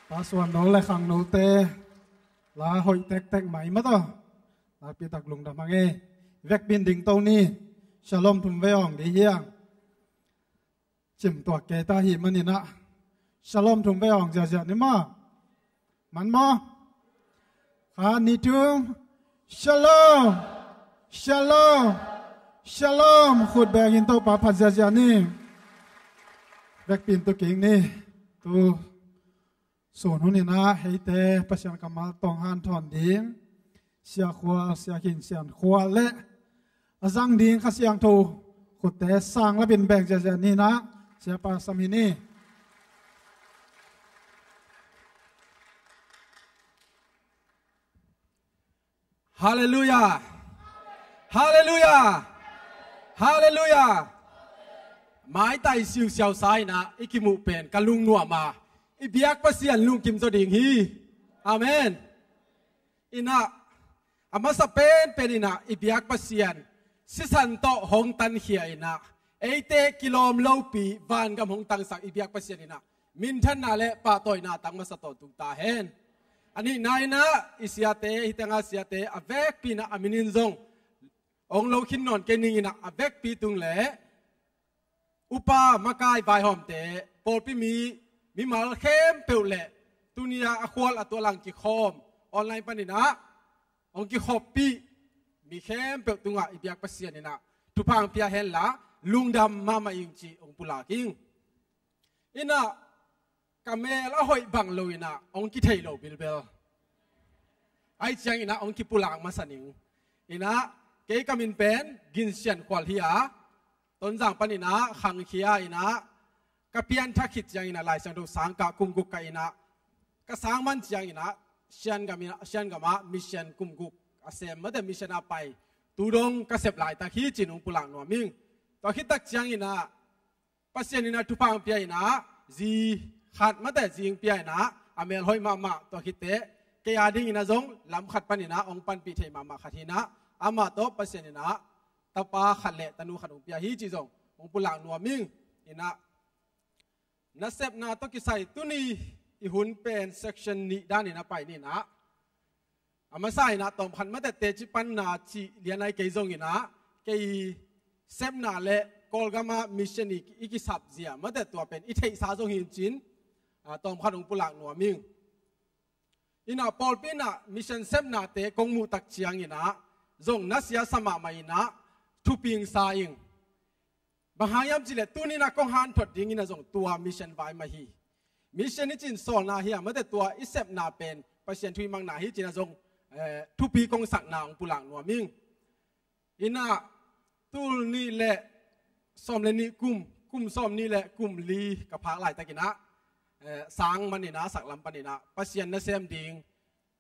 Pasuan no le khang note la hoih tektek mai mah tawh nakpi tak lungdam hang e. Vekpi in ding to ni. Shalom thum vei awng ding hiang. Cimtuak kei ta hi maninah shalom thum vei awng ziahziah ni maw? Man maw? Kha ni thum. Shalom. Shalom. Shalom. Khut bengin Topa phat ziahziah ni. Vekpi in tu kik ni. Tu sun huninah heite Pasian kammal tawng hanthawn ding Sia Khual, Sia Khin Sian Khual le a zang ding Kha Siangtho khutte sang lapin beng ziahziah ninah Siapa sam hi ni. Halleluiah. Halleluiah. Halleluiah. Maitai siusiau sa inah i kimuh pen ka lungnuam a, i biak Pasian lungkim zaw ding hi. Amen. Inah a masa penpen inah i biak Pasian sisan tawh hong tankhia inah eite kilawm lopi vangam hong tangsak i biak Pasian inah minthanna le pahtawina tang masa tawh tung ta hen. A nihna inah i siate, hih tengah siate a vekpi inah a minin zong hong lo khin nawn kei ning inah a vekpi tung le upa makai vaihawmte, pawlpi mi, mimal khempeuh le tuni-a a khual a tualang kikhawm online paninah hong kikhoppih mi khempeuh tungah i biak Pasian inah thupha hong pia henla lungdam mahmah ing cih hong pulak ing. Inah ka mel a hoih bang lo inah hong kithei lo bilbel. Ai ciang inah hong kipulak masa ning. Inah kei ka min pen Gin Sian Khual hi a, Tonzang paninah khangkhia inah ka pianthak khit ciang inah Lai Siangtho sang kah kum guk ka inah ka sang man ciang inah Siangam inah, Siangamah mission kum guk a sem mate mission a pai. Tu dong ka sep laitak hi cin hong pulak nuam ing. Tua khittak ciang inah Pasian inah thupha hong pia inah zi khat mate zi hong pia inah a mel hoih mahmah, tua khitte kei a ding inah zong lam khat paninah hong panpih thei mahmah khat hi inah amah tawh Pasian inah tapa khat le tanu khat hong pia hi cih zong hong pulak nuam ing. Inah nasepna tawh kisai tuni i hun pen section nih dan inah pai ninah a masa inah tawmkhat mate teci panna cih lian ai kei zong inah kei sepna le Kawlgama mission i, i kisap zia mate tua pen i theihsa zong hi in cin, a, tawmkhat hong pulak nuam ing. Inah pawlpi inah mission sepnate kong muhtak ciang inah zong nasia sa mahmah inah thuping sa ing. Bang hang hiam cihleh tuninah kong hanthot ding inah zong tua mission vai mah hi. Mission i cin sawlna hi a mate tua i sepna pen Pasian thu i makna hi cinah zong, eh, thupi kong sakna hong pulak nuam ing. Inah tul nih le sawm le nih kum, kum sawm nih le kum li ka phak laitak inah, eh, sang man inah saklam pan inah Pasian nasem ding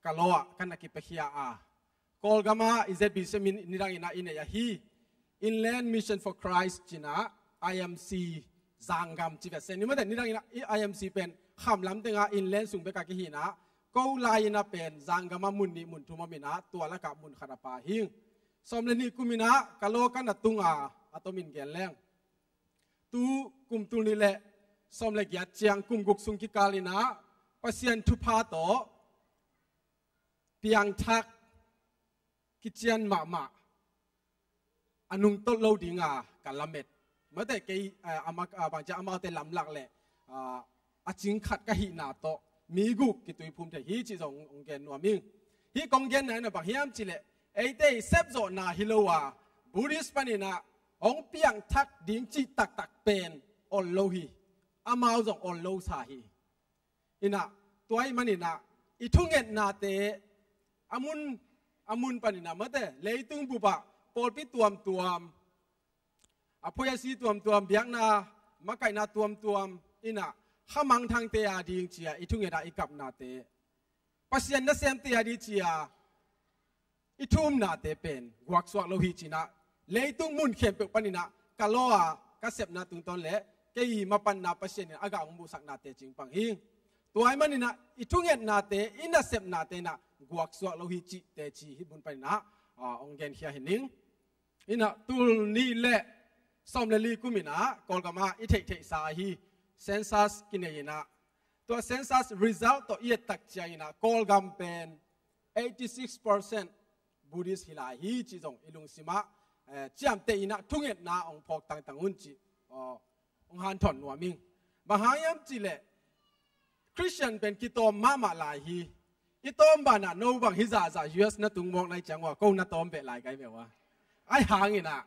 ka law ah ka na kipiakhia a, Kawlgama i Z B C min nidang inah i nei ahi. Inland Mission for Christ cinah I M C Zanggam ci vet se ni mate nidang inah i I M C pen khamlam tengah inland sung beka kihi inah ko lai inah pen Zanggama mun nih mun thum om inah tua lakah mun khat a pa hing. Sawm le nih kum inah ka law ka na tung a, a tomin gen leng. Tu kum tul nih le sawm le giat ciang kum guk sung kikal inah Pasian thupha tawh piangthak kician mahmah a nungtolh lo dinga ka lamet. Mate kei, eh, ama, ah, bangcia amaute lamlak le, ah, a cing khat ka hihna tawh mi guk kituiphum thei hi cih zong hong gen nuam ing. Hih kong genna inah bang hiam cihleh eite i sepzawhna hi lo a Buddhist paninah hong piangthak ding cih taktak pen ol lo hi. Amau zong ol lo sa hi. Inah tua ahih maninah i thungetnate a mun, a mun paninah mate leitung bupah pawlpi tuamtuam, a phoih a si tuamtuam, biakna makaihna tuamtuam inah khamangthangte a ding cia i thungetah i kapnate, Pasian nasemte a ding cia i thumnate pen guaksuak lo hi cinah leitung mun khempeuh paninah ka law a ka sepna tungtawn le kei mapanna Pasian in a gah hong muhsaknate cingpang hi. Tua ahih maninah i thungetnate, i nasepnate inah guaksuak lo hi cih teci hih mun paninah, ah, hong genkhia hi ning. Inah tul nih le Sawm le li kum in ah Kawlgam ah i theihtheihsa ahi census kinei in ah, tua census result tawh i et tak ciangin ah Kawlgam pen eighty six percent Buddhist hi lai hi cih zong i lungsim ah, eh, ciamteh in ah thungetna hong phawk tangtang un cih, aw, hong hanthawn nuam ing. Bang hang hiam cih leh Christian pen kitawm mahmah lai hi. I tawm banah no bang hi zahzah U S na tung mawk nai ciang ua, ko na tawm beh lai kai beh ua. Ahi hangin ah,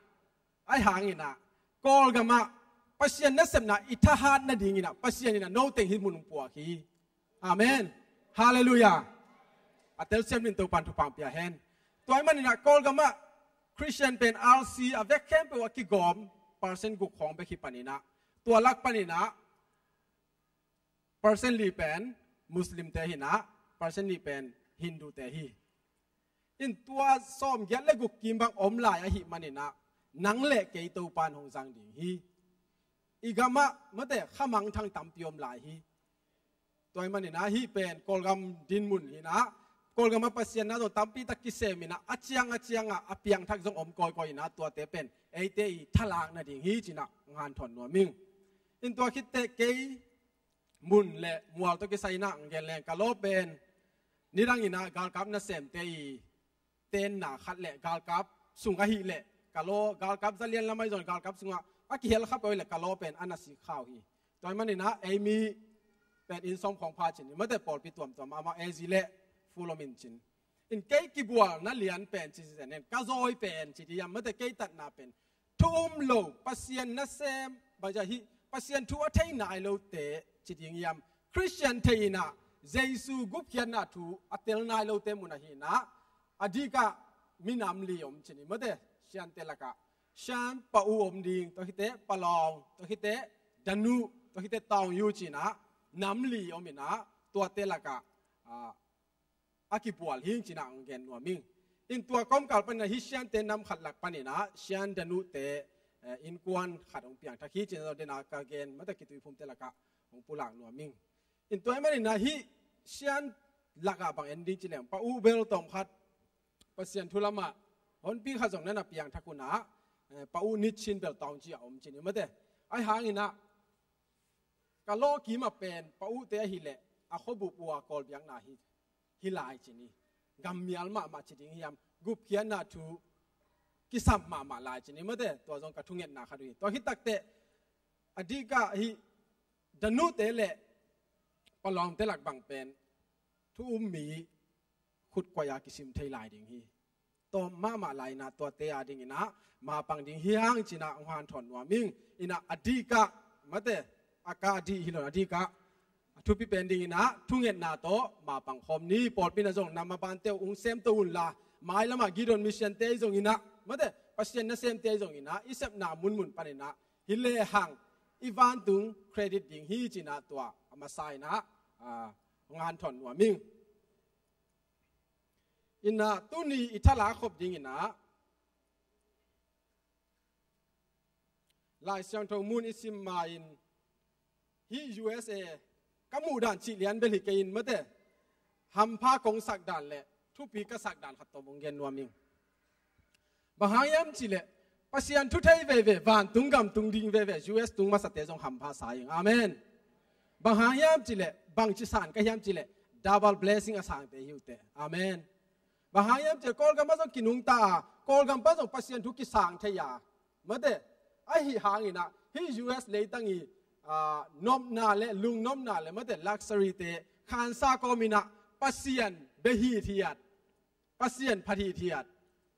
ahi hangin ah Kawlgam ah Pasian nasepna i thahat nadingin ah Pasian in ah no teng hih mun hong puak hi. Amen. Halleluiah. A telsiam in Topan thupha pia hen. Tua ahih manin ah Kawlgam ah Christian pen R C a vek khempeuh a kigawm percent guk khawng bek hi panin ah, tua lak panin ah percent li pen Muslimte hi in ah, percent nih pen Hindute hi. In tua sawmgiat le guk kim bang om lai ahih manin ah nang le kei Topan hong zang ding hi. I gam ah mate khamangthang tampi om lai hi. Tua ahih manin ah hih pen Kawlgam dinmun hi in ah, Kawlgam ah Pasian na zong tampi tak kisem in ah, a ciang a ciang ah a piangthak zong om kawikawi in ah, tuate pen eite i thalak nading hi ci in ah hong hanthawn nuam ing. In tua khit teh kei mun le mual tawh kisai in ah hong gen leng, ka law pen nidang in ah galkap nasemte i tenna khat le galkap sung ahih leh ka law, galkap zalian lam ahi zong galkap sungah a kihel kha peuh leh ka law pen a na sik kha uh hi. Tua ahih manin ah ei mi pen inn sawm khawng pha cin, mate pawlpi tuamtuam amah A Z le Full Om in cin. In kei kibualna lian pen ci zen hen, ka zawi pen ci ding hiam, mate kei tatna pen thu um lo, Pasian nasem, bang ci a hih, Pasian thu a thei nai lote ci ding hiam, Christian thei in ah Jesu gupkhiatna thu a tel nai lote mun ahi in ah, a dikah minam li om ci ni, mate Shan te lakah Shan, Pau om ding, tua khit teh Palawng, tua khit teh Danu, tua khit teh Taung Yu ci in ah nam li om in ah, tuate lakah, ah, a kibual hi ing ci in ah hong gen nuam ing. In tua kawmkal panin ah hih Shan te nam khat lak panin ah Shan Danu te, eh, innkuan khat hong piangthak hi ci in ah, tua den ah ka gen, mate kituiphumte lakah hong pulak nuam ing. In tua ahih manin ah hih Shan lakah bang en ding ci leng, Pau bel tawm khat Pasian thu lamah honpi khat zong na na piangthak un ah, eh, Pau Nit Chin bel Taung Ci a om ci ni, mate. Ahi hangin ah ka law kim ah pen Pau te ahih leh a khuabup uh a Kawl biakna hi, hi lai ci ni. Gammial mahmah ci ding hiam, gupkhiatna thu kisam mahmah lai ci ni, mate. Tua zong ka thungetna khat uh hi. Tua khit tak teh a dikah hih Danu te le Palawng te lak bang pen thu um mi khut kuai a kisim thei lai ding hi. Tawm mahmah lai in ah tuate a ding in ah mapang ding hi hang ci in ah hong hanthawn nuam ing. In ah a dikah, mate, a ka a dih hi lo in, a dikah a thupi pen ding in ah thungetna tawh mapang khawm ni. Pawlpi in ah zong nam a bante uh hong semto un la, mailam ah Gideon Mission te ahi zong in ah, mate, Pasian nasemte ahi zong in ah i sepna munmun panin ah hih lehang i vantung credit ding hi ci in ah tua a masa in ah, ah, hong hanthawn nuam ing. In ah tuni i thalak khop ding in ah Lai Siangtho mun i sim ma-in hih U S A ka muh dan cih lian bel hi kei in, mate, hampha kong sak dan le thupi ka sak dan khat tawh hong gen nuam ing. Bang hang hiam cih leh Pasian thu thei veve, vantung gam tung ding veve U S tung masate zong hampha sa ing. Amen. Bang hang hiam cih leh, bang ci san ka hiam cih leh, double blessing a sangte hi uh teh. Amen. Bang hang hiam cih leh Kawlgam ah zong kinungta a, Kawlgam pan zong Pasian thu kisang thei a, mate, ahi hangin ah hih U S leitang i, ah, nopna le lungnopna le, mate, luxury te khansa kawmin ah Pasian bia hithiat, Pasian phat hithiat,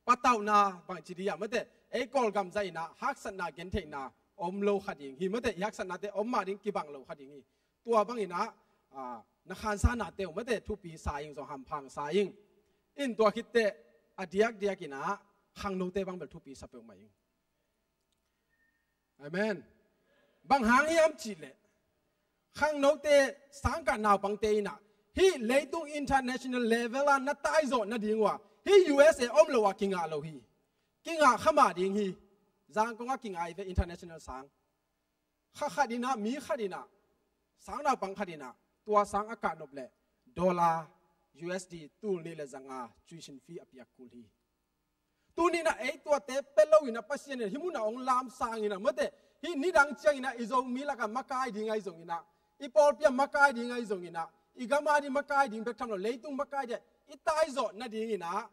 patauhna bang ci ding a, mate, ei Kawlgam zah in ah haksatna gentheihna om lo kha ding hi, mate, i haksatnate om mah ding, kibang lo kha ding hi. Tua bangin ah, ah, na khansanate uh, mate, thupi sa ing, zong hampha sa ing. In tua khit teh a diakdiak in ah khangnote bang bel thupi sa peuhmah ing. Amen. Bang hang hiam cih leh khangnote, sangkah naupangte in ah hih leitung international level ah na taizawh nading uh a, hih U S A om lo a kingah lo hi. Kingah kha mah ding hi. Zangkong ah kingah hi ve, international sang. Kha khat in ah, mi khat in ah, sang naupang khat in ah tua sang a kah nop leh dollar, U S D tul nih le zanga tuition fee a piak kul hi. Tuni-in ah ei tuate pia lo-in ah Pasian in ah hih mun ah hong lamsang-in ah, mate, hih nidang ciangin ah i Zomi lakah makai ding ahi zongin ah, i pawlpi ah makai ding ahi zongin ah, i gam ading makai ding bek tham lo, leitung makai ding ah i taizawh nadingin ah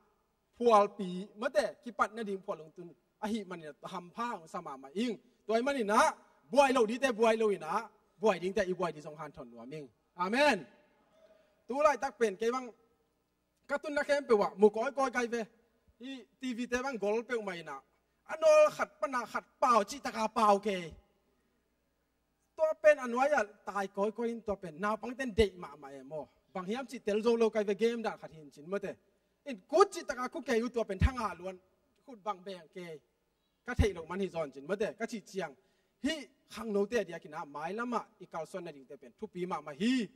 phualpi, mate, kipat nading phual hong tun ahih manin ah hampha hong sa mahmah ing. Tua ahih manin ah buai lo dingte buai lo-in ah, buai dingte i buai ding zong hanthawn nuam ing. Amen. Tu laitak pen kei bang ka tunna khempeuh ah mu kawikawi kai ve. Hih TV te bang gol peuhmah in ah, a nawl khat pan a khat pau cih taka pau kei. Tua pen a nuai-ah tai kawikawi in, tua pen naupangte'n deih mahmah e maw. Bang hiam cih tel zo lo kai ve, game dan khat hi in cin, mate. In kut cih taka khu kei uh, tua pen thanga luan, khut bang beng kei. Ka theih loh man hi zaw in cin, mate, ka cih ciang, hih khangnote a diakin ah mailam ah i kalsuan nadingte pen thupi mahmah hi.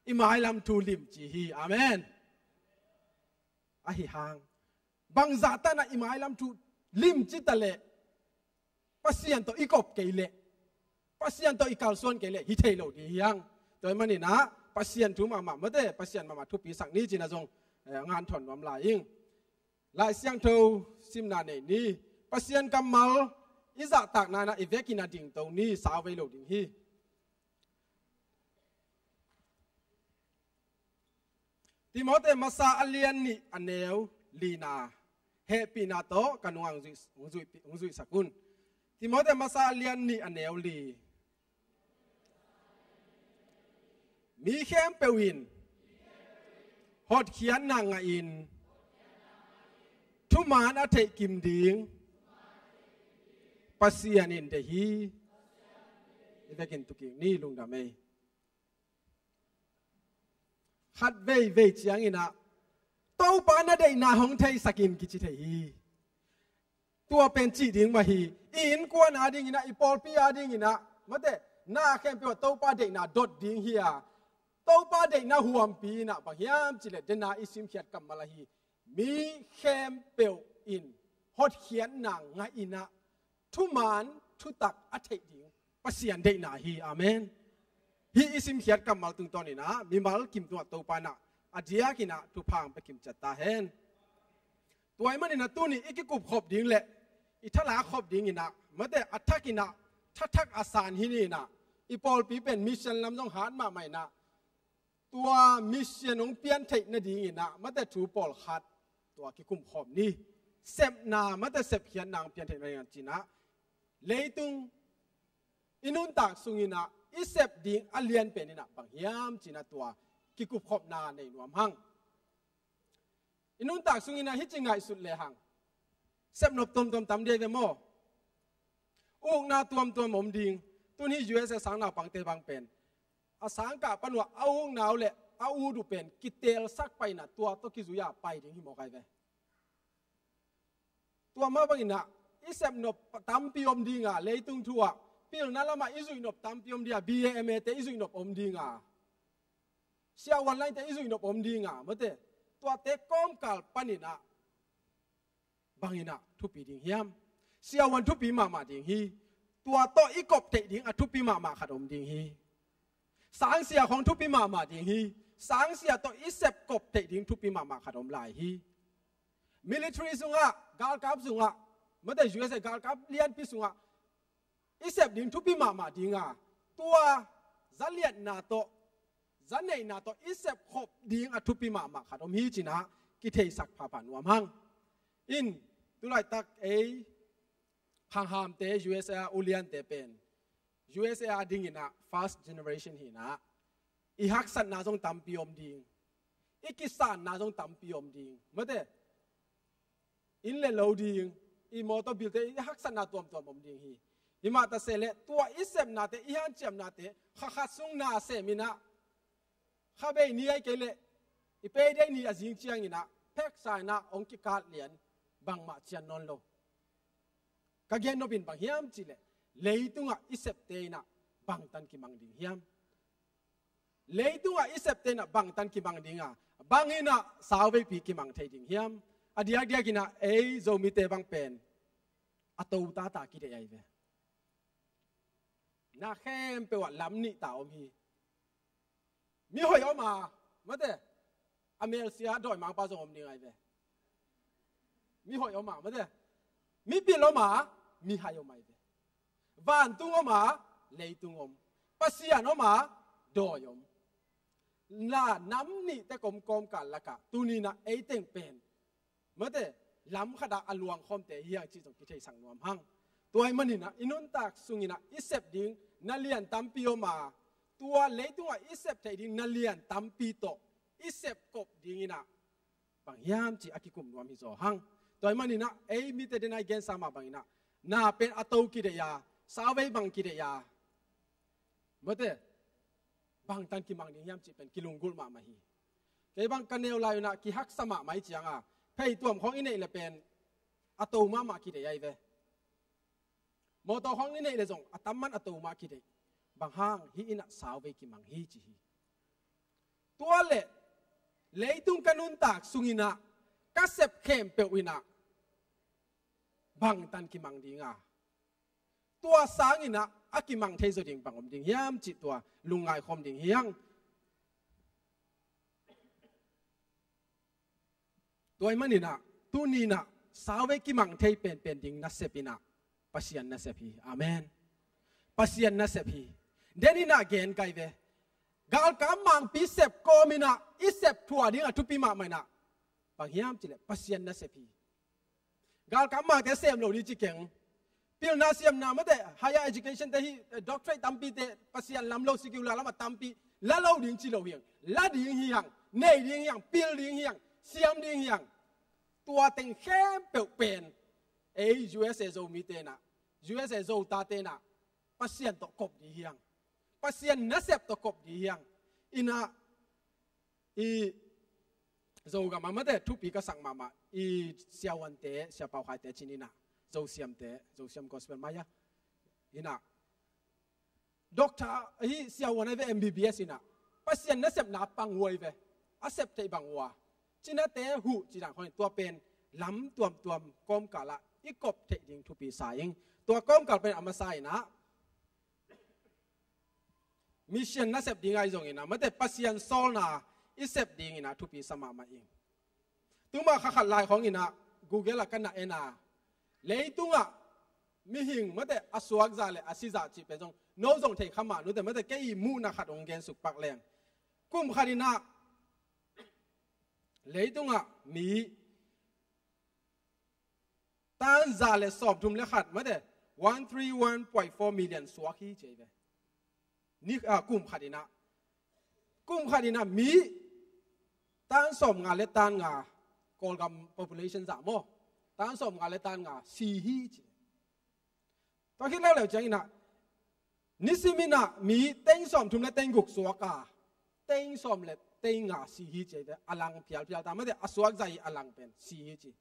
I mailam thu limci hi. Amen. Ahi hang, bangzah tan ah i mailam thu limci ta leh, Pasian tawh i kop kei leh, Pasian tawh i kalsuan kei leh, hi thei lo ding hi hang. Tua ahih manin ah Pasian thu mahmah, mate, Pasian mahmah thupisak ni cih na zong, eh, hanthawn nuam lai ing. Lai Siangtho simna nei ni. Pasian kammal i zahtakna-in ah i vekin a dingto ni, sauvei lo ding hi. Timote masa a lian nih a neu lina, hehpihna tawh ka nungah hong zuih, hong zuih, hong zuihsak un. Timote masa a lian nih a neu li. Mi khempeuh in hotkhiatna ngahin thuman a theih kim ding Pasian in deih hi. I vekin tu kik ni, lungdam ei. Khat veivei ciangin ah, Topa na deihna hong theisak in, kici thei hi. Tua pen cih ding mah hi. I innkuan adingin ah, i pawlpi adingin ah, mate, na khempeuh ah Topa deihna dot ding hi a, Topa deihna huampi-in ah, bang hiam cih leh, dena i simkhiat kammal ahi, mi khempeuh in hotkhiatna ngahin ah thuman thutak a theih ding Pasian deihna hi. Amen. Hih i simkhiat kammal tungtawnin ah mimal kim tungah Topa in ah a diakin ah thupha hong pia kim ciat ta hen. Tua ahih manin ah tuni i kikupkhop ding leh i thalak khop dingin ah, mate, a thakin ah thathak a san hi ni-in ah, i pawlpi pen mission lam zong hat mahmah in ah, tua mission hong piantheih nadingin ah, mate, thu pawlkhat tua kikumkhawm ni. Sepna, mate, sepkhiatna hong piantheih nadingin ah, ci-in ah, leitung i nuntak sungin ah i sep ding a lian pen in ah bang hiam cih na, tua kikupkhopna nei nuam hang. I nuntak sungin ah hih ci ngaihsut lehang, sepnop tuamtuam tam ding hi ve maw. Ukna tuamtuam om ding. Tun hih U S A sang naupangte bang pen, a sangkah pan uh ah a ukna uh leh a ut uh pen kiteelsak pai-in ah, tua tawh kizui-a pai ding hi mawk ai ve. Tua mah bangin ah i sepnop tampi om ding a, leitung thu ah pilna lamah i zuihnop tampi om ding a, B A M A te i zuihnop om ding a, siavuan line te i zuihnop om ding a, mate, tuate kawmkal panin ah bangin ah thupi ding hiam? Siavuan thupi mahmah ding hi. Tua tawh i kop theih ding a thupi mahmah khat om ding hi. Sangsia khawng thupi mahmah ding hi. Sangsia tawh i sep kop theih ding thupi mahmah khat om lai hi. Military sungah, galkap sungah, mate, U S A galkap lianpi sungah i sep ding thupi mahmah ding a, tua zaliatna tawh, zaneihna tawh i sepkhop ding a thupi mahmah khat om hi, ci-in ah kitheisak phapha nuam hang. In, tulaitak ei khanghamte, U S A uliante pen, U S A adingin ah first generation hi-in ah, i haksatna zong tampi om ding, i kisanna zong tampi om ding, mate, inn le lo ding, i mawtaw bilte, i haksatna tuamtuam om ding hi. Himah ta se leh, tua i sepnate, i hanciamnate, kha khat sung na sem-in ah, kha bei ni ahih kei leh i payday ni a zing ciangin ah pheksa-in ah hong kikal lian bangmah cian nawn lo. Ka gennop in bang hiam cih leh, leitungah i septe in ah bangtan kimang ding hiam? Leitungah i septe in ah bangtan kimang ding a, bangin ah sauveipi kimang thei ding hiam? A diakdiakin ah ei Zomite bang pen a to tata kideih ahi ve. Na khempeuh ah lam nih ta om hi. Mi hoih om a, mate, a melsia dawimangpa zong om ding ahi ve. Mihoih om a, mate, mipil om a, mihai om a hi ve. Vantung om a, leitung om. Pasian om a, dawi om. La nam nihte komkawm kal lakah tuninah ei teng pen, mate, lam khatah a luangkhawmte hi hang cih zong kitheisak nuam hang. Tua ahih maninah i nuntak sunginah i sep ding na lian tampi om a, tua leitungah i sep theih ding na lian tampi tawh i sep kop dinginah bang hiam cih a kikum nuam hi zaw hang. Tua ahih maninah ei mite denah i gensa mah banginah na pen a to kideih a, sauvei bang kideih a, mate, bangtan kimang ding hiam cih pen kilunggulh mahmah hi. Kei bang ka neu lai unah kihaksa mahmah hi cianga, phei tuam khawng i neih le pen a to mahmah kideih ahi ve. Mawtaw khawng i neih le zong a tamman a to mah kideih. Bang hang, hih innah sauvei kimang hi ci hi. Tua le leitung ka nuntak sunginah ka sep khempeuh innah bangtan kimang dinga, tua sanginah a kimang thei zaw ding bang om ding hiam cih tua lungngai khawm ding hi hang. Tua ahih maninah tuninah sauvei kimang thei penpen ding nasep innah Pasian nasep hi. Amen. Pasian nasep hi. Deninah gen kai ve. Galkap mangpi sep kawminah i sep thuah dingah thupi mahmah innah bang hiam cileh Pasian nasep hi. Galkap mangte sem lo ding ci keng. Pilna siamna, mate, higher education te hi, eh, doctorate tampite Pasian lam lo, secular lamah tampi la lo ding ci lo hiang. La ding hi hang, nei ding hi hang, pil ding hi hang, siam ding hi hang. Tua teng khempeuh pen ei U S A Zomite nah, U S A Zo tate nah Pasian tawh kop ding hi hang. Pasian nasep tawh kop ding hi hang. Innah i Zogam a, mate, thupi ka sak mahmah i siavuante, siapau khaite cin innah, Zosiamte, Zosiam Gospel mai a, innah doctor hi, siavuan ahi ve, M B B S innah Pasian nasepna pang uh ahi ve. A sep theih bang uh a, cinate huh ci dan khawng in tua pen lam tuamtuam kawmkalah i kop theih ding thupi sa ing. Tua kawmkal pen a masa innah mission nasep ding ahi zongin ah, mate, Pasian sawlna i sep dingin ah thupi sa mahmah ing. Tuma kha khat lai khawngin ah Google ah ka na en a, leitungah mihing, mate, a suakzah le a sizah cih pen zong no zong thei kha mah nute, mate, kei i muhna khat hong gensuk pak leng. Kum khatin ah leitungah mi tan za le sawmthum le khat, mate, one three one point four million suak hi ci hi ve. Ni, ah, kum khatin ah, kum khatin ah mi tan sawmnga le tan nga, Kawlgam population zah maw, tan sawmnga le tan nga si hi ci. Tua khit leuleu ciangin ah nisimin ah mi teng sawmthum le teng guk suak a, teng sawm le teng nga si hi ci hi ve. A lang phialphial ta, mate, a suakzah i a lang pen si hi ci.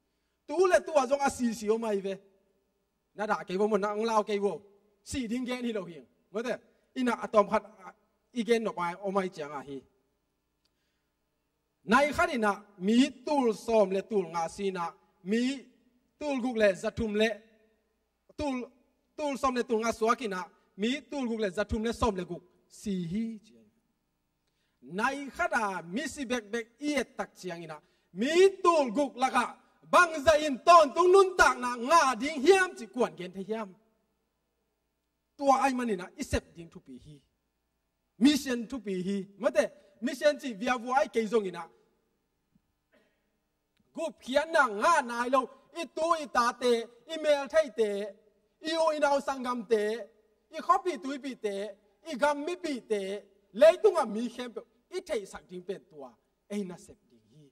Tu le tu ah zong a sisi om ahi ve. Na dah kei vo maw, na hong lau kei vo. Si ding gen hi lo hi, mate. Innah a tawm khat, ah, i gen nop a om ahi ciang ahi. Nai khatin ah mi tul sawm le tul nga si in ah, mi tul guk le zathum le tul, tul sawm le tul nga suakin ah mi tul guk le zathum le sawm le guk si hi ci. Nai khat a misi bekbek i et tak ciangin ah mi tul guk lakah bangzah in tawntung nuntakna ngah ding hiam cih kuan gen thei hiam? Tua ahih manin ah i sep ding thupi hi. Mission thupi hi, mate. Mission cih viavua ahi kei zongin ah gupkhiatna ngah nai lo, i tu i tate, i meltheite, i u i nau sanggamte, i khuapi tuipite, i gam mipite, leitungah mi khempeuh i theihsak ding pen tua ei nasep ding hi.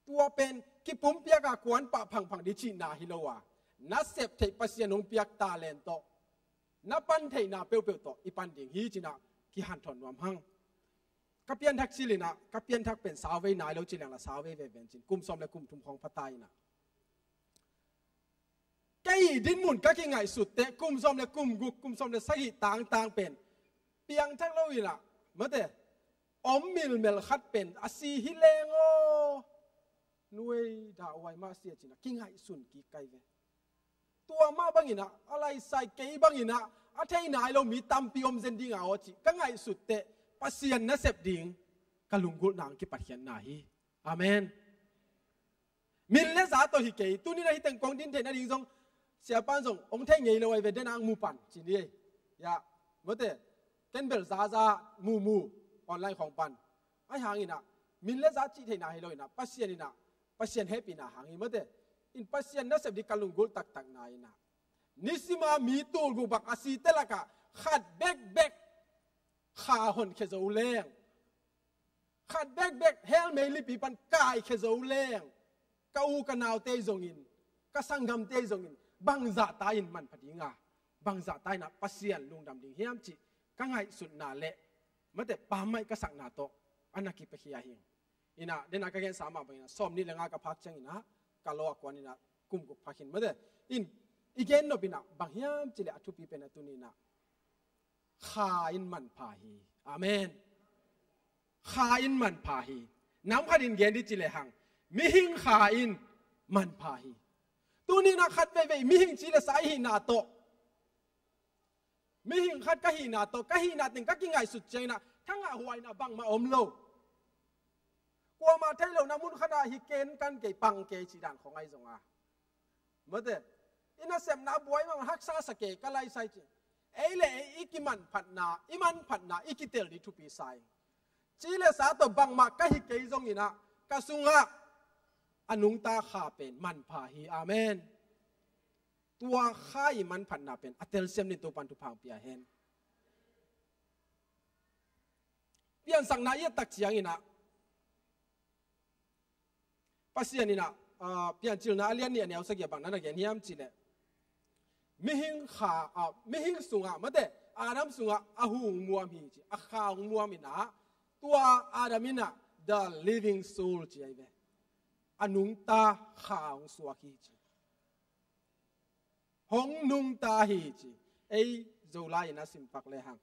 Tua pen kipumpiak a kuan pah phangphang ding cihna hi lo a, na sep theih Pasian hong piak talent tawh na pan theihna peuhpeuh tawh i pan ding hi ci-in ah kihanthawn nuam hang. Ka pianthak cil in ah, ka pianthak pen sauvei nai lo ci leng la sauvei veve in cin, kum sawm le kum thum khawng pha ta in ah. Kei i dinmun ka kingaihsut teh kum sawm le kum guk, kum sawm le sagih tangtang pen piangthak lo in ah, mate, om milmel khat pen a si hi leng aw, nuai dah uai mah si a ci-in ah kingaihsun kik kai ve. Tua mah bangin ah, a laisai kei bangin ah, a thei nai lo mi tampi om zen ding a aw cih ka ngaihsut teh Pasian nasep ding ka lunggulhna hong kipatkhiatna hi. Amen. Min le za tawh hi kei. Tuni-in ah hih teng kong din theih nading zong, siapa in zong hong thei ngei lo ahi ve, den a hong mu pan ci ni ei. Ya, mawte, ken bel za za mu mu, online khawng pan. Ahi hangin ah, min le za cih theihna hi lo-in ah, Pasian in ah, Pasian hehpihna hang hi, mawte. In Pasian nasep ding ka lunggulh taktakna in ah, nisima mi tul guk bang a site lakah khat bekbek kha honkhia zo leng, khat bekbek hell mei lipi pan kaikhia zo leng, ka u ka naute zongin, ka sanggamte zongin, bangzahta in manpha ding a, bangzahta in ah Pasian lungdam ding hiam cih ka ngaihsutna le, mawte, pammaih ka sakna tawh a na kipiakhia hi. In ah, den a ka gensa mah bangin ah, sawmnih le nga ka phak ciangin ah, ka law a kuan in ah, kum guk phak hi, mawte. In, i gen nop in ah, bang hiam cih leh a thupi pen ah tuni-in ah, kha in manpha hi. Amen. Kha in manpha hi. Nam khat in gen ding ci lehang, mihing kha in manpha hi. Tuni-in ah khat veivei mihing ci le sa i hihna tawh, mihing khat ka hihna tawh, ka hihna teng ka kingaihsut ciangin ah, thangah huaina bangmah om lo. Kuamah thei lo, na mun khatah hi ken kan kei pang kei cih dan khawng ahi zong a, mawte, i nasepna buai mah haksa sa kei, ka laisai ci. Ei le ei i kimanphatna, i manphatna i kitel ding thupi sa hi. Ci le sa tawh bangmah ka hi kei zongin ah, ka sungah a nungta kha pen manpha hi. Amen. Tua kha i manphatna pen a telsiam ding Topa'n thupha hong pia hen. Piansakna i et tak ciangin ah, Pasian in ah, ah, Piancilna a lian nih a neu sagih ah bang na na gen hiam cih leh, mihing kha, ah, mihing sungah, mawte, Adam sungah a hu hong muam hi ci, a kha hong muam in ah, tua Adam in ah the living soul ci ahi ve. A nungta kha hong suak hi ci. Hong nungta hi ci. Ei Zolai in a simpak lehang,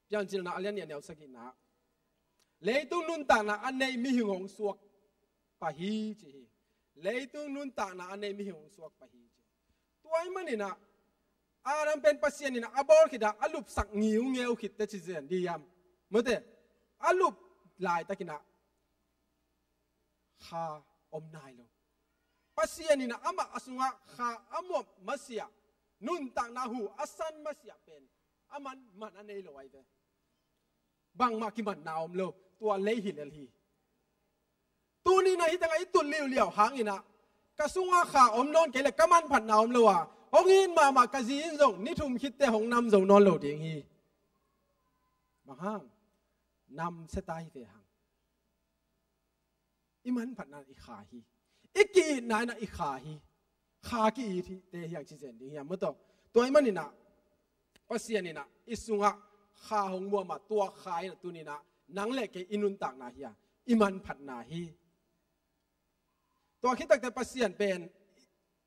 Piancilna a lian nih a neu sagihna, leitung nuntakna a nei mihing hong suak pah hi ci hi. Leitung nuntakna a nei mihing hong suak pah hi ci. Tua ahih manin ah, Adam pen Pasian in ah a bawl khit ah, a lupsak ngiungeu khit teh ci zen ding hiam? Mawte, a lup laitakin ah kha om nai lo. Pasian in ah amah a sungah kha a muam masiah, nuntakna hu a san masiah pen, aman man a nei lo ahi ve. Bangmah kimanna om lo, tua lei hi lel hi. Tuni-in ah hih tengah i tut liuliau hangin ah, ka sungah kha om nawn kei leh ka manphatna om lo a, hong it mahmah ka zi in zong ni thum khit teh hong nam zo nawn lo ding hi. Bang hang? Nam se ta hi ve hang. I manphatna in i kha hi. I ki-itna in ah i kha hi. Kha ki-it hi te hiang ci zen ding hiam, mawte. Tua ahih manin ah, Pasian in ah i sungah kha hong muam a, tua kha in ah tuni-in ah nang le kei i nuntakna hi a, i manphatna hi. Tua khit takteh Pasian pen,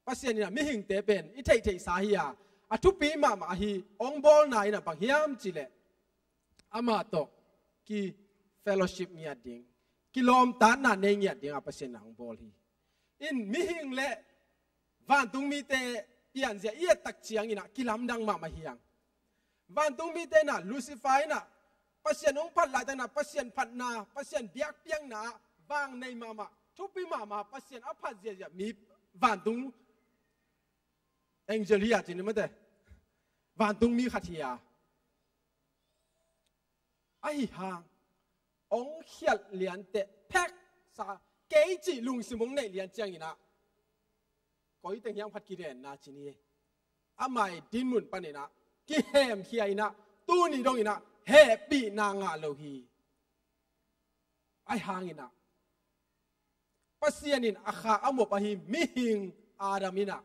Pasian in ah mihingte pen i theihtheihsa hi a, a thupi mahmah ahi, hong bawlna in ah bang hiam cih leh, amah tawh ki fellowship ngiat ding, kilawmtatna nei ngiat ding a Pasian in ah hong bawl hi. In mihing le vantungmite pianzia i et tak ciangin ah kilamdang mahmah hi hang. Vantungmite in ah, Lucifer in ah, Pasian hong phat laitakin ah, Pasian phatna, Pasian biakpiakna ah vang nei mahmah, thupi mahmah, Pasian a phat ziahziah mi, vantung angel hi a ci ni, mawte. Vantungmi khat hi a. Ahi hang, hong khialh lianteh phek sa, kei cih lungsim hong neih lian ciangin ah, koi teng hiam khat kirenna ci ni. Amah i dinmun panin ah kihemkhia in ah, tuni dongin ah hehpihna ngah lo hi. Ahi hangin ah, Pasian in a kha a muap ahi mihing Adam in ah,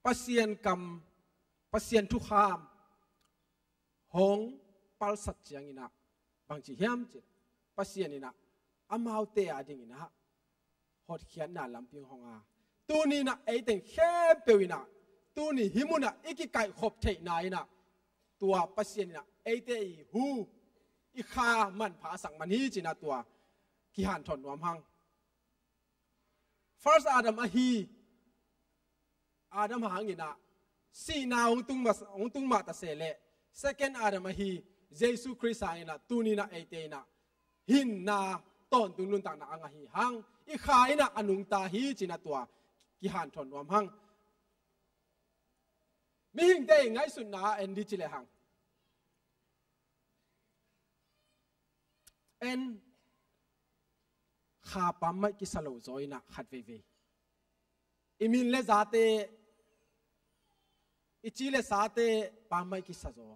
Pasian kam, Pasian thukham hong palsat ciangin ah, bangci hiam cih leh, Pasian in ah amaute a dingin ah hotkhiatna lampi hong a, tuni in ah ei teng khempeuh in ah, tuni hih mun ah i kikaihkhop theihna in ah, tua Pasian in ah eite i hu, i kha manpha a sak man hi ci-in ah tua kihanthawn nuam hang. First Adam ahi Adam hangin ah sihna hong tung mah, hong tung mah ta se leh, second Adam ahi Jesu Khrist hangin ah tuni in ah eite in ah hinna tawntung nuntakna a ngah hi hang. I kha in ah a nungta hi ci-in ah tua kihanthawn nuam hang. Mihingte i ngaihsutna ah en dih ci le hang. En, kha pammaih kisa lo zaw in ah khat veivei. I min le zate, i ci le sate pammaih kisa zaw.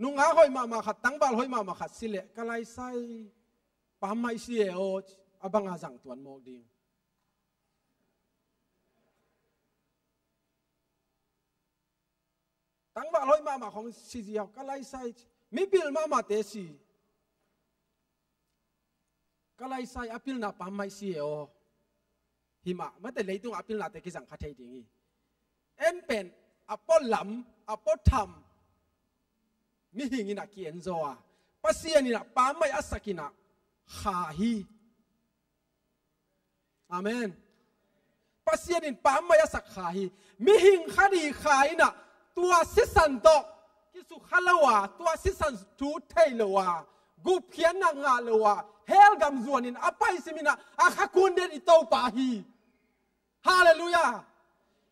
Nungak hoih mahmah khat, tangval hoih mahmah khat si leh, ka laisai pammaih si e aw, a banga zang tuan mawk ding. Tangval hoih mahmah khong si ziau, ka laisai, mipil mahmahte si, ka laisai a pilna pammaih si e aw. Hi mah, mate, leitungah a pilnate kizang kha thei ding hi. En pen, a pua lam, a pua tham, mihing in ah ki-en zaw a, Pasian in ah pammaih a sak in ah kha hi. Amen. Pasian in pammaih a sak kha hi. Mihing khat i kha in ah tua sisan tawh kisukha lo a, tua sisan thu thei lo a, gupkhiatna ngah lo a, hell gam zuan in a pai sim in ah a kha kun den i Topa hi. Halleluiah.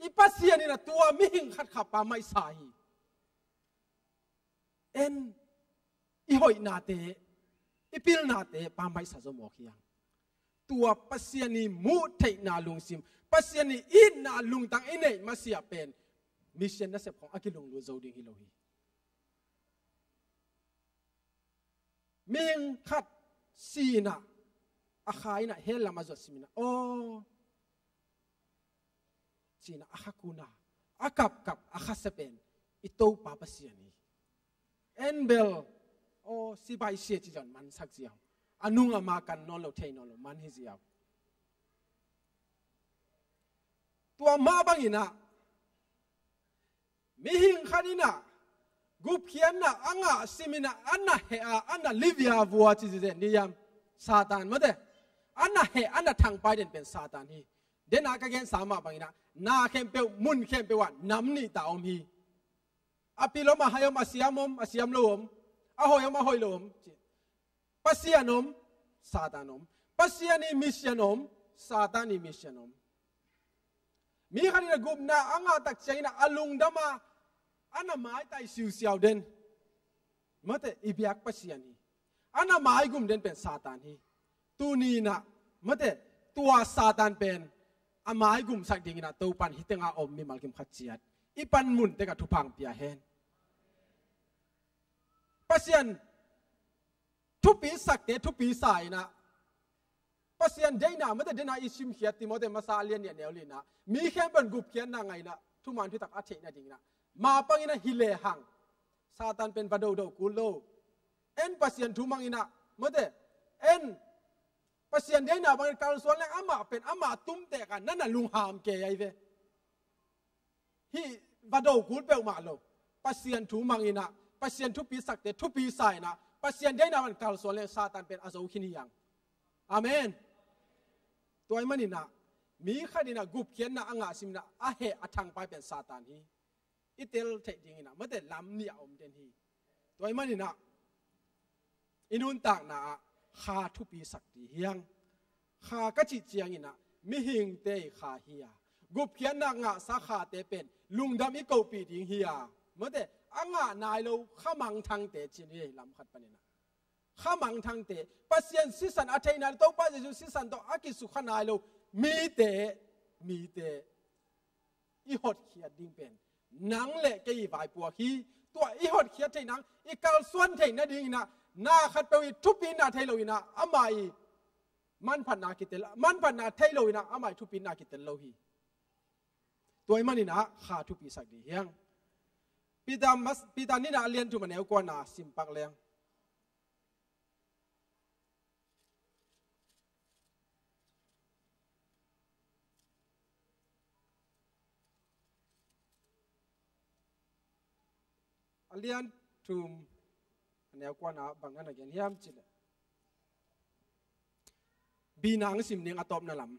I Pasian in ah tua mihing khat kha pammaih sa hi. En, i hoihnate, i pilnate pammaih sa zaw mawk hi hang. Tua Pasian i muh theihna lungsim, Pasian i itna lungtang i neih masiah pen mission nasep khong a kilunglut zo ding hi lo hi. Mihing khat si in ah, a kha in ah hell lam a zuat sim in ah, aw, ci-in ah a kha kun a, a kapkap a khasia pen i Topa Pasian hi. En bel, aw, sibai sia ci zong mansak ziau. A nung a ma kan nawn lo, thei nawn lo, man hi ziau. Tua mah bang in ah, mihing khat in ah gupkhiatna a ngah sim in ah, a na heh a, a na livia vua ci zen ni hiam? Satan, mate. A na heh, a na thangpai den pen Satan hi. Den a ka gensa mah bang in ah, na khempeuh, mun khempeuh ah nam nih ta om hi. A pil om, a hai om, a siam om, a siam lo om, a hoih om, a hoih lo om. Pasian om, Satan om. Pasian i mission om, Satan i mission om. Mi khat in ah gupna a ngah tak ciangin ah a lungdam a, a na maitai siusiau den, mate, i biak Pasian hi. A na maigum den pen Satan hi. Tuni in ah, mate, tua Satan pen a maigumsak ding in ah Topan hih tengah a om mimal kim khat ciat i panmun tek ah thupha pia hen. Pasian thupi sakte thupi sa in ah, Pasian deihna, mate, deihna i simkhiat Timoti masa a lian nih a neu li in ah, mi khempeuh in gupkhiatna ngah in ah, thuman thutak a theih nading in ah, ma pang in ah hi le hang, Satan pen va dodo kul lo. En, Pasian thu mang in ah, mate, en, Pasian deihna bangin kalsuan leng amah pen amah tumtek a na na lungham kei ahi ve. Hih va do kul peuhmah lo. Pasian thu mang in ah, Pasian thupi sakte thupi sa in ah, Pasian deihna bangin kalsuan leng Satan pen a zo khin hi hang. Amen. Tua ahih manin ah, mi khat in ah gupkhiatna a ngah sim in ah, a heh a thangpai pen Satan hi. I tel theih ding in ah, mate, lam nih a om den hi. Tua ahih manin ah, i nuntakna ah kha thupi sak dih hi hang. Kha ka cih ciangin ah, mihingte i kha hi a, gupkhiatna ngahsa khate pen lungdam i kohpih ding hi a, mate, a ngah nai lo kha mangthangte ci ni, lam khat panin ah. Kha mangthangte, Pasian sisan a theih nai lo, Topa Jesuh sisan tawh a kisukha nai lo mite, mite i hotkhiat ding pen nang le kei i vaipuak hi. Tua i hotkhiat theih nang, i kalsuan theih nading in ah, na khatpeuh i thupina thei lo in ah, amah i manphatna kitel, manphatna thei lo in ah, amah i thupina kitel lo hi. Tua ahih manin ah kha thupi sak dih hi hang. Peter mas-, Peter nihna a lian thum a neu kuana sim pak leng. A lian thum a neu kuana bang na na gen hiam cih leh, B-na hong sim ning, a tawpna lam.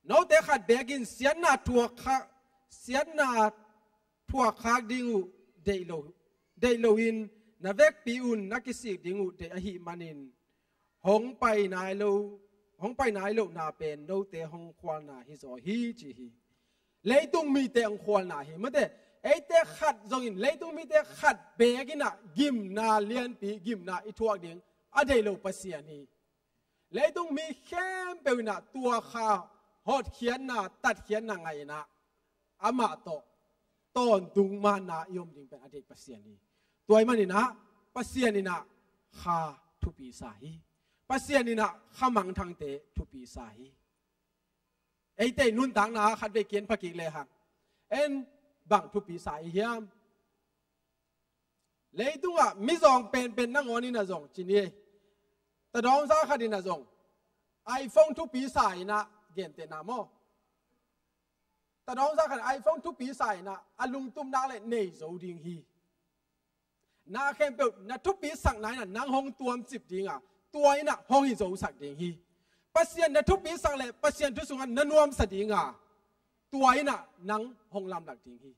Note khat beek in siatna thuak kha, siatna thuak khak ding uh deih lo, deih loin na vekpi un na kisik ding uh deih ahih manin, hong pai nai lo, hong pai nai lohna pen note hong khualna hi zaw hi ci hi. Leitung mite hong khualna hi. Mate, eite khat zongin leitung mite khat beek in ah gimna lianpi, gimna i thuak ding a deih lo Pasian hi. Leitung mi khempeuh in ah tua kha hotkhiatna, tatkhiatna ngah in ah amah tawh tawntung manna i om ding pen a deih Pasian hi. Tua ahih manin ah Pasian in ah kha thupi sa hi. Pasian in ah kha mangthangte thupi sa hi. Eite nuntakna ah khatvei kian phakik lehang, en bang thupi sa i hiam? Leitungah mizawng penpen nangawn in ah zong ci ni ei. Tadawngsa khat in ah zong iPhone thupi sa in ah, gentehna maw? Tadawngsa khat iPhone thupi sa in ah a lungtum nak le nei zo ding hi. Na khempeuh na thupi sakna in ah nang hong tuamcip ding a, tua in ah hong hi zosak ding hi. Pasian na thupi sak le Pasian thu sungah na nuamsa ding a, tua in ah nang hong lamlak ding hi.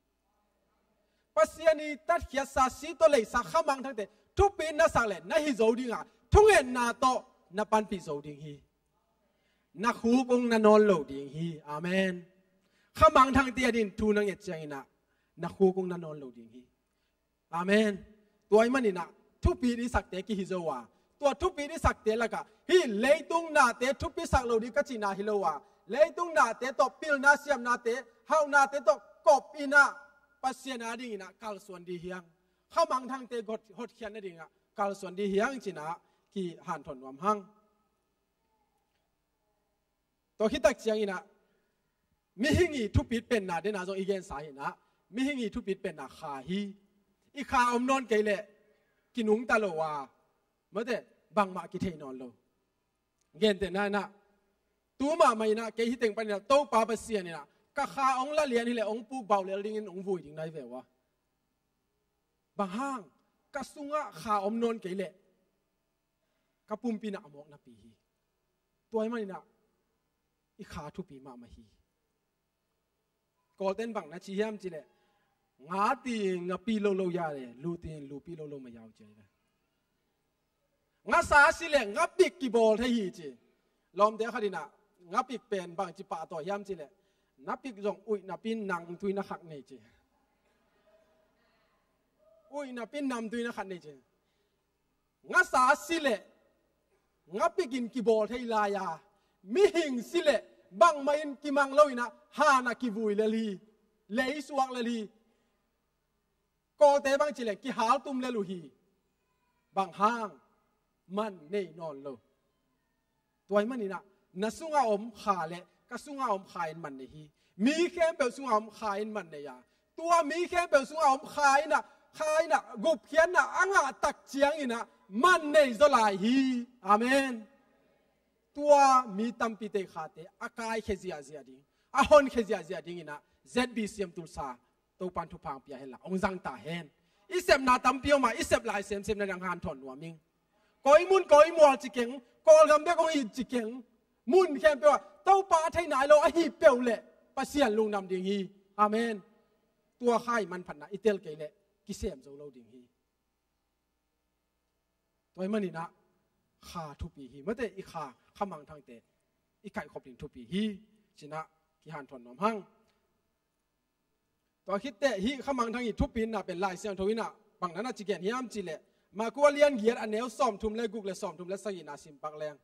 Pasian i tatkhiatsa, si tawh leisa kha mangthangte thupi na sak le na hi zo ding a, thungetna tawh na panpih zo ding hi. Na khuk ung na nawn lo ding hi. Amen. Kha mangthangte adingin thu na nget ciangin ah na khuk ung na nawn lo ding hi. Amen. Tua ahih manin ah thupi i sakte kihi zo a, tua thupi i sakte lakah hih leitung nate thupi sak lo ding ka cihna hi lo a, leitung nate tawh pilna siamnate, hauhnate tawh kop in ah Pasian adingin ah kalsuan ding hi hang. Kha mangthangte hot, hotkhiat nadingin ah kalsuan ding hi hang ci-in ah kihanthawn nuam hang. Tua khit tak ciangin ah mihing i thupit penna, den a zong i gensa hi in ah, mihing i thupit penna kha hi. I kha om nawn kei leh kinungta lo a, mate, bangmah kithei nawn lo. Gentehna in ah, tu mahmah in ah kei hi teng panin ah Topa Pasian in ah ka kha hong la lian hi leh hong puk bau lel dingin hong vui ding na hi ve ua. Bang hang? Ka sungah kha om nawn kei leh ka pumpi in ah a mawk napi hi. Tua ahih manin ah i kha thupi mahmah hi. Kawlten bang na ci hiam cih leh, nga ti ngapi lo lo ya le, lu ti lupi lo lo ma yau ci a hi ve. Ngasa si leh ngapik kibawl thei hi ci. Lawmte khat in ah ngapik pen bangci pahtawi hiam cih leh, napik zong uih napin namtui na khak nei ci. Uih napin namtui na khak nei ci. Ngasa si leh ngapik in kibawl thei lai a, mihing si leh bangmah in kimang lo in ah han ah kivui lel hi, lei suak lel hi. Kawlte bang ci leh kihaltum lel uh hi. Bang hang? Man nei nawn lo. Tua ahih manin ah na sungah om kha le ka sungah om kha in man nei hi. Mi khempeuh sungah om kha in man nei a, tua mi khempeuh sungah om kha in ah, kha in ah gupkhiatna a ngah tak ciangin ah man nei zaw lai hi. Amen. Tua mi tampite khate a kaikhia ziahziah ding, a honkhia ziahziah dingin ah Z B C M Tulsa Topan thupha pia hen la, hong zang ta hen. I sepna tampi om a, i sep lai semsem na dang hanthawn nuam ing. Koi mun koi mual ci keng, Kawlgam bek hong it ci keng. Mun khempeuh ah Topa a thei nai lo ahi peuh leh Pasian lungdam ding hi. Amen. Tua kha i manphatna i tel kei leh kisem zo lo ding hi. Tua ahih manin ah kha thupi hi. Mate, i kha, kha mangthangte i kaihkhop ding thupi hi ci-in ah kihanthawn nuam hang. Tua khit teh hih kha mangthang i thupina pen Lai Siangtho in ah bang na na ci gen hiam cih leh, Marku a lian giat a neu sawmthum le guk le sawmthum le sagihna sim pak leng.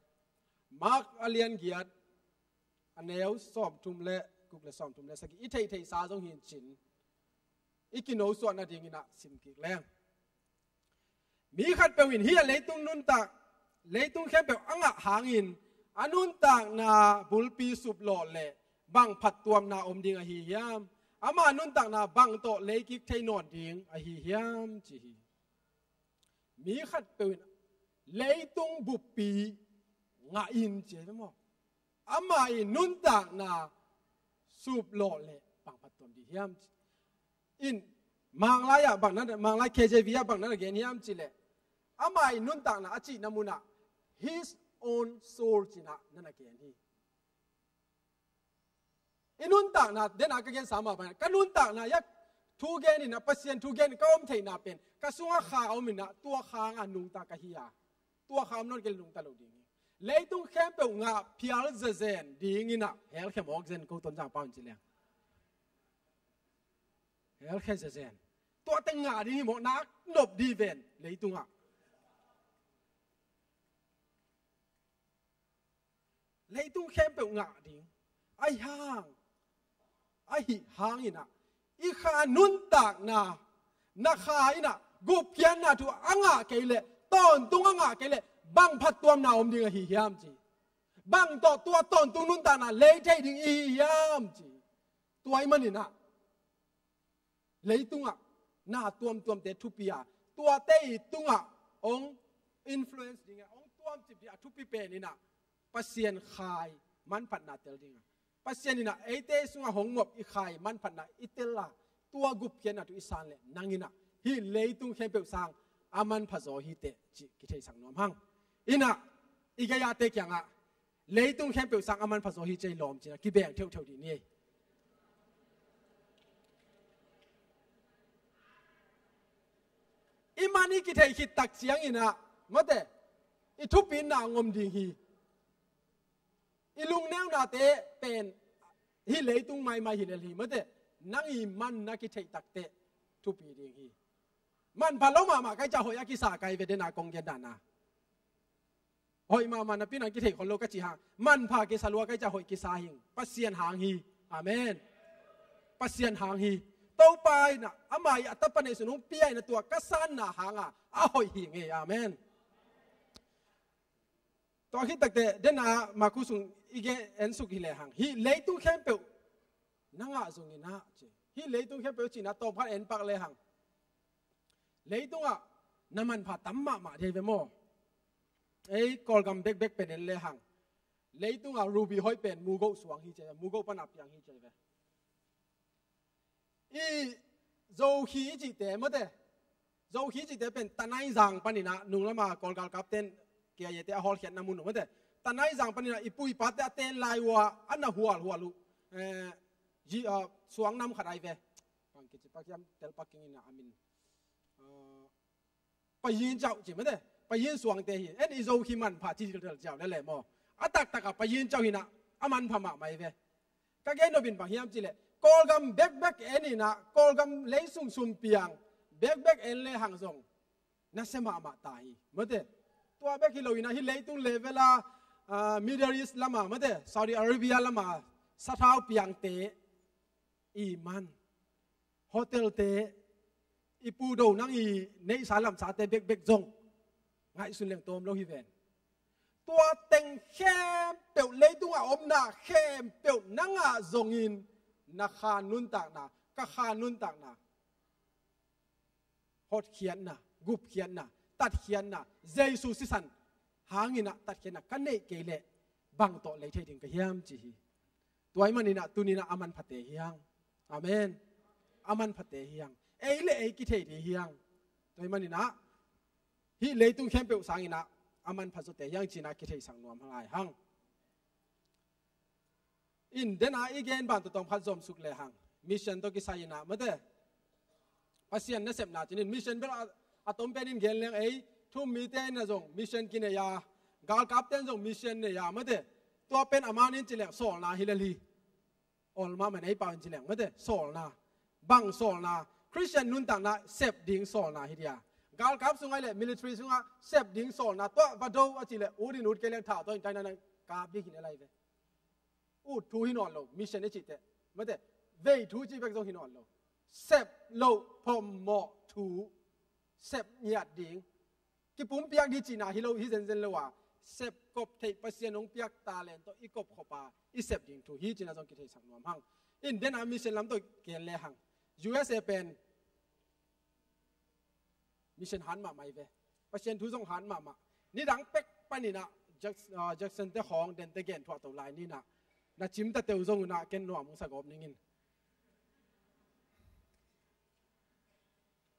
Mark a lian giat a neu sawmthum le guk le sawmthum le sagih, i theihtheihsa zong hi in cin, i kinosuah nadingin ah sim kik leng. Mi khatpeuh in hih a leitung nuntak, leitung khempeuh a ngah hangin a nuntakna bulpi suplawh leh bang phattuamna om ding ahi hiam? Ama nuntakna bang tawh leikik thei nawn ding ahi hiam, ci hi. Mi khatpeuh in leitung buppi ngah in, ci hi maw? Ama i nuntakna suplawh leh bang phattuam ding hiam? In Manglai ah bang na, Manglai K J V ah bang na na gen hiam cih leh, ama i nuntakna a cihna munah his own soul ci-in ah na na gen hi. I nuntakna, den a ka gensa mah bang, ka nuntakna ah thu gen in ah, Pasian thu gen in ka om theihna pen ka sungah kha a om in ah, tua kha ah nungta ka hi a, tua kha om nawn kei leh nungta lo ding hi. Leitung khempeuh ngah phial zezen ding in ah, hell khia mawk zen, ko Tonzang pau in ci leng. Hell khia zezen. Tuate ngah ding hi mawk, nak nop dih ven leitungah. Leitung khempeuh ngah ding. Ahi hang, ahi hang in ah, i kha nuntakna, na kha in ah gupkhiatna thu a ngah kei leh, tawntung a ngah kei leh, bang phattuamna om ding ahi hiam ci. Bang tawh tua tawntung nuntakna lei thei ding i hi hiam ci. Tua ahih manin ah, leitungah na tuamtuamte thupi a, tuate i tungah hong influence ding a, hong tuamcip ding a thupi pen in ah, Pasian khai manphatna tel ding a, Pasian in ah eite sungah hong muap i khai manphatna i tel a, tua gupkhiatna thu i san leh, nang in ah hih leitung khempeuh sang a manpha zaw hi teh cih kitheisak nuam hang. In ah, i gei-ate kiangah, leitung khempeuh sang a manpha zaw hi ci ei lawm ci-in ah kibeng theuhtheuh dih ni. I man i kitheih khit tak ciangin ah, mate, i thupina ngom ding hi. I lungneunate pen hih leitung maimai hi lel hi, mate, nang i man na kitheih tak teh thupi ding hi. Manpha lo mahmah ka hih ciang hoih a kisa ka hi ve, den a kong gen dan a. Hoih mahmah napi-in ah kitheih khol lo ka cih hang, manpha kisa lua ka hih ciang hoih kisa hi ing. Pasian hang hi. Amen. Pasian hang hi. Topa in ah ama i a tapa neihsun hong pia in ah, tua ka sanna hang a, a hoih hi ing ei. Amen. Tua khit tak teh, den a Marku sung i gen en suk hi lehang, hih leitung khempeuh na ngah zongin ah ci. Hih leitung khempeuh cihna tawmkhat en pak lehang, leitungah na manpha tam mahmah ding hi ve maw. Ei Kawlgam bekbek pen en lehang, leitungah ruby hoih pen Mugoh suang hi ci ei ve, Mugoh pan a piang hi ci ei ve. I Zokhi i cihte, mate, Zokhi i cihte pen Tanaizang panin ah, nung lam a Kawl galkapte'n, K I A te a hawlkhiatna mun uh, mate, Tanaizang panin ah i pu i pate a ten lai uh a, a na hualhual uh, eh, ji, ah, suang nam khat ahi ve. Bang kici pak hiam, tel pak ing in ah a min. Ah, Payin Cauh ci, mate, Payin suangte hi. En, i Zokhi manpha ci teltel ciau le le maw. A taktak a Payin Cauh hi in ah, a manpha mahmah hi ve. Ka gen nop in bang hiam cih leh, Kawlgam bekbek en in ah, Kawlgam leisung sum piang bekbek en lehang zong nasia mahmah ta hi, mate. Tua bek hi lo in ah, hih leitung level a, ah, Middle East lam a, mate, Saudi Arabia lam a sathau piangte i man, hotelte, i pu do nang i neihsa lamsate bekbek zong ngaihsun leng tawm lo hi ven. Tua teng khempeuh, leitungah omna khempeuh na ngah zongin, na kha nuntakna, ka kha nuntakna, hotkhiatna, gupkhiatna, tatkhiatna, Jesu sisan hang in ah tatkhiatna ka neih kei leh, bang tawh lei thei ding ka hiam ci hi. Tua ahih manin ah tuni in ah a manphate hi hang. Amen. A manphate hi hang. Ei le ei kithei ding hi hang. Tua ahih manin ah hih leitung khempeuh sangin ah a manpha zawte hi hang ci-in ah kitheisak nuam hang lai hang. In, den a i gen ban tawh tawmkhat zom suk lehang, mission tawh kisai in ah, mate, Pasian nasepna ci-in, mission bel a, a tom pen in gen leng, ei thu-um mite in ah zong mission kinei a, galkapte in zong mission nei a, mate, tua pen a man in ci leng sawlna hi lel hi. Awl mahmah in ei pau in ci leng, mate, sawlna. Bang sawlna? Khristian nuntakna sep ding sawlna hi dia. Galkap sung ahih leh, military sungah sep ding sawlna. Tua va do a cih leh, ut in ut kei leng, thau tawh in taina nang kap ding hi lel ahi ve. Ut thu hi nawn lo, mission i cih teh, mate, vei thu cih bek zong hi nawn lo. Sep loh phommawh thu, sep ngiat ding, kipumpiak ding cihna hi lo, hi zenzen lo a, sep kop theih, Pasian hong piak talent tawh i kop khop a, i sep ding thu hi cihna zong kitheisak nuam hang. In, den a mission lam tawh gen lehang, U S A pen mission hat mahmah hi ve. Pasian thu zong hat mahmah. Nidang pek panin ah Jack-, ah, Jackson te khawng, den te gen thuah to lai ni in ah, na cim ta teu zong un ah ken nuam hong sa gawp ning in.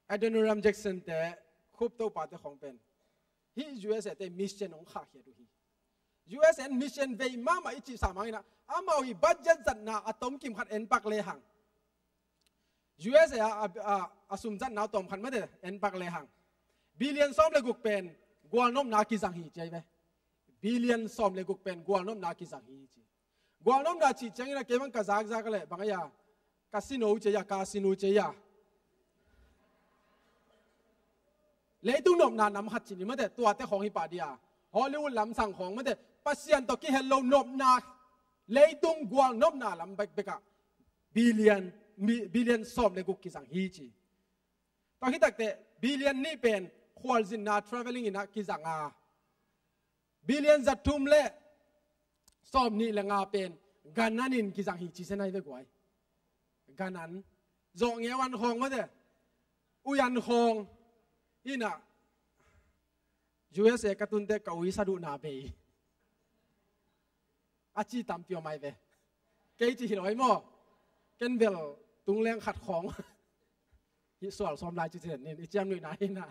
Adoniram Jackson te, Khup Topa te khawng pen, hih U S A te mission hong khahkhiat uh hi. U S A in mission vei mahmah i cih sam hang in ah, amau i budget zatna a tom kim khat en pak lehang, U S A a, a, a, a sum zatna a tom khat, mate, en pak lehang, billion sawm le guk pen gualnopna kizang hi ci ahi ve. Billion sawm le guk pen gualnopna kizang hi ci. Gualnopna cih ciangin a kei bang ka zakzak a leh bang a, casino ci a, casino ci a. Leitung nopna nam khat ci ni mate, tuate khawng hi pah dia. Hollywood lamsang khawng mate, Pasian tawh kihel lo nopna, leitung gualnopna lam bekbek ah billion, mi-, billion sawm le guk kizang hi ci. Tua khit takteh billion nih pen khualzinna, travelling in a kizang a, billion za thum le sawm nih le nga pen gan an in kizang hi ci se nai ve guai. Gan an, zawh ngeu an khawng mate, ui an khawng. Inah U S A ka tunte ka ui sa duhna bei a ci tampi om ai ve. Kei ci hi lo ai maw. Ken bel tung leng khat khawng. Hi sual sawm lai ci ci nin, i ciam nuihna hi na.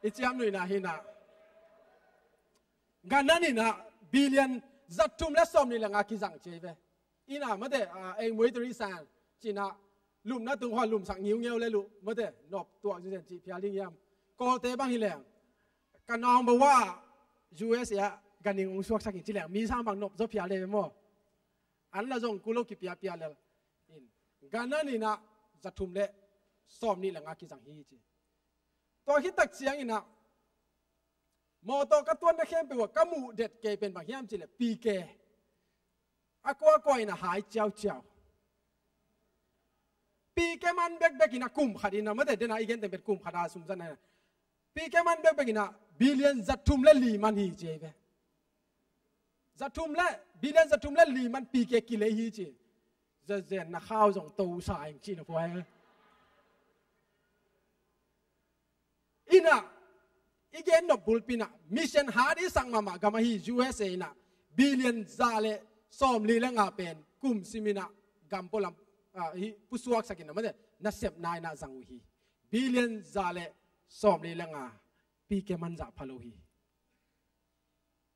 I ciam nuihna hi na. Gan an in a billion za thum le sawm nih le nga kizang ci ai ve. Inah mate, ah, ei muiteri sang ci-in a lumna tung hua lumsak ngiungeu le luh mate, nop tuak ci zen ci phial ding hiam. Kawlte bang hi leng, ka nawng bawa U S A ah gan in hong suaksak in ci leng, mi sang bang nop zaw phial le ve maw. An la zong ku lo kipiapia lel in. Gan an in a za thum le sawm nih le nga kizang hi ci. Tua khit tak ciangin a mawtaw ka tuanna khempeuh ah ka muh det kei pen bang hiam cih leh P K. A kuakua in a hai ciauciau. P K man bekbek in a kum khat in a mate, den a i gen teng pen kum khat a sum zat na. P K man bekbek in a billion za thum le li man hi ci ai ve. Za thum le, billion za thum le li man P K kilei hi ci. Zazen na khau zong to sa ing ci na puai. Inah i gen nop bulpi in a mission hat i sak mahmah gam ahi U S A in a billion za le sawm li le nga pen kum sim in a gam pualam, ah, hi pusuaksak in a mate, nasepna in a zang uh hi. Billion za le sawm li le nga P K man zah pha lo hi.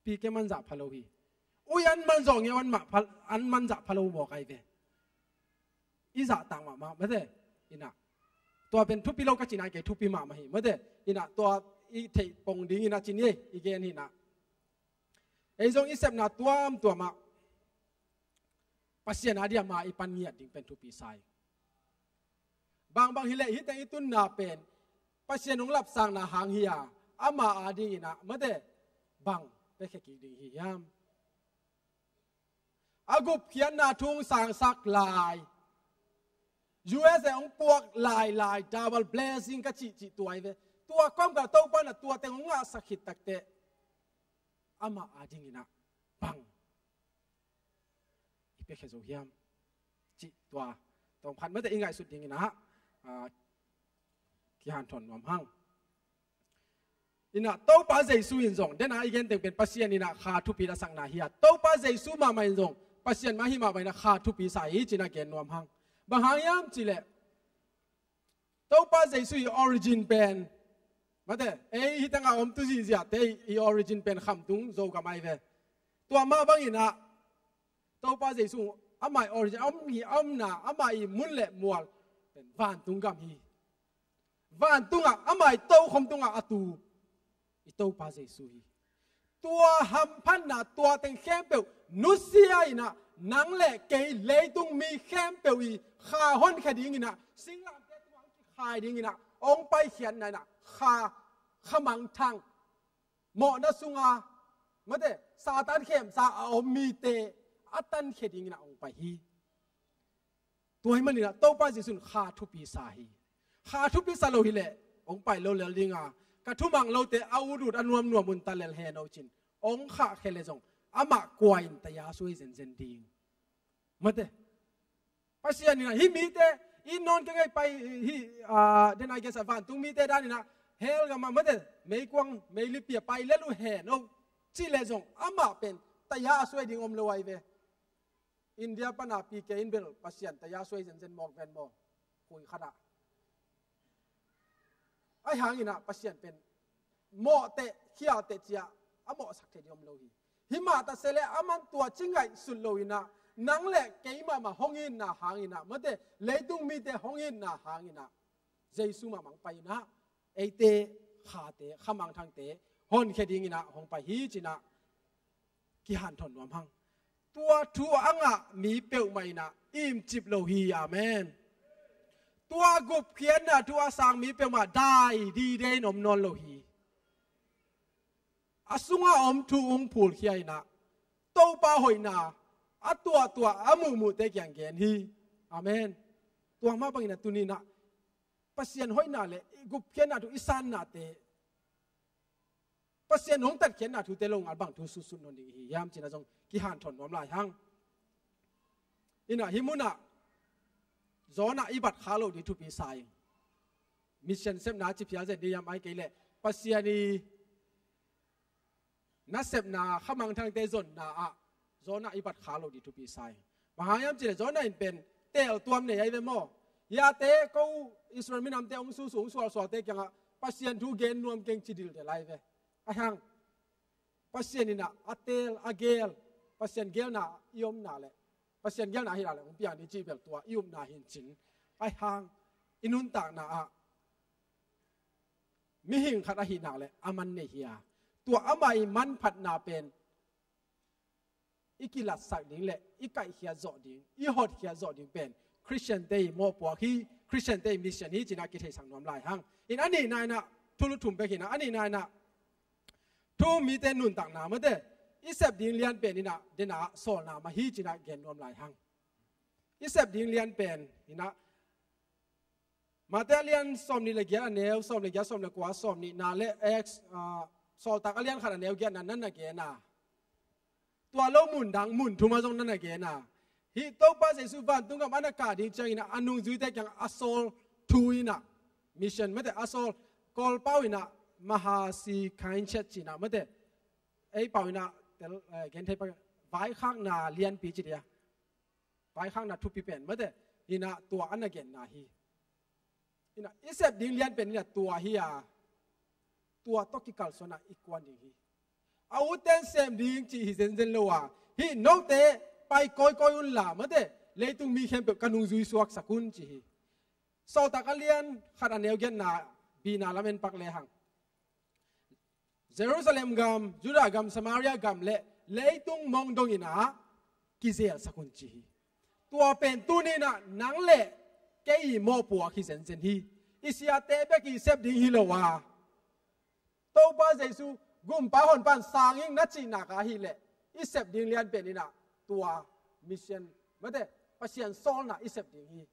P K man zah pha lo hi. Ui an man zawh ngeu an mah pha, an man zah pha lo mawk ai ve. I zahtak mahmah mate. Inah tua pen thupi lo ka ci nai, kei thupi mahmah hi mate. Inah tua i theih pong ding in a ci ni, i gen hi na. Ei zong i sepna tuamtuam ah Pasian a dia ma i pan ngiat ding pen thupi sa hi. Bangbang hi leh hih teng i tunna pen Pasian hong lapsangna hang hi a, ama a ding in a mate, bang piakhia kik ding hi hiam. A gupkhiatna thu hong sangsak lai, U S A hong puak lailai, double blessing ka cihcih tua ai ve. Tua kawmkal Topa in a tua teng hong ngahsak khit takteh ama a ding in a bang i piakhia zo hiam cih tua tawm khat mate i ngaihsut ding in a, ah, kihanthawn nuam hang. In a Topa Jesu in zong, den a i gen teng pen Pasian in a kha thupi la sakna hi a, Topa Jesu mahmah in zong Pasian mah hi mahmah in a kha thupi sa hi ci-in a gen nuam hang. Bang hang hiam cih leh Topa Jesu i origin pen mate, ei hih teng a om tu zihziahte i origin pen khamtung Zogam ai ve. Tua mah bang in a Topa Jesu ama i origin, a om hi, a omna, ama i mun le mual pen vantung gam hi. Vantung ah ama i tokhom tung ah a tu i Topa Jesu hi. Tua hamphatna, tua teng khempeuh nusia in a, nang le kei leitung mi khempeuh i kha honkhia ding in a, singlamteh tung ah hong kikhai ding in a hong paikhiatna in a, kha, kha mangthang, mawhna sunga mate, Satan khemsa a om mite a tankhia ding in a hong pai hi. Tua ahih manin a Topa Jesu in kha thupi sa hi. Kha thupi sa lo hi leh hong pai lo lel ding a, ka thumang lote a ut ut a nuamnuam un ta lel hen aw cin, hong khahkhia leh zong amah kua in taya suai zenzen ding. Mate, Pasian in a hih mite i nawn kei ngei pai hi, ah, den a i gen sa vantung mite dan in a hell gam ah mate, meikuang meilipi ah pai lel uh hen aw cih leh zong amah pen taya a suai ding om lo ai ve. India pan a P K in bel Pasian taya suai zenzen mawk ven maw. Khui khat ah. Ahi hangin a Pasian pen mawhteh, khialteh ci a a mawhsak thei ding om lo hi. Himah ta se leh aman tua ci ngaihsut lo in a, nang le kei mahmah hong itna hangin a mate, leitung mite hong itna hangin a Jesu mahmah hong pai in a, eite khate, kha mangthangte honkhia dingin ah hong pai hi ci-in ah kihanthawn nuam hang. Tua thu a ngah mi peuhmah in ah imcip lo hi. Amen. Tua gupkhiatna thu a sang mi peuhmah dai dide in om nawn lo hi. A sungah om thu hong phulkhia in ah Topa hoihna a tuahtuah a muhmuhte kiang gen hi. Amen. Tua mah bangin ah tuni-in ah Pasian hoihna le gupkhiatna thu i sannate, Pasian hong tatkhiatna thute lo ngal bang thu sutsut nawn ding i hi hiam ci-in ah zong kihanthawn nuam lai hang. In ah hih munah Jonah i bat kha lo ding thupi sa ing. Mission sepna ci phial zen ding hiam, ahih kei leh Pasian i nasepna khamangthangte zonna ah Jonah i bat kha lo ding thupi sa ing. Bang hang hiam cih leh Jonah in pen teeltuam nei ahi ve maw. Hiate ko Israel minamte hong susu hong sualsualte kiangah Pasian thu gen nuam keng ci dildel ahi ve. Ahi hang Pasian in ah a teel a geel, Pasian geelna i omna le Pasian geelna hi lai le hong piang ni cih bel tua i upna hi in cin. Ahi hang i nuntakna ah mihing khat ahih nak le a man nei hi a, tua amah i manphatna pen i kilatsak ding le i kaihkhiat zawh ding, i hotkhiat zawh ding pen Khristiante i mawhpuak hi, Khristiante i mission hi ci-in ah kitheisak nuam lai hang. In a nihna in ah thu lu thum bek hi in ah, a nihna in ah thu mite nuntakna mate i sep ding lian pen in ah dena sawlna mah hi ci-in ah gen nuam lai hang. I sep ding lian pen in ah Mate a lian sawmnih le giat a neu sawm le giat, sawm le kua, sawmnihna le Acts, ah, Sawltak a lian khat a neu giatna na na gen a, tua lo mun dang mun thum ah zong na na gen a, hih Topa Jesu vantung gam a na kah ding ciangin ah a nungzuite kiang a sawl thu in ah, mission mate a sawl, Kawlpau in ah mahasi kainchet ci-in ah mate, ei pau in ah tel, eh, genthei pau vaikhakna lianpi ci dia, vaikhakna thupi pen mate, in ah tua a na genna hi. In ah i sep ding lian pen in ah tua hi a, tua tawh kikalsuan ah i kuan ding hi. A ute'n sem ding cih hi zenzen lo a, hih note pai kawikawi un la mate, leitung mi khempeuh ka nungzui suaksak un ci hi. Sawltak a lian khat a neu giatna bina lam en pak le hang. Jerusalem gam, Judah gam, Samaria gam le leitung mong dongin ah kizelsak un ci hi. Tua pen tuni-in ah nang le kei i mawhpuak hi zenzen hi. I siate bek i sep ding hi lo a, Topa Jesu gumpa honpa in sang ing na cih nak ahih leh i sep ding lian pen in ah tua mission mate, Pasian sawlna i sep ding hi.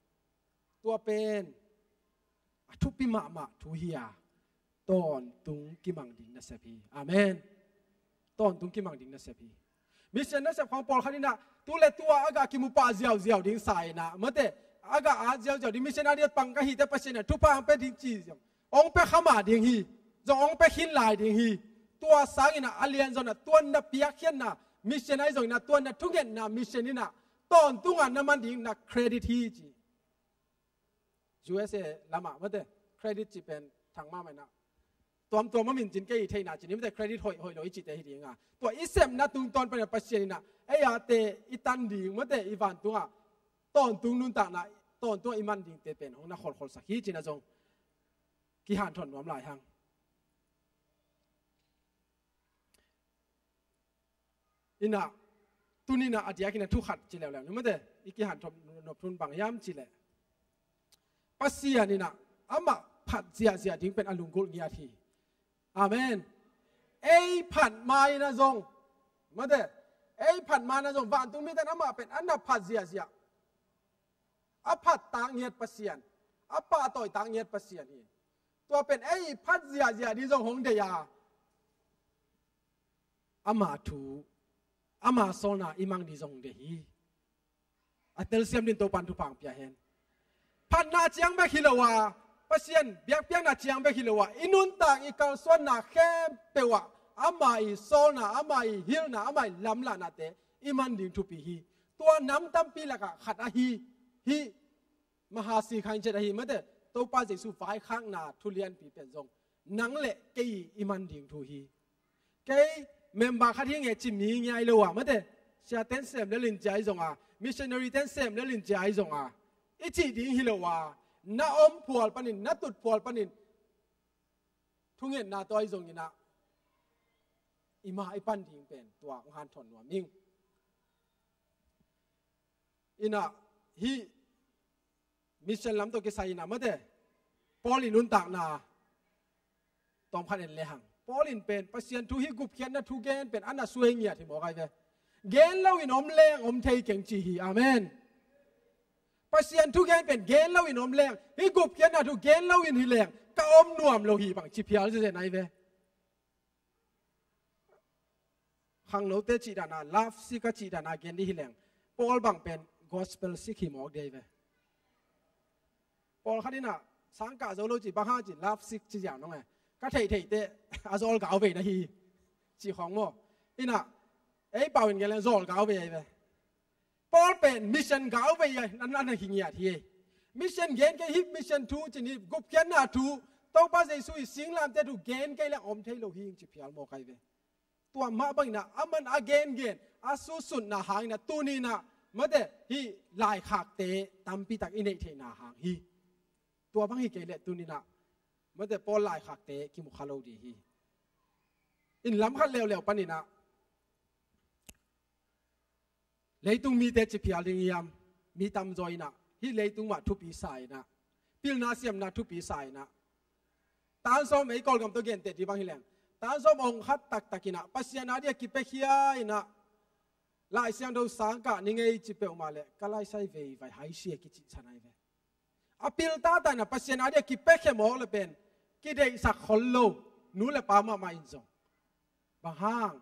Tua pen a thupi mahmah thu hi a, tawntung kimang ding nasep hi. Amen. Tawntung kimang ding nasep hi. Mission nasep khawng pawlkhat in ah tu le tu-a a gah kimu pah ziauziau ding sa in ah mate, a gah at ziauziau ding, mission a ding pang ka hi teh Pasian in ah thupha hong pia ding ci ziau, hong pia kha mah ding hi. Zong hong pia khin lai ding hi. Tua sangin ah a lianzaw in ah tua na piakkhiatna mission ahi zongin ah tua na thungetna mission in ah tawntung a na man ding na credit hi ci. U S A lamah mate, credit cih pen thang mahmah in ah, tuamtuam a min cin kei i theihna cin hi mate, credit hoih hoih lo i cihte hi ding a, tua i sepna tungtawn panin ah Pasian in ah ei ate i tan ding mate, i vantungah tawntung nuntakna, tawntung a i man dingte pen hong na kholkholsak hi ci-in ah zong kihanthawn nuam lai hang. In ah tuni-in ah a diakin ah thu khat ci leuleu ni mate, i kihanthawn nop thu in bang hiam cih leh Pasian in ah amah phat ziahziah ding pen a lunggulh ngiat hi. Amen. Ei phat ma-in ah zong mate, ei phat ma-in ah zong vantung mite in amah pen a na phat ziahziah, a phat tak ngiat Pasian, a pahtawi tak ngiat Pasian hi. Tua pen ei phat ziahziah ding zong hong deih a, ama thu, ama sawlna i mang ding zong deih hi. A telsiam ding Topa'n thupha hong pia hen. Phatna ciang bek hi lo a, Pasian biakpiakna ciang bek hi lo a, i nuntak i kalsuanna khempeuh ah ama i sawlna, ama i hilhna, ama i lamlahnate i man ding thupi hi. Tua nam tampi lakah khat ahi hi. Mahasi khain ciat ahi mate, Topa Jesu vaikhakna thu lianpi pen zong nang le kei i man ding thu hi. Kei member khat hi nge ci mi ngiai lo a mate, siate'n sem lel in ci ahi zong a, missionary te'n sem lel in ci ahi zong a, i cih ding hi lo a, na om phual panin, na tut phual panin thungetna tawh ahi zongin ah i ma i pan ding pen tua hong hanthawn nuam ing. Inah hih mission lam tawh kisai inah mate Paul i nuntakna tawmkhat en lehang, Paul in pen Pasian thu hih gupkhiatna thu gen pen a na suai ngiat hi mawk ai ve. Gen loin om leng om thei keng ci hi. Amen. Pasian thu gen pen gen loin om leng, hih gupkhiatna thu gen loin hi leng ka om nuam lo hi bang ci phial zezen ai ve. Khangnote cih dana love sick a cih dana gen dih hi leng, Paul bang pen gospel sick hi mawk dei ve. Paul khat inah sang kah zo lo ci bang hang ci love sick ci ziau nong e, ka theihtheihte a zawl gau vei na hi ci khawng maw. Inah ei pau in gen leng zawl gau vei ai ve. Paul pen mission gau vei a nan a hi ngiat hi. Mission gen kei hih mission thu ci ni, gupkhiatna thu, Topa Jesu i singlamte thu gen kei leng om thei lo hi ci phial mawk ai ve. Tua mah bangin ah aman a gengen a susutna hangin ah tuni-in ah mate hih laikhakte tampitak i neih theihna hang hi. Tua bang hi kei leh tuni-in ah mate Paul laikhakte kimu kha lo ding hi. In lam khat leuleu panin ah leitung mite ci phial ding hiam? Mi tamzaw in ah hih leitung mah thupi sa in ah, pilna siamna thupi sa in ah, tan sawm ei Kawlgam tawh genteh dih bang hi leng, tan sawm ong khat taktak in ah Pasian a dia kipiakhia in ah Lai Siangtho sang kah ni ngei ci peuhmah leh ka laisai veivai hai sia kicihsan ai ve. A pil tata in ah Pasian a dia kipiakhia mawk le pen kideihsak khol lo, nu le pa mahmah in zong. Bang hang?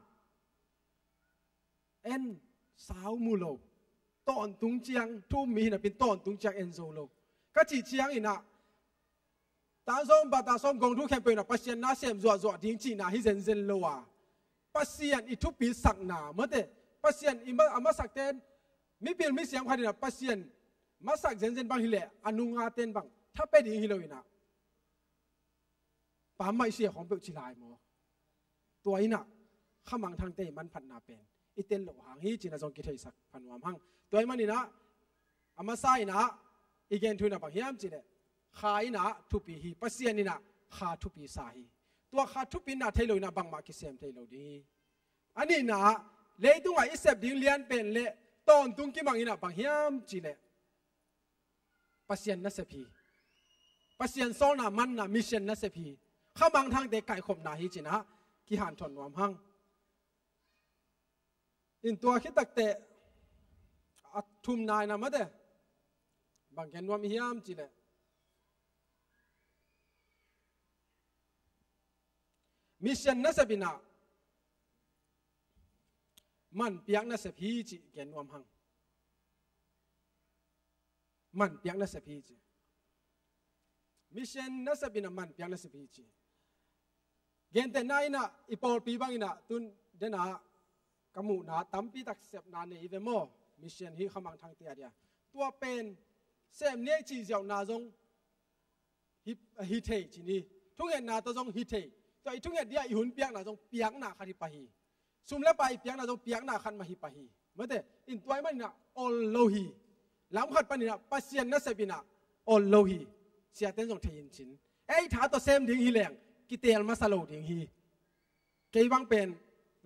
En sau mu lo. Tawntung ciang, thu um mi hi napin tawntung ciang en zo lo ka cih ciangin ah tan sawm, bata sawm, gong thu khempeuh in ah Pasian nasem zuahzuah ding cihna hi zenzen lo a, Pasian i thupisakna mate, Pasian i ma-, a masakten, mipil misiam khat in ah Pasian masak zenzen bang hi leh a nungaten bang tha pia ding hi lo in ah pammaih sia khawng peuh ci lai maw? Tua in ah khamangthangte i manphatna pen i tel loh hang hi cih in ah zong kitheisak pha nuam hang. Tua ahih manin ah a masa in ah i gen thu in ah bang hiam cih leh kha in ah thupi hi, Pasian in ah kha thupi sa hi. Tua kha thupina thei lo in ah bangmah kisem thei lo ding hi. A nihna ah leitungah i sep ding lianpen le tawntung kimang in ah bang hiam cih leh Pasian nasep hi. Pasian sawlna manna mission nasep hi. Khamangthangte kaikhopna hi cih in ah kihanthawn nuam hang. In tua khit takteh a thumna in ah mate bang gen nuam i hiam cih leh mission nasep in ah man piak nasep hi cih gen nuam hang. Man piak nasep hi ci. Mission nasep in ah man piak nasep hi ci. Gentehna in ah i pawlpi bang in ah tun den ah ka muhna tampitak sepna nei i ve maw? Mission hi khamangthangte a dia tua pen sem ni ei cih ziauhna zong hi, hi thei ci ni. Thungetna tawh zong hi thei. Tua i thunget dia i hun piakna zong piakna khat hi pah hi. Sum le pai i piakna zong piakna khat mah hi pah hi. Mate in tua ahih manin ah ol lo hi. Lam khat panin ah Pasian nasep in ah ol lo hi. Siaten zong thei in cin, ei tha tawh sem ding hi leng kitel masa lo ding hi. Kei bang pen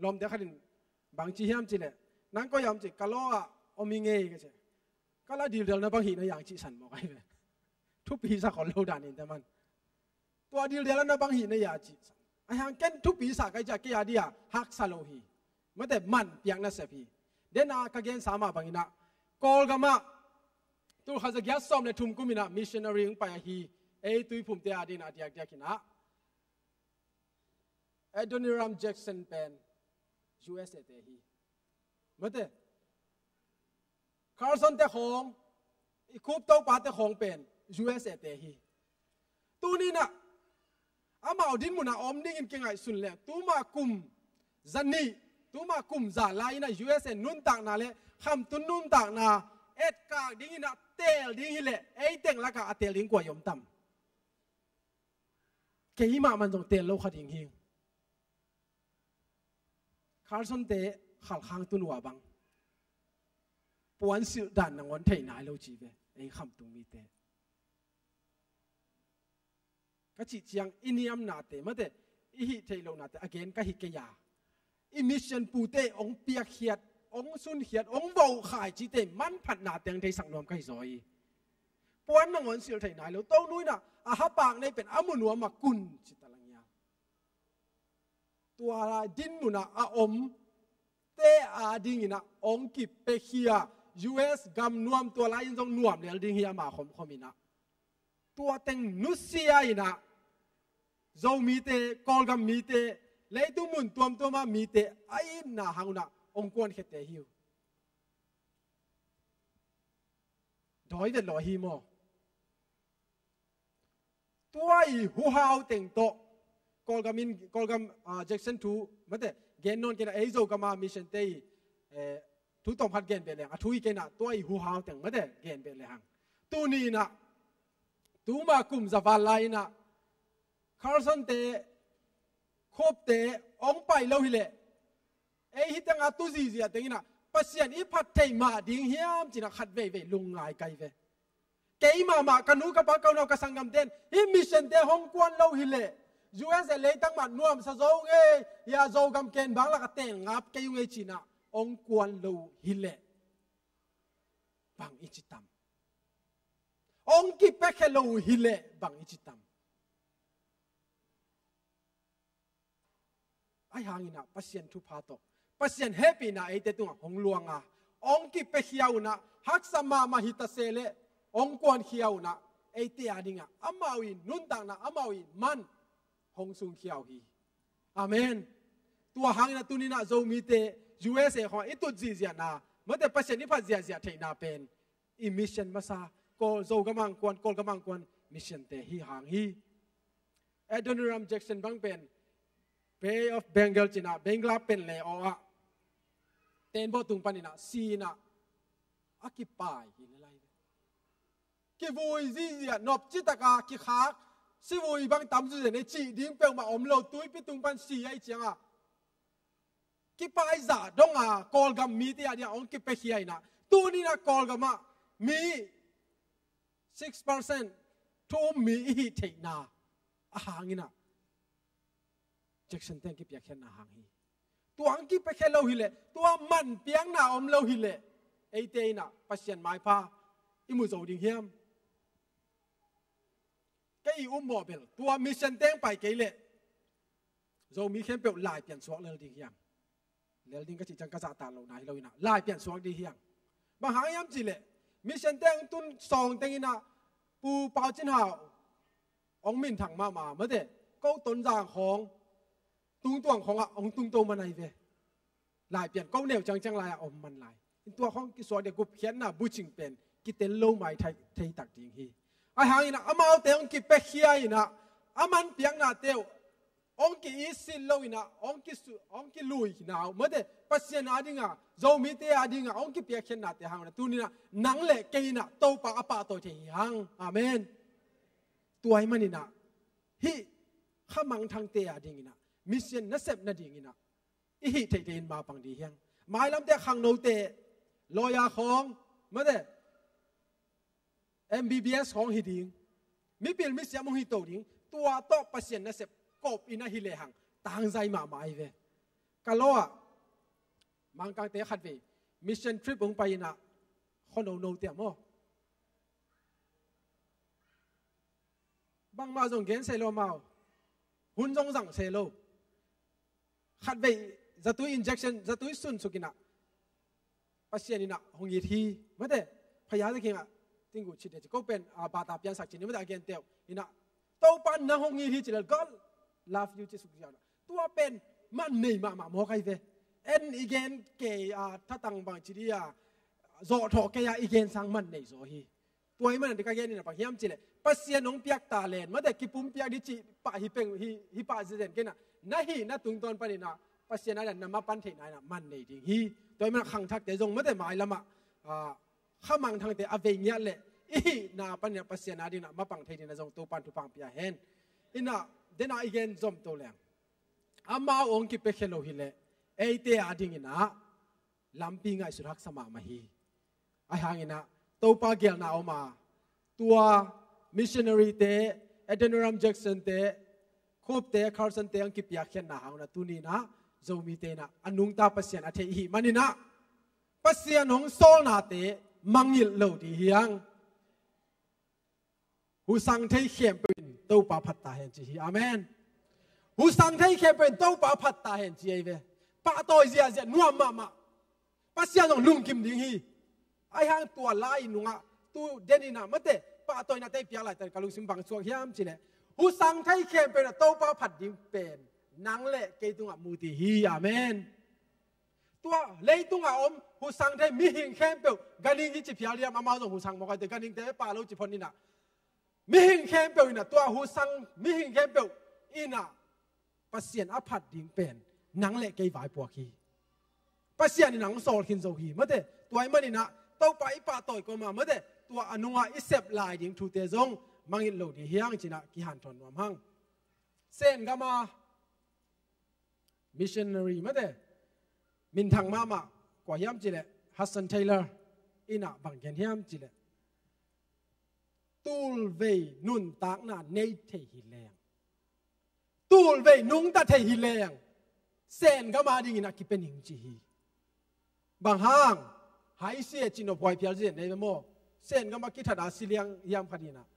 lawmte khat in bang ci hiam cih leh, nang koi ah om ci, ka law ah om hi ngei ka ci. Ka la dildel na bang hi na yang cihsan mawk ai ve. Thupi sa khol lo dan in te man. Tua dildel na bang hi na ya cihsan. A hang ken thupi sa kai ci a kei a dia haksa lo hi. Mate man piak nasep hi. Den a ka gensa mah bang in ah Kawlgam ah tul khat za giat sawm le thum kum in ah missionary hong pai ahi ei Tuiphumte a ding in ah a diakdiak in ah Adoniram Judson pen U S A te hi. Mate Carson te khawng, i Cope Topa te khawng pen U S A te hi. Tuni in ah amau dinmun ah om dingin kingaihsun leh tuma kum za nih, tuma kum za lai in ah U S A nuntakna le khamtung nuntakna etkak ding in ah teel ding hi leh ei teng lakah a teel ding kua i om tam? Keimah man zong teel lo kha ding hi. Carson te Khalkhang tun uh a bang puansilh dan nangawn thei nai lo ci ve, ei khamtung mite. Ka cih ciang i niamnate mate i hih theih lohnate a gen ka hi kei a, i mission pute hong piakkhiat, hong sunkhiat, hong vohkhai cite manphatna teng theisak nuam ka hi zaw hi. Puan nangawn silh thei nai lo, Tonu in ah a hapak nei pen a mu nuam a kun ci ta lang hia. Tua lai dinmun ah a om te adingin ah hong kipiakhia, U S gam nuam, tua lai-in zong nuam lel ding hi ama khomkhom in ah. Tua teng nusia in ah Zomite, Kawlgam mite, leitung mun tuamtuam a mite a itna hang un ah hong kuankhete hi uh. Dawi vet lo ahi maw? Tua i huhau teng tawh Kawlgam in, Kawlgam, ah, Jackson thu, mate, gen nawn kei in ah, ei Zogam a mission te i, eh, thu tawm khat gen beh leng, a thu hi kei in ah, tua i huhau teng, mate, gen beh lehang. Tuni in ah, tuma kum za val lai in ah, Carson te, Khop te hong pai lo hi leh, ei hi teng a tu zizia teng in ah Pasian i phat thei mah ding hiam ci in ah khat veivei lungngai kai ve. Kei mahmah, ka nu ka pa, ka unau, ka sanggamte'n hih mission te hong kuan lo hi leh, U S A leitang mah nuamsa zo ung ei, hia Zogam ken bang lak a ten ngap kei ung ei ci in ah hong kuan lo hi leh bang i ci tam? Hong kipiakhia lo hi leh bang i ci tam? Ahi hangin ah Pasian thupha tawh, Pasian hehpihna eite tungah hong luang a, hong kipiakhia un ah, haksa mahmah hi ta se leh hong kuankhia un ah, eite adingah amau i nuntakna, amau i man hong sungkhia uh hi. Amen. Tua hangin ah tuni in ah Zomite U S A khawng i tut ziahziahna, mate, Pasian i phat ziahziah theihna pen i mission masa, Kawl, Zogam a hong kuan, Kawlgam a hong kuan mission te hi hang hi. Adoniram Judson bang pen Bay of Bengal ci in ah, Bengal pen le aw ah, teenbaw tung panin ah si in ah a kipai hi lai ve. Kivui zihziah, nopci tak a kikhak, sivui bang tam zuzen ei cih ding peuhmah om lo, tuipi tung pan si ahih ciangah kipai zah dong a, Kawlgam mite adingah hong kipiakhia in ah, tuni in ah Kawlgam ah mi six percent, thu um mi i hih theihna a hangin ah Judson te hong kipiakkhiatna hang hi. Tua hong kipiakhia lo hi leh, tua man piakna om lo hi leh, eite in ah Pasian maipha i mu zo ding hiam? Kei i upmawh bel, tua mission te hong pai kei leh Zomi khempeuh lai piansuak lel ding hiam? Lel ding ka cih ciang ka zahtak lohna hi lo in ah, lai piansuak ding hiam? Bang hang hiam cih leh, mission te hong tun sawng teng in ah, Pu Pau Cin Hau hong minthang mahmah, mate, ko Tonzang khawng, Tungtuang khawngah hong tungto man ahi ve. Lai pian ko neu ciangciang lai-ah om man lai. Tua khawng kisuak ding, gupkhiatna bucing pen kitel lo mai thei, thei tak ding hi. Ahi hangin ah amaute hong kipiakhia in ah, a man piaknate uh hong ki-itsit lo in ah, hong kisu-, hong kilui na uh, mate, Pasian adingah, Zomite adingah hong kipiakkhiatnate hang un ah, tuni in ah nang le kei in ah Topa a pahtawi thei hi hang. Amen. Tua ahih manin ah, hih khamangthangte adingin ah, mission nasep nadingin ah, i hih theihtheih in mapang ding hiang. Mailamte khangnote, lawyer khawng, mate, M B B S khawng hi ding, mipil misiam hong hi to ding, tua tawh Pasian nasep kop in ah hi lehang tangzai mahmah ahi ve. Ka law ah, Mangkangte khatvei mission trip hong pai in ah, khuanonote ah maw, bangmah zong gen se lo amau, hun zong zang se lo. Khatvei zatui injection, zatui sunsuk in ah, Pasian in ah hong it hi, mate, phaya te kiangah, tinggu cite ci, ko pen, ah, bata piansak ci ni, mate, a gente uh in ah, Topa in nang hong it hi ci leh, God love you ci suk ziau in ah. Tua pen man nei mahmah mawk ahi ve. En i gen kei, ah, thatang bang ci dih a, zawhthawh kei a i gen sang man nei zaw hi. Tua ahih manin ah ka gen in ah bang hiam cih leh, Pasian hong piak talent, mate, kipumpiak ding cih pah hi peng, hi, hi pah zenzen kei in ah, na hihna tungtawn panin ah Pasian adingin ah na mapan theihna in ah man nei ding hi. Tua ahih manin ah khangthakte zong, mate, mailam ah, ah, khamangthangte a vei ngiat leh i hihna panin ah Pasian adingin ah mapang thei dingin ah zong Topa'n thupha hong pia hen. In ah, den a i gen zom to leng, amau hong kipiakhia lo hi leh, eite adingin ah lampi ngaihsut haksa mahmah hi. Ahi hangin ah, Topa geelna om a, tua missionary te, Adoniram Judson te, Cope te, Carson te hong kipiakkhiatna hang un ah tuni in ah, Zomite in ah a nungta Pasian a thei i hih manin ah Pasian hong sawlnate mangngilh lo ding hi hang. Husang thei khempeuh in Topa phat ta hen ci hi. Amen. Husang thei khempeuh in Topa phat ta hen ci ahi ve. Pahtawi ziahziah nuam mahmah. Pasian zong lungkim ding hi. Ahi hang tua lai nungah tu den in ah mate pahtawinate i piak laitak ka lungsim bang suak hiam cih leh husang thei khempeuh in ah Topa phat ding pen nang le kei tungah mu ding hi. Amen. Tua leitungah om husang thei mihing khempeuh ganhing hi ci phial hiam, amau zong husang mawk a hite, ganhingte pah lo ci phot in ah mihing khempeuh in ah tua husang mihing khempeuh in ah Pasian a phat ding pen nang le kei vaipuak hi. Pasian in ah hong sawl khin zo hi mate. Tua ahih manin ah Topa i pahtawi kawm a mate tua a nungah i sep lai ding thute zong mangngilh lo ding hi hang ci in ah kihanthawn nuam hang. Sen gam a missionary mate minthang mahmah kua hiam cih leh Hudson Taylor in ah bang gen hiam cih leh tulvei nuntakna nei thei hi leng, tulvei nungta thei hi leng, Sen gam a ding in ah kipia ning ci hi. Bang hang? Hai sia ci nop huai phial zen nei ve maw? Sen gam a kithat a si liang hiam khat in ah.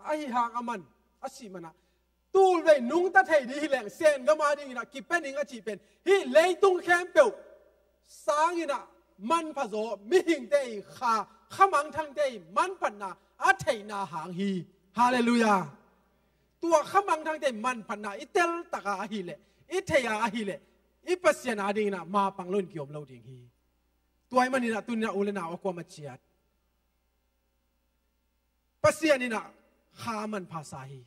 Ahi hang a man a sih man ah tulvei nungta thei ding hi leng Sen gam a ding in ah kipia ning a cih pen hih leitung khempeuh sang in ah manpha zaw mihingte i kha, khamangthangte i manphatna a theihna hang hi. Halleluiah. Tua khamangthangte i manphatna i teltak a ahih leh, i thei a ahih leh, i Pasian a ding in ah mapang lo in kiom lo ding hi. Tua ahih manin ah tuni in ah u le nau a kuamah ciat Pasian in ah kha manpha sa hi.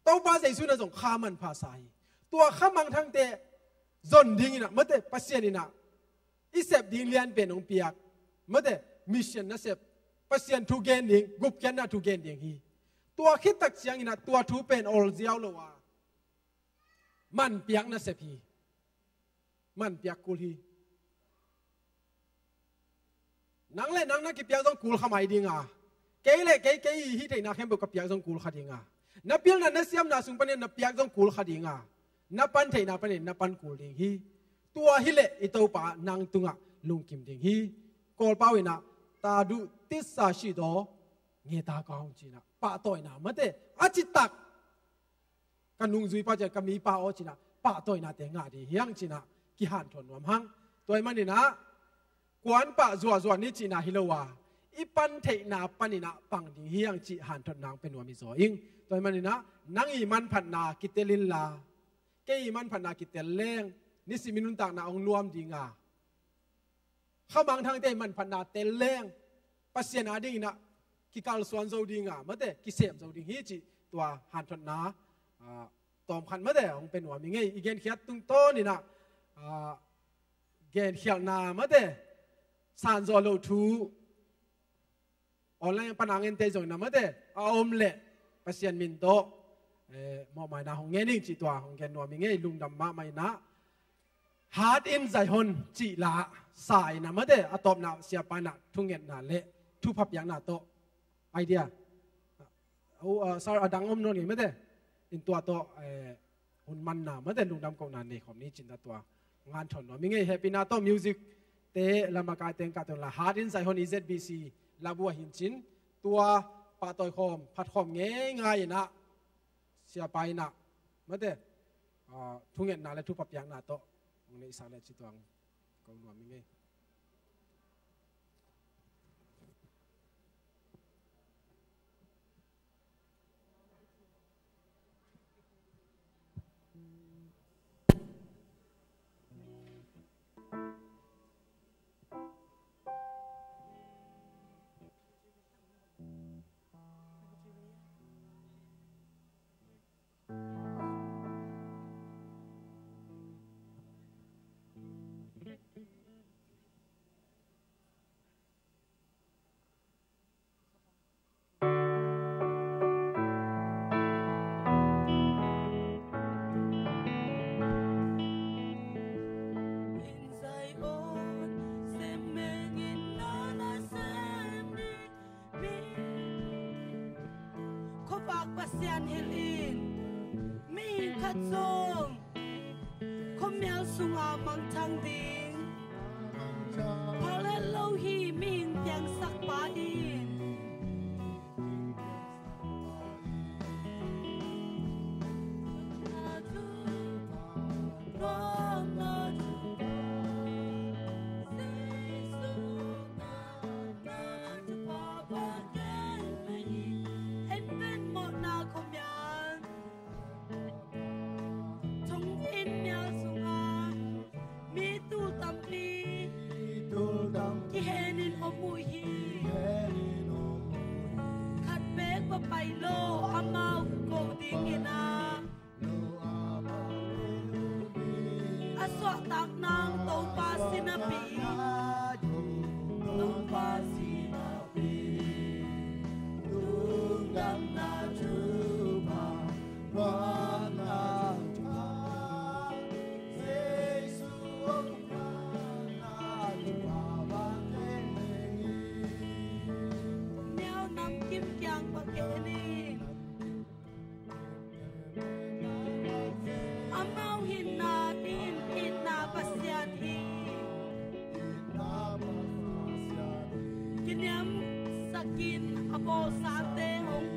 Topa Jesu in ah zong kha manpha sa hi. Tua khamangthangte zon ding in ah mate Pasian in ah i sep ding lian pen hong piak mate mission nasep, Pasian thu gen ding, gupkhiatna thu gen ding hi. Tua khit tak ciangin ah tua thu pen ol ziau lo a manpiak nasep hi. Manpiak kul hi. Nang le nang na kipiak zong kul kha mai ding a, kei le kei, kei i hih theihna khempeuh ka piak zong kul kha ding a, na pilna na siamna sung panin na piak zong kul kha ding a, na pan theihna panin na pan kul ding hi. Tua hi leh i Topa nang tungah lungkim ding hi. Kawlpau in ah ta duh tisa shi daw nge ta kawng ci in ah pahtawina mate a citak ka nungzuipa ciang ka mipa aw ci in ah pahtawinate ngah ding hi hang ci in ah kihanthawn nuam hang. Tua ahih manin ah kuanpah zuahzuah ni cihna hi lo a, i pan theihna panin ah pang ding hi hang cih hanthawn nang pia nuam hi zaw ing. Tua ahih manin ah nang i manphatna kitel inla, kei i manphatna kitel leng nisim i nuntakna hong nuam ding a, khamangthangte i manphatna tel leng Pasian a ding in ah kikalsuan zo ding a mate kisem zo ding hi cih tua hanthawnna, ah, tawmkhat mate hong pia nuam ing ei. I genkhiat tungtawn in ah, ah, genkhialhna mate sanzawh loh thu online pan a ngen te zong in ah mate a om leh Pasian min tawh, eh, mawhmaina hong ngen ing cih tua hong gen nuam ing ei. Lungdam mahmah in ah Heart in Zion cih la sa in ah mate a tawpna siapa in ah thungetna le thupha piakna tawh idea, uh, uh, sar a dang om nawn ngei mate in tua tawh, eh, hun manna mate lungdam kohna nei khawm ni cih in ah tua hanthawn nuam ing ei. Hehpihna tawh music te lamakai teng kah tawh la Heart in Zion i Z B C labu ah hin cin tua pahtawi khawm phat khawm ngei ngai in ah siapa in ah mate, ah, thungetna le thupha piakna tawh hong neihsak le cih tua hong ko nuam ing ei. Khuavak Pasian hilh in, mihing Zong khuamial sunga mangthang ding. Phallet lo hi mihing piangsak pa in. En pen mawhna khuamial thong in mial sungah mi tul tampi kihenin om uh hi. Khat beek va pai lo amau ko dingin ah a suahtak nang Topa sinapi, Topa sinapi, lungdamna thupha, ruahna thupha, Jesu hong pianna thupha bang kei meng hi. Niau namkim kiang va kei ni. Amau hinna dingin itna Pasian hi. Kiniamsakin a bawlsate hong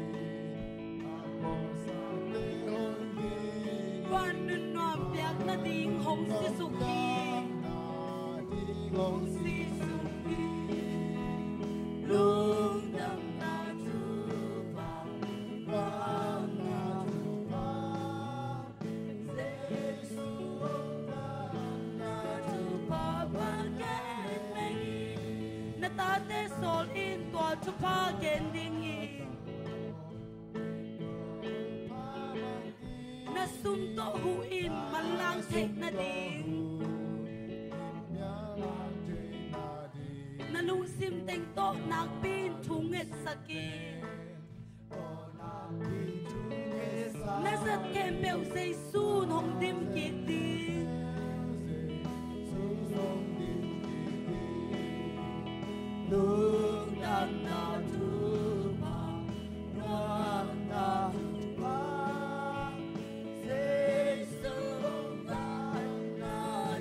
van nunnuam piak nading hong sisuk hi. Hong sisuk hi. Lungdamna thupha, ruahna thupha, Jesu hong pianna thupha bang kei meng hi. Na tate sawl in tua thupha gen ding hi. Na sum tawh huh in manlang theih nading. Na lungsim teng tawh nakpi in thu ngetsak in. Na zat khempeuh Jesu'n hong dim kik ding. Lungdamna thupha, ruahna thupha, Jesu lungdamna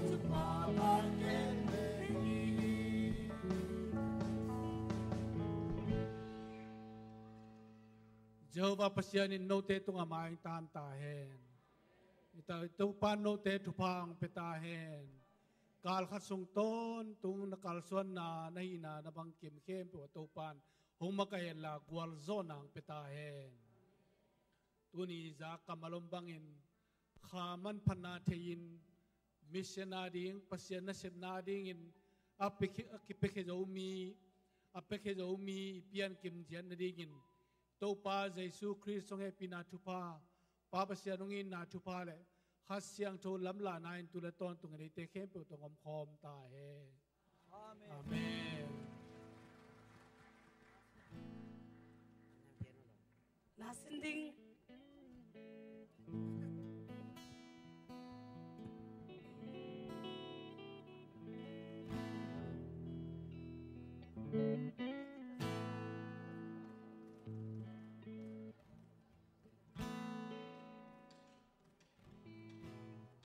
thupha bang kei meng hi. Jehovah Pasian in note tungah maingtan ta hen. I ta, Topa note thupha hong pia ta hen. Kal khat sung tawntung na kalsuanna, na hihna, na bangkim khempeuh ah Topa'n hong makaih hen la gualzawhna hong pia ta hen. Tuni zak kammal om bangin kha manphatna thei-in mission a ding, Pasian nasepna dingin a pia, a kipiakhia zo mi, a piakhia zo mi i piankim ziat nadingin Topa Jesu Khrist hong hehpihna thupha, Pa Pasian hong itna thupha le Kha Siangtho lamlahna in tu le tawntungin eite khempeuh tawh hong omkhawm ta hen. Amen. Amen. Na sin ding